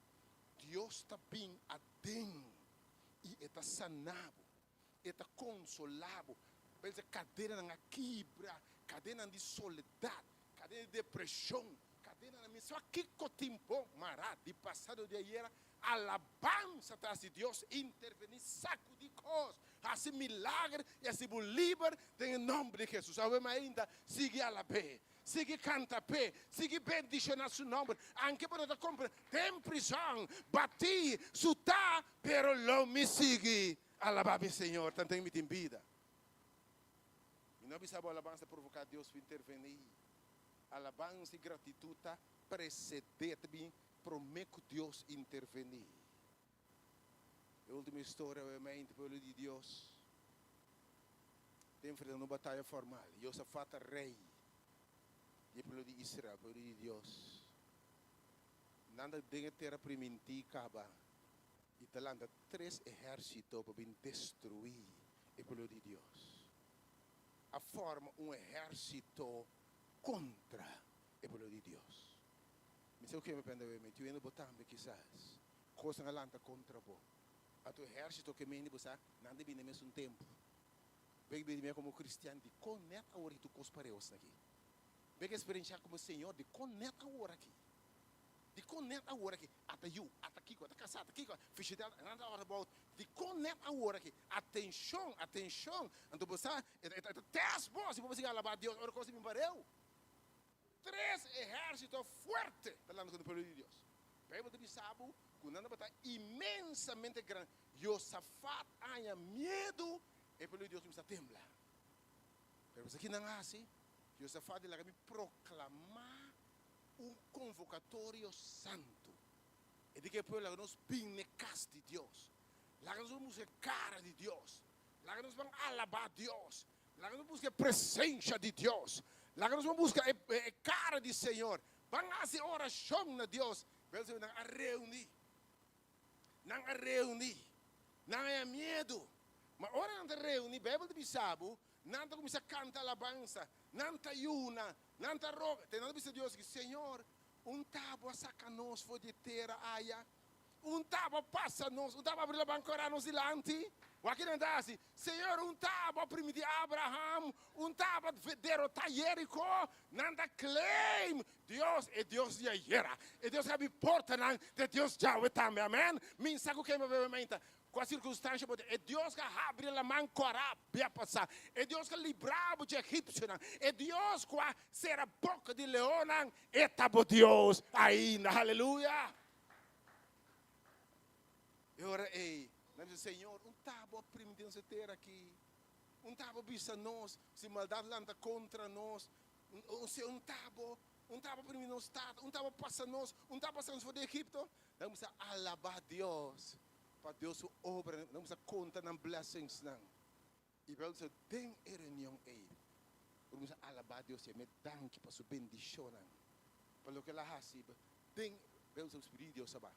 Dios ta bin aden i e ta saná bo, e ta konsolá bo. Pensa kadenanan a kibra, kadenanan di soledat, kadena di depreshon, kadenanan mi sa kiko tin bo mará di pasado di ayera. Alabansa ta hasi Dios intervení, sakudí kos, hasi milager i hasi bo liber den e nòmber di Hesus. Awe mainta sigui alab'é, sigui kanta p'e, sigui bendishoná su nòmber, anke bo no ta komprendé. Den prizòn, batí, sutá, pero lo mi sigui alabá mi Señor tanten mi tin bida. Mi no a bisa bo alabansa ta provoká Dios pa intervení. Alabansa i gratitut ta presedé, ta bin promé ku Dios intervení. E último historia, obviamente, pueblo di Dios. Ta enfrentando un bataya formal. Josafat ta rei di e pueblo di Israel, pueblo di Dios. Nan ta den e tera primintí kaba i ta lanta tres ehérsito pa bin destruí e pueblo di Dios. A forma un ehérsito kontra e pueblo di Dios. Mi sa ku ke mi pende awe, mi tin bo tambe kisas. Kosnan a lanta kontra bo. Anto ehérsito ke mende bo sa, nan ta bini na mesun tempu. Bek bini mi komo kristian, dikon nèt awor aki tur kos pareu asina aki? Bek eksperenshá komo Señor, dikon nèt awor aki? Dikon nèt awor aki? Ata yu, ata kiko, ata kasá, ata kiko, fishitá, nan ta ora bout. Dikon nèt awor aki? Atenshon, atenshon! Anto bo sa, e ta e ta tèst bo si bo por sigui alabá Dios ora kos ta bin pareu. Tres ehérsito fuerte ta lanta kontra e pueblo di Dios. Beibel ta bisa bo ku nan tabata inmensamente gran. Yosafat a haña miedu, e pueblo di Dios kuminsá tembla. Pero esaki nan a hasi, Yosafat di laga mi proklamá un konvokatorio santu. E di ku e pueblo, Laga nos bin n'e kas di Dios. Laga nos ban buska e kara di Dios. Laga nos ban alabá Dios. Laga nos buska e presensha di Dios. Laga nos ban buska e kara di Señor. Ban hasi orashon na Dios. Bel nan a reuní. Nan a reuní. Nan a haña miedu. Ma ora nan ta reuní, Beibel ta bisa bo, nan ta kuminsá kanta alabansa, nan ta yuna, nan ta roga. Te nan ta bisa Dios, Señor, un ta bo a saka nos for di e tera aya? Un ta bo a pasa nos, un ta bo a abri laban kora nos dilanti? Wak ki nan ta hasi, Señor, un ta bo a primiti Abraham, un ta bo a derotá Jeriko. Nan ta claim Dios, e Dios di ayera, e Dios ku a habri portanan, ta e Dios djawe tambe. Amen. Mi sa ku ken bo bebe mainta, kua sirkunstansha bo tin, e Dios ku a habri laman kora bia pasá, e Dios ku a libra bo dje egipsionan, e Dios ku a sera boka di leonnan, e ta bo Dios ainda. Haleluya! E ora ei, nan bisa, Señor, un ta bo a primintí nos e tera aki? Un ta bo bisa nos, si maldat lanta kontra nos, un ta bo, un ta bo primintí nos tata, un ta bo pasa nos, un ta bo pasa nos for di Egipto? Nan kuminsá alabá Dios pa Dios su obra, nan kuminsá konta nan blessingsnan. I Pablo bisa, Den e reunion ei, bo kuminsá alabá Dios i a mi danki pa su bendishonnan, pa loke el a hasi. Den, Pablo bisa, Spiritu di Dios a ba.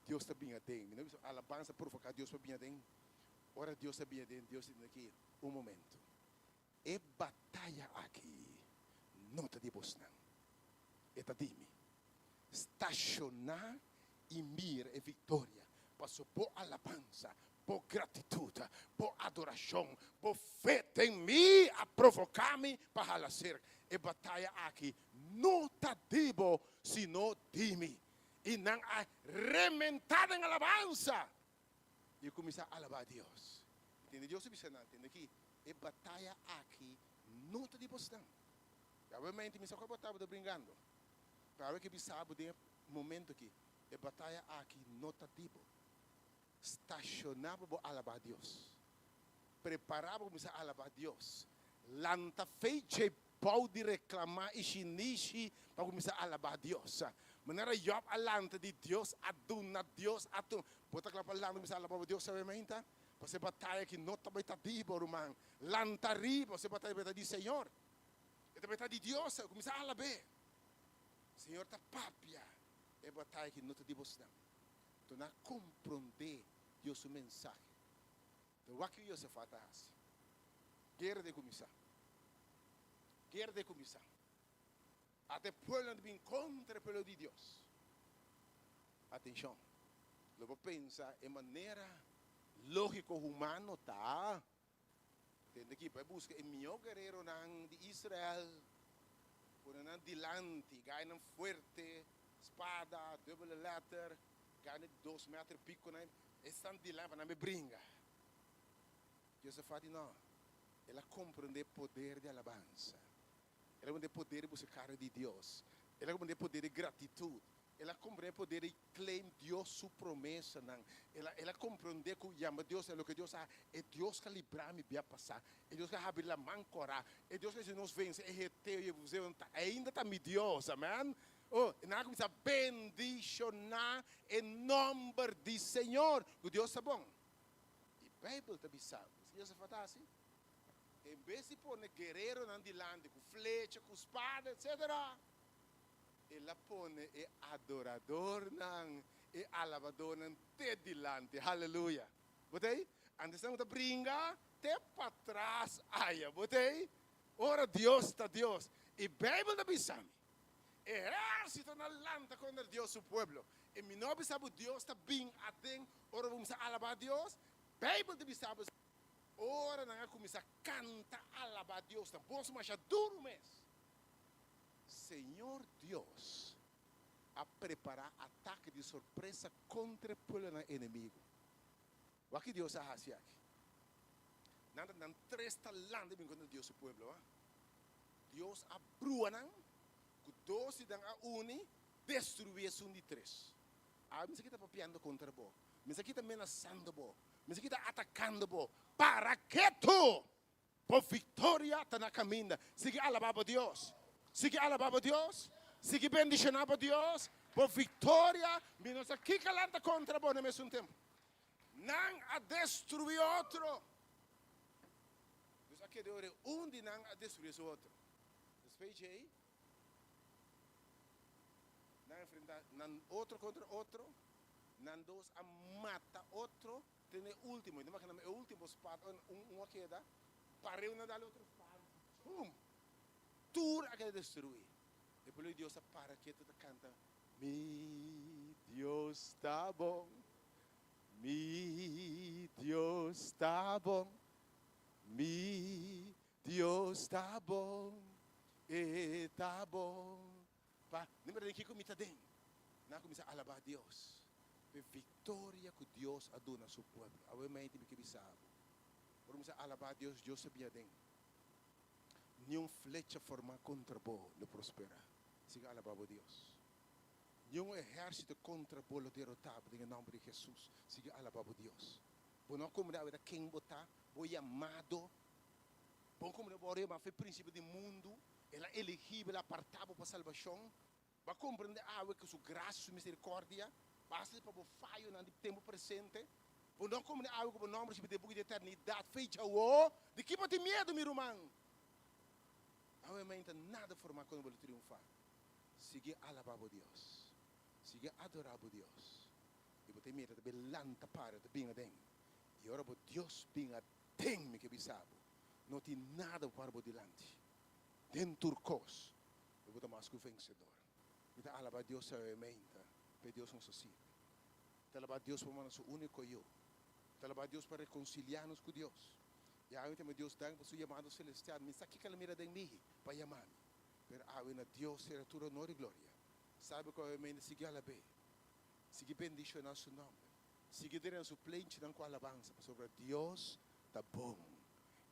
Dios ta bin aden. Mi no bisa alabansa provoká Dios pa bin aden. Ora Dios ta bin aden, Dios ta bin aki, Un momento. E bataya aki no ta di bosnan, e ta di mi. Stashoná i mira e viktoria, paso bo alabansa, bo gratitut, bo adorashon, bo fe den mi a provoká mi pa hala serka. E bataya aki no ta di bo, sino di mi. I nan a rementá den alabansa i kuminsá alabá Dios. Tende Dios a bisa nan, Tende aki, e bataya aki no ta di bosnan. Probablemente mi sa ku bo tabata bringando, pero awe ke bisa bo den e momento aki, e bataya aki no ta di bo. Stashoná pa bo alabá Dios. Prepará pa kuminsá alabá Dios. Lanta fei dje bou di reklamá i shinishi pa kuminsá alabá Dios. Manera Jòb a lanta di Dios a duna, Dios a tuma. Bo ta kla pa lanta kuminsá alabá bo Dios awe mainta? Pasobra e bataya aki no ta bai ta di bo, ruman. Lanta riba, pasobra e bataya bai ta di Señor. E ta bai ta di Dios. Kuminsá alab'é. Señor ta papia, e bataya aki no ta di bosnan. Anto nan a komprondé Dios su mensahe. Pero wak ki Josafat a hasi. Guera ta kuminsá. Guera ta kuminsá. Ata e pueblonan ta bin kontra e pueblo di Dios. Atenshon! Lo bo pensa e manera lógiko humano ta. Tende aki, bai buska e mihó guereronan di Israel, pone nan dilanti, gainan fuerte, spada, dubbele letter, gainan di dos meter piko nan, esnan dilanti pa nan bai bringa. Josafat di no, el a komprendé poder di alabansa. El a komprendé poder di buska kara di Dios. El a komprendé poder di gratitut. El a komprendé poder di claim Dios su promesanan. El a el a komprendé ku yama Dios loke Dios a e Dios ka libra mi bia pasá. E Dios ka habri laman kòrá. E Dios ka hasi nos vense e heteo i ebuseo ta ainda ta mi Dios. Amen. Oh, nan a kuminsá bendishoná e nòmber di Señor, ku Dios ta bon. I Beibel ta bisa, Josafat a hasi? En bes di pone guereronan dilanti ku flecha, ku spada, etsetera, el a pone e adoradornan, e alabadornan te dilanti. Haleluya! Bo ta ei? Antes nan ku ta bringa te patras aya. Bo ta ei? Ora Dios ta Dios. I Beibel ta bisa mi, Ehérsitonan lanta kontra Dios su pueblo. I mi no a bisa bo Dios ta bin aden ora bo kuminsá alabá Dios? Beibel ta bisa bo. Ora nan a kuminsá kanta alabá Dios na bos masha duru mes, Señor Dios a prepará atake di sorpresa kontra e pueblonan enemigu. Wak ki Dios a hasi aki. Nan ta nan tres ta lanta bin kontra Dios su pueblo. Dios a brua nan, ku dos di nan a uni, destruí esun di tres. Awe mi sa ki ta papiando kontra bo. Mi sa ki ta menasando bo. Mi sa ki ta atakando bo. Para ketu! Bo viktoria ta na kaminda. Sigui alabá bo Dios. Sigui alabá bo Dios. Sigui bendishoná bo Dios. Bo viktoria, mi no sa kiko a lanta kontra bo na mesun tempu. Nan a destruí otro. Dus a keda ora un di nan a destruí su otro. Despues djei, nan a enfrentá nan otro kontra otro. Nan dos a mata otro te na e ultimo. I ta makina e ultimo spada, un un a keda pareu na dal e otro spada, pum! Tur a keda destruí. E pueblo di Dios a para ketu ta kanta, Mi Dios ta bon, mi Dios ta bon, mi Dios ta bon, e ta bon. Pa mi mira den kiko mi ta den. Nan a kuminsá alabá Dios p'e viktoria ku Dios a duna su pueblo. Awe mente mi ke bisa bo, ora bo kuminsá alabá Dios, Dios ta bini aden. Niun flecha formá kontra bo lo prosperá. Sigui alabá bo Dios. Niun ehérsito kontra bo lo derotá bo den e nòmber di Hesus. Sigui alabá bo Dios. Bo no a komprendé awe ta ken bo ta, bo yamado. Bo a komprendé bo a yamá for e prinsipio di mundu. El a elegí bo, el a apartá bo pa salbashon. Bo a komprendé awe ku su grasia i su miserikòrdia basta pa bo fayonan di tempu presente. Bo no a komprendé awe ku bo nòmber skibí den e buki di eternidat. Fe djawo! Di ki bo tin miedu, mi ruman? Awe mainta nada formá kontra bo lo triunfá. Sigui alabá bo Dios. Sigui adorá bo Dios. I bo ta mira ta bin lanta para, ta bin aden. I ora bo Dios bin aden, mi ke bisa bo, no tin nada bo para bo dilanti. Den tur kos lo bo ta mas ku vensedor. Mi ta alabá Dios sabiamente p'e Dios nos a sirbi. Mi ta alabá Dios pa manda su úniko Yu. Mi ta alabá Dios pa rekonsiliá nos ku Dios. I awe mi ta manda Dios danki pa su yamado selestial. Mi sa kiko el a mira den mi pa yama mi. Pero awe na Dios sera tur honor i gloria. Sabi ku awe mi sigui alab'é, sigui bendishoná su nòmber, sigui drena su plenchinan ku alabansa, pasobra Dios ta bon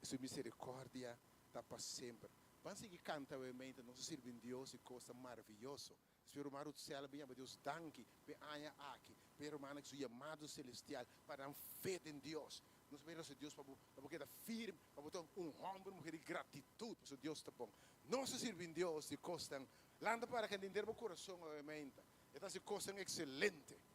i su miserikòrdia ta pa semper. Ban sigui canta awe mente nos a sirbi un Dios di cosnan maraviyoso. Spero ruman Ruthsel a bin yama Dios danki p'e aña aki, p'e rumannan cu su yamado celestial pa nan fe den Dios. Nos a bira su Dios pa bo pa bo keda firme, pa bo ta un homber, muher di gratitud, pasobra Dios ta bon. Nos a sirbi un Dios di cosnan. Lanta para kende henter bo curason awe mente. E ta haci cosnan excelente.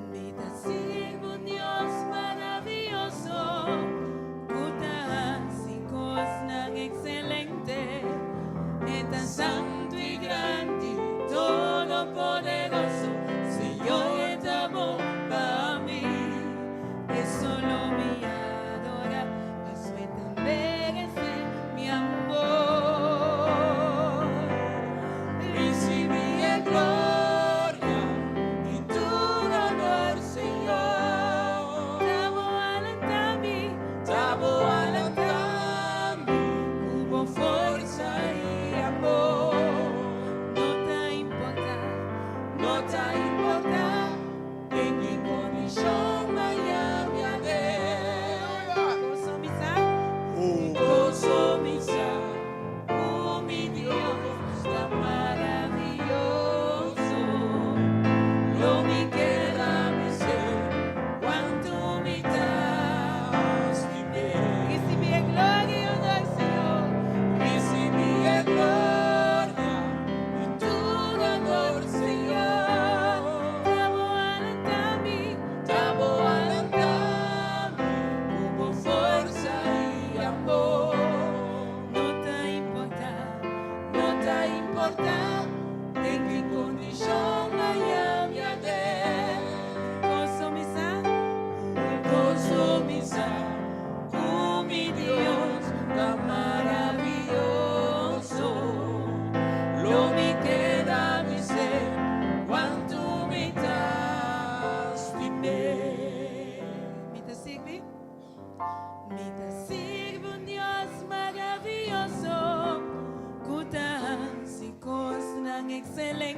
Mi ta sirbi un Dios maravioso.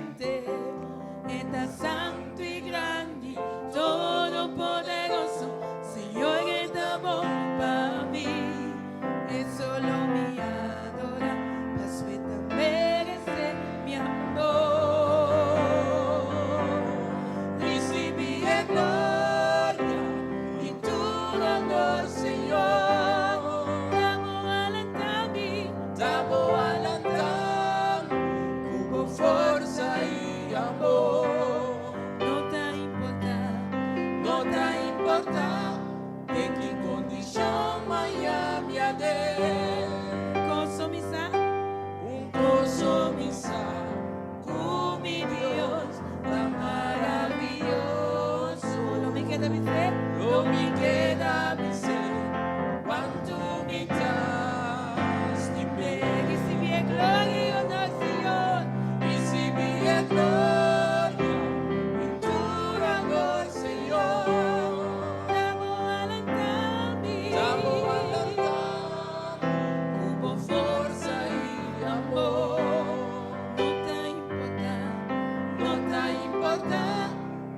Excelente. E ta santo y grandi, todopoderoso. Señor, e ta bon pa mi. E so lo mi adora, paso e ta merece mi amor. Recibi e gloria y tur honor, Señor. Ta Bo a lanta mi, Ta Bo a lanta mi, cu forsa y amor. No ta importa, No ta importa den ki condicion mi mi aden. Cos so mi sa, Un cos so mi sa, cu mi Dios ta maraviyoso. Lo mi keda bis'e, Lo mi keda bis'e, cuanto mi ta stim'e. Recibi e gloria y honor, Señor. Recibi e gloria y tur honor, Señor. Ta Bo a lanta mi, Ta Bo a lanta mi, cu forsa y amor. No ta importa, No ta importa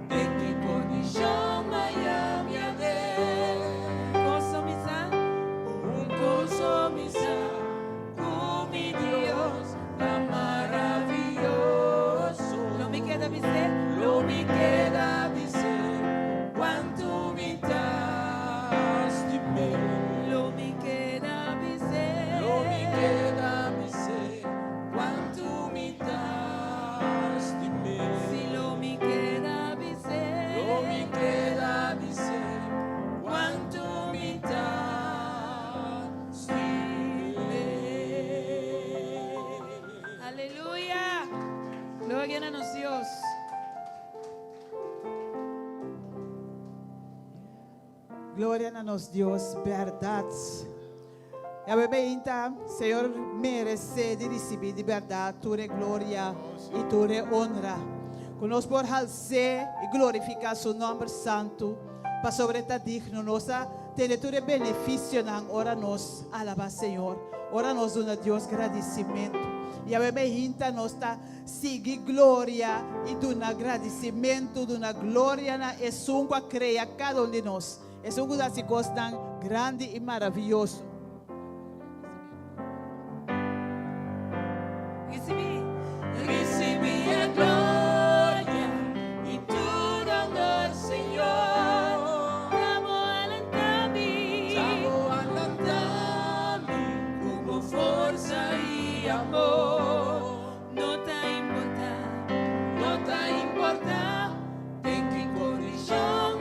den ki condicion mi aden. Cos so mi sa, Un cos so mi sa, cu mi Dios ta maraviyoso. Lo mi keda bis'e, Lo mi keda bis'e, cuanto mi ta stim'e. Lo mi keda bis'e. Lo mi keda bis'e, cuanto mi ta stim'e. Si lo mi keda bis'e. Lo mi keda bis'e, cuanto mi ta stim'e. Aleluya. Gloria na nos Dios. Gloria na nos Dios, berdad. Awe mainta, Señor merece di recibi di berdad tur gloria y tur honra. Cu nos por hals'e y glorifica su nomber santo, pasobra e ta digno nos ta tene tur beneficionan ora nos alaba Señor, ora nos duna Dios gradicimento. Y awe mainta nos ta sigui gloria y duna gradicimento, duna gloria na esun cu a crea cada un di nos. Esun cu ta haci cosnan grandi y maraviyoso. Recibi. Recibi e gloria y tur honor, Señor. Ta Bo a lanta mi, Ta Bo a lanta mi, cu forsa y amor. No ta importa, No ta importa den ki condicion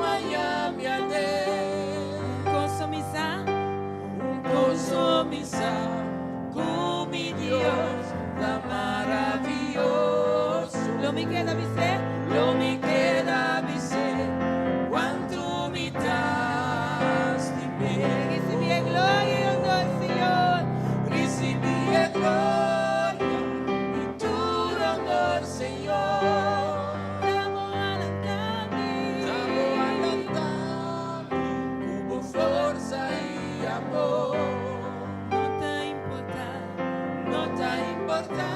mi aden. Cos so mi sa, Un cos so mi sa, cu mi Dios ta maraviyoso. Lo mi keda bis'e, Lo mi keda bis'e, cuanto mi ta stim'e. Recibi e gloria y honor, Señor. Recibi e gloria y tur honor, Señor. Ta Bo a lanta mi, Ta Bo a lanta mi, cu forsa y amor. No ta importa, No ta importa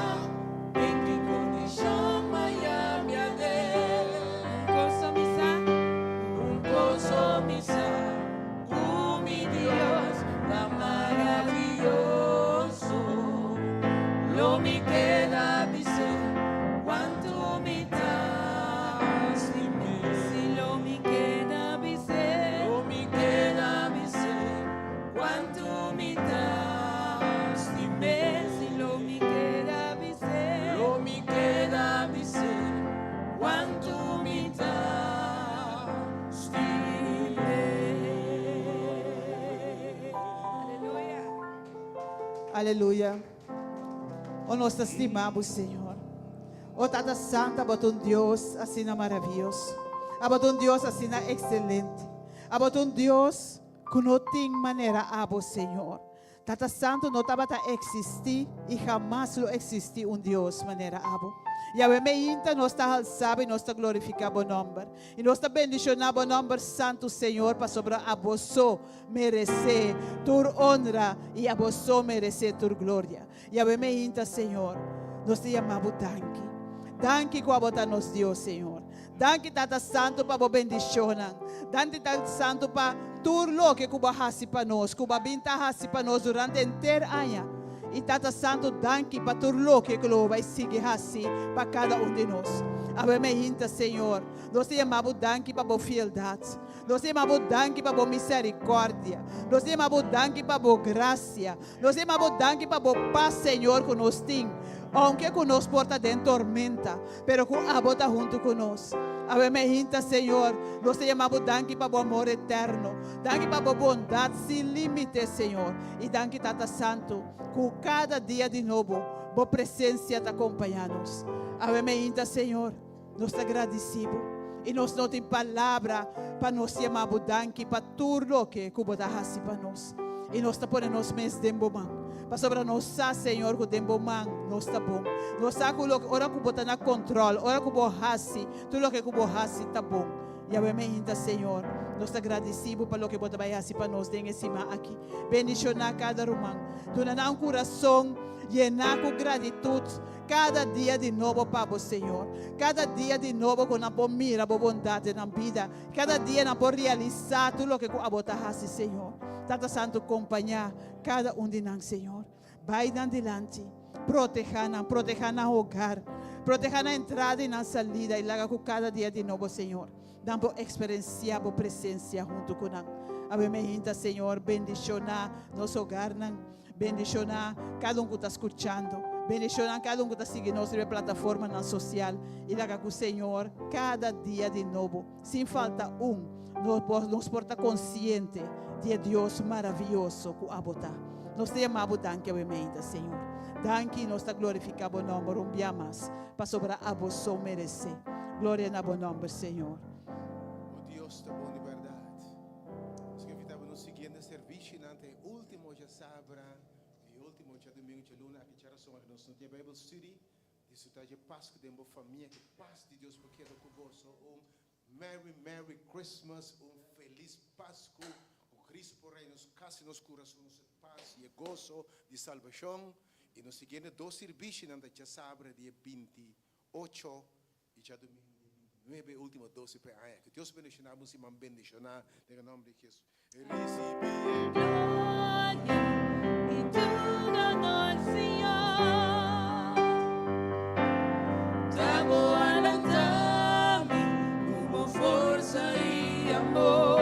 den ki condicion mi aden. Cos so mi sa, Un cos so mi sa, cu mi Dios ta maraviyoso. Lo mi keda bis'e, cuanto mi ta stim'e. Si lo mi keda bis'e. Lo mi keda bis'e, cuanto mi ta stim'e. Si lo mi keda bis'e. Lo mi keda bis'e, cuanto mi ta stim'e. Aleluya. Aleluya. O nos ta stima Bo, Señor. O Tata Santo, Abo ta un Dios asina maraviyoso. Abo ta un Dios asina excelente. Abo ta un Dios cu no tin manera Abo, Señor. Tata Santo, no tabata existi y hamas lo existi un Dios manera Abo. Y awe mainta nos ta halsa Bo y nos ta glorifica Bo nomber. Y nos ta bendiciona Bo nomber santo, Señor, pasobra Abo so merece tur honra y Abo so merece tur gloria. Y awe mainta, Señor, nos ta yama Bo danki. Danki ku abo ta nos Dios, Señor. Danki Tata Santu pa bo bendishonnan. Danki Tata Santu pa tur loke ku bo a hasi pa nos, ku bo a bin ta hasi pa nos durante henter aña. I Tata Santu danki pa tur loke ku lo bo bai sigui hasi pa kada un di nos. Awe meinta, Señor, nos ta yama bo danki pa bo fieldat. Nos ta yama bo danki pa bo miserikòrdia. Nos ta yama bo danki pa bo grasia. Nos ta yama bo danki pa bo pas, Señor, ku nos tin, ounke ku nos por ta den tormenta, pero ku abo ta huntu ku nos. Awe meinta, Señor, nos ta yama bo danki pa bo amor eterno. Danki pa bo bondat sin límite, Señor. I danki, Tata Santu, ku kada dia di nobo bo presensia ta kompañá nos. Awe meinta, Señor. Nos ta gradisí bo i nos no tin palabra pa nos yama bo danki pa tur loke ku bo ta hasi pa nos. I nos ta pone nos mes den bo man, pasobra nos sa, Señor, ku den bo man nos ta bon. Nos sa ku loke ora ku bo ta na kontròl, ora ku bo hasi, tur loke ku bo hasi ta bon. Yahweh meinta, Señor, nos ta gradisí bo pa loke bo ta bai hasi pa nos den e siman aki. Bendishoná kada ruman. Duna nan un kurason yená ku gratitut. Kada dia di nobo pa bo, Señor. Kada dia di nobo ku nan por mira bo bondat den nan bida. Kada dia nan por realisá tur loke ku abo ta hasi, Señor. Tata Santu, kompañá kada un di nan, Señor. Bai nan dilanti, protehá nan, protehá nan hogar, protehá nan entrada i nan salida i laga ku kada dia di nobo, Señor, nan por eksperensiá bo presensia huntu ku nan. Awe mi hinta, Señor, bendishoná nos hogarnan. Bendishoná kada un ku ta skuchando. Bendishoná kada un ku ta sigui nos riba e plataformanan sosial. I laga ku Señor kada dia di nobo, sin falta un, nos por ta konsiente di e Dios maravioso ku abo ta. Nos ta yama bo danki awe meinta, Señor. Danki i nos ta glorifiká bo nòmber un bia mas, pasobra abo so meresé. Gloria na bo nòmber, Señor. O Dios ta bon di bèrdat. Nos ke invitá bo nos siguiente servishinan ta e último djasabra i e último djadumingu djaluna aki djarason ora nos no tin e Bijbel Study. Disfrutá dje Pasku den bo famia. Ku pas di Dios por keda ku boso. Un Merry Merry Christmas, un Felis Pasku. Ku Cristo por reina nos kas i nos kurason, nos pas i e goso di salbashon. I nos siguiente dos sirbishinan ta djasabra dia 28 I djadumingu dia 29, e ultimo dosi pa e aña. Ku Dios bendishoná bo un siman bendishoná den e nòmber di Hesus. Risibí e. Gloria i tur honor, Señor. Ta bo a lanta mi ku bo forsa i amor.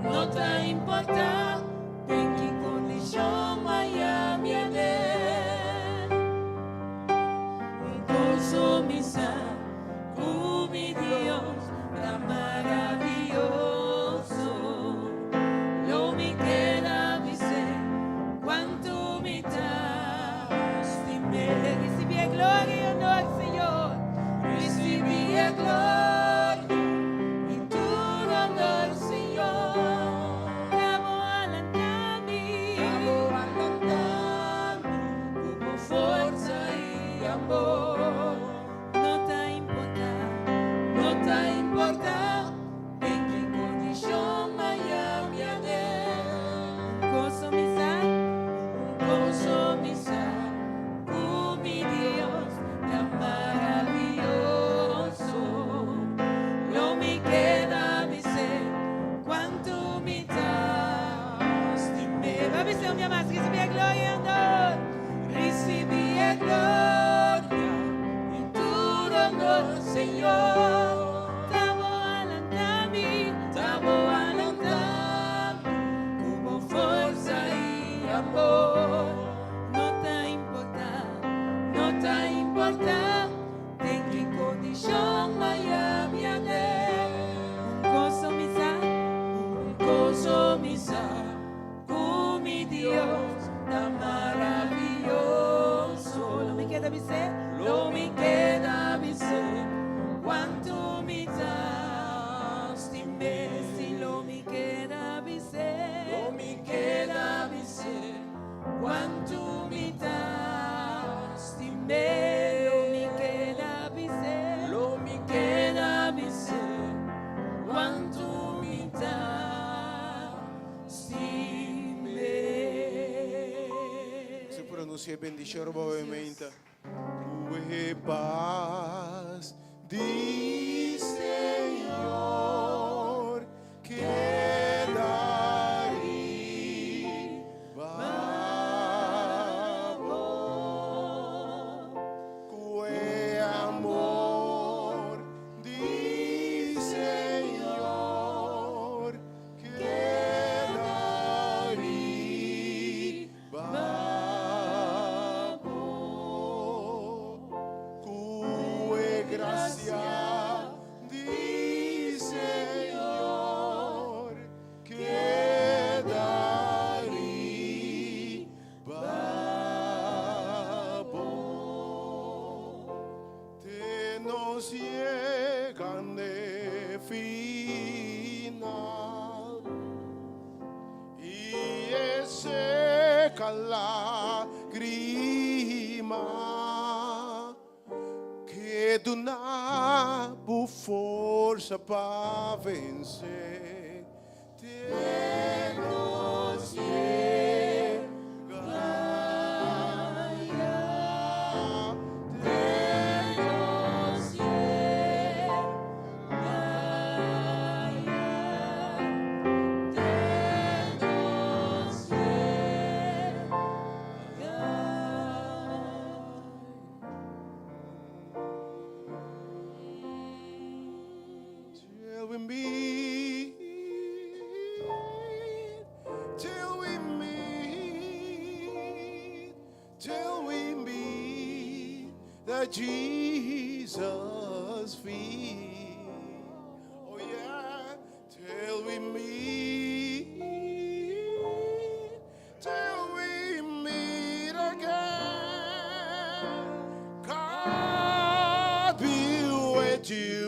No ta importá den ki kondishon maya mi a den. Un goso mi sa ku mi Dios ta maravioso. Lo mi keda bis'é kuantu mi ta stim'é. Risibí e gloria i honor, Señor. Risibí e gloria i tur honor, Señor. Ta bo a lanta mi. Ta bo a lanta mi. Ku bo forsa i amor. No ta importá. No ta importá den ki kondishon maya mi a den. Un goso mi sa. Un goso mi sa ku mi Dios ta maravioso. Lo mi keda bis'é kuantu mi ta stim'é. Ba bis'é un bia mas, Risibí e gloria i honor. Risibí e gloria i tur honor, Señor. Ta bo a lanta mi. Ta bo a lanta mi ku bo forsa i amor. No ta importá. No ta importá den ki kondishon maya mi a den. Un goso mi sa. Un goso mi sa. Ku mi Dios ta maravioso. Lo mi keda bis'é. Lo mi keda bis'é. Kuantu mi ta stim'é. Si lo mi keda bis'é. Lo mi keda bis'é. Kuantu mi ta stim'é. Lo mi keda bis'é. Lo mi keda bis'é. Kuantu mi ta. Se pronuncia e bendicion riba bo meinta. E pas di Señor keda riba bo. Ku e amor di Señor keda riba bo. Ku e grasia di Señor keda riba bo. Te nos yega n'e final i e seka lágrima ku duna bo forsa pa vense. Te nos yega ya, te nos yega ya, te nos yega. Till we meet, till we meet, till we meet at Jesus' feet. Oh yeah, till we meet, till we meet again. God be with you.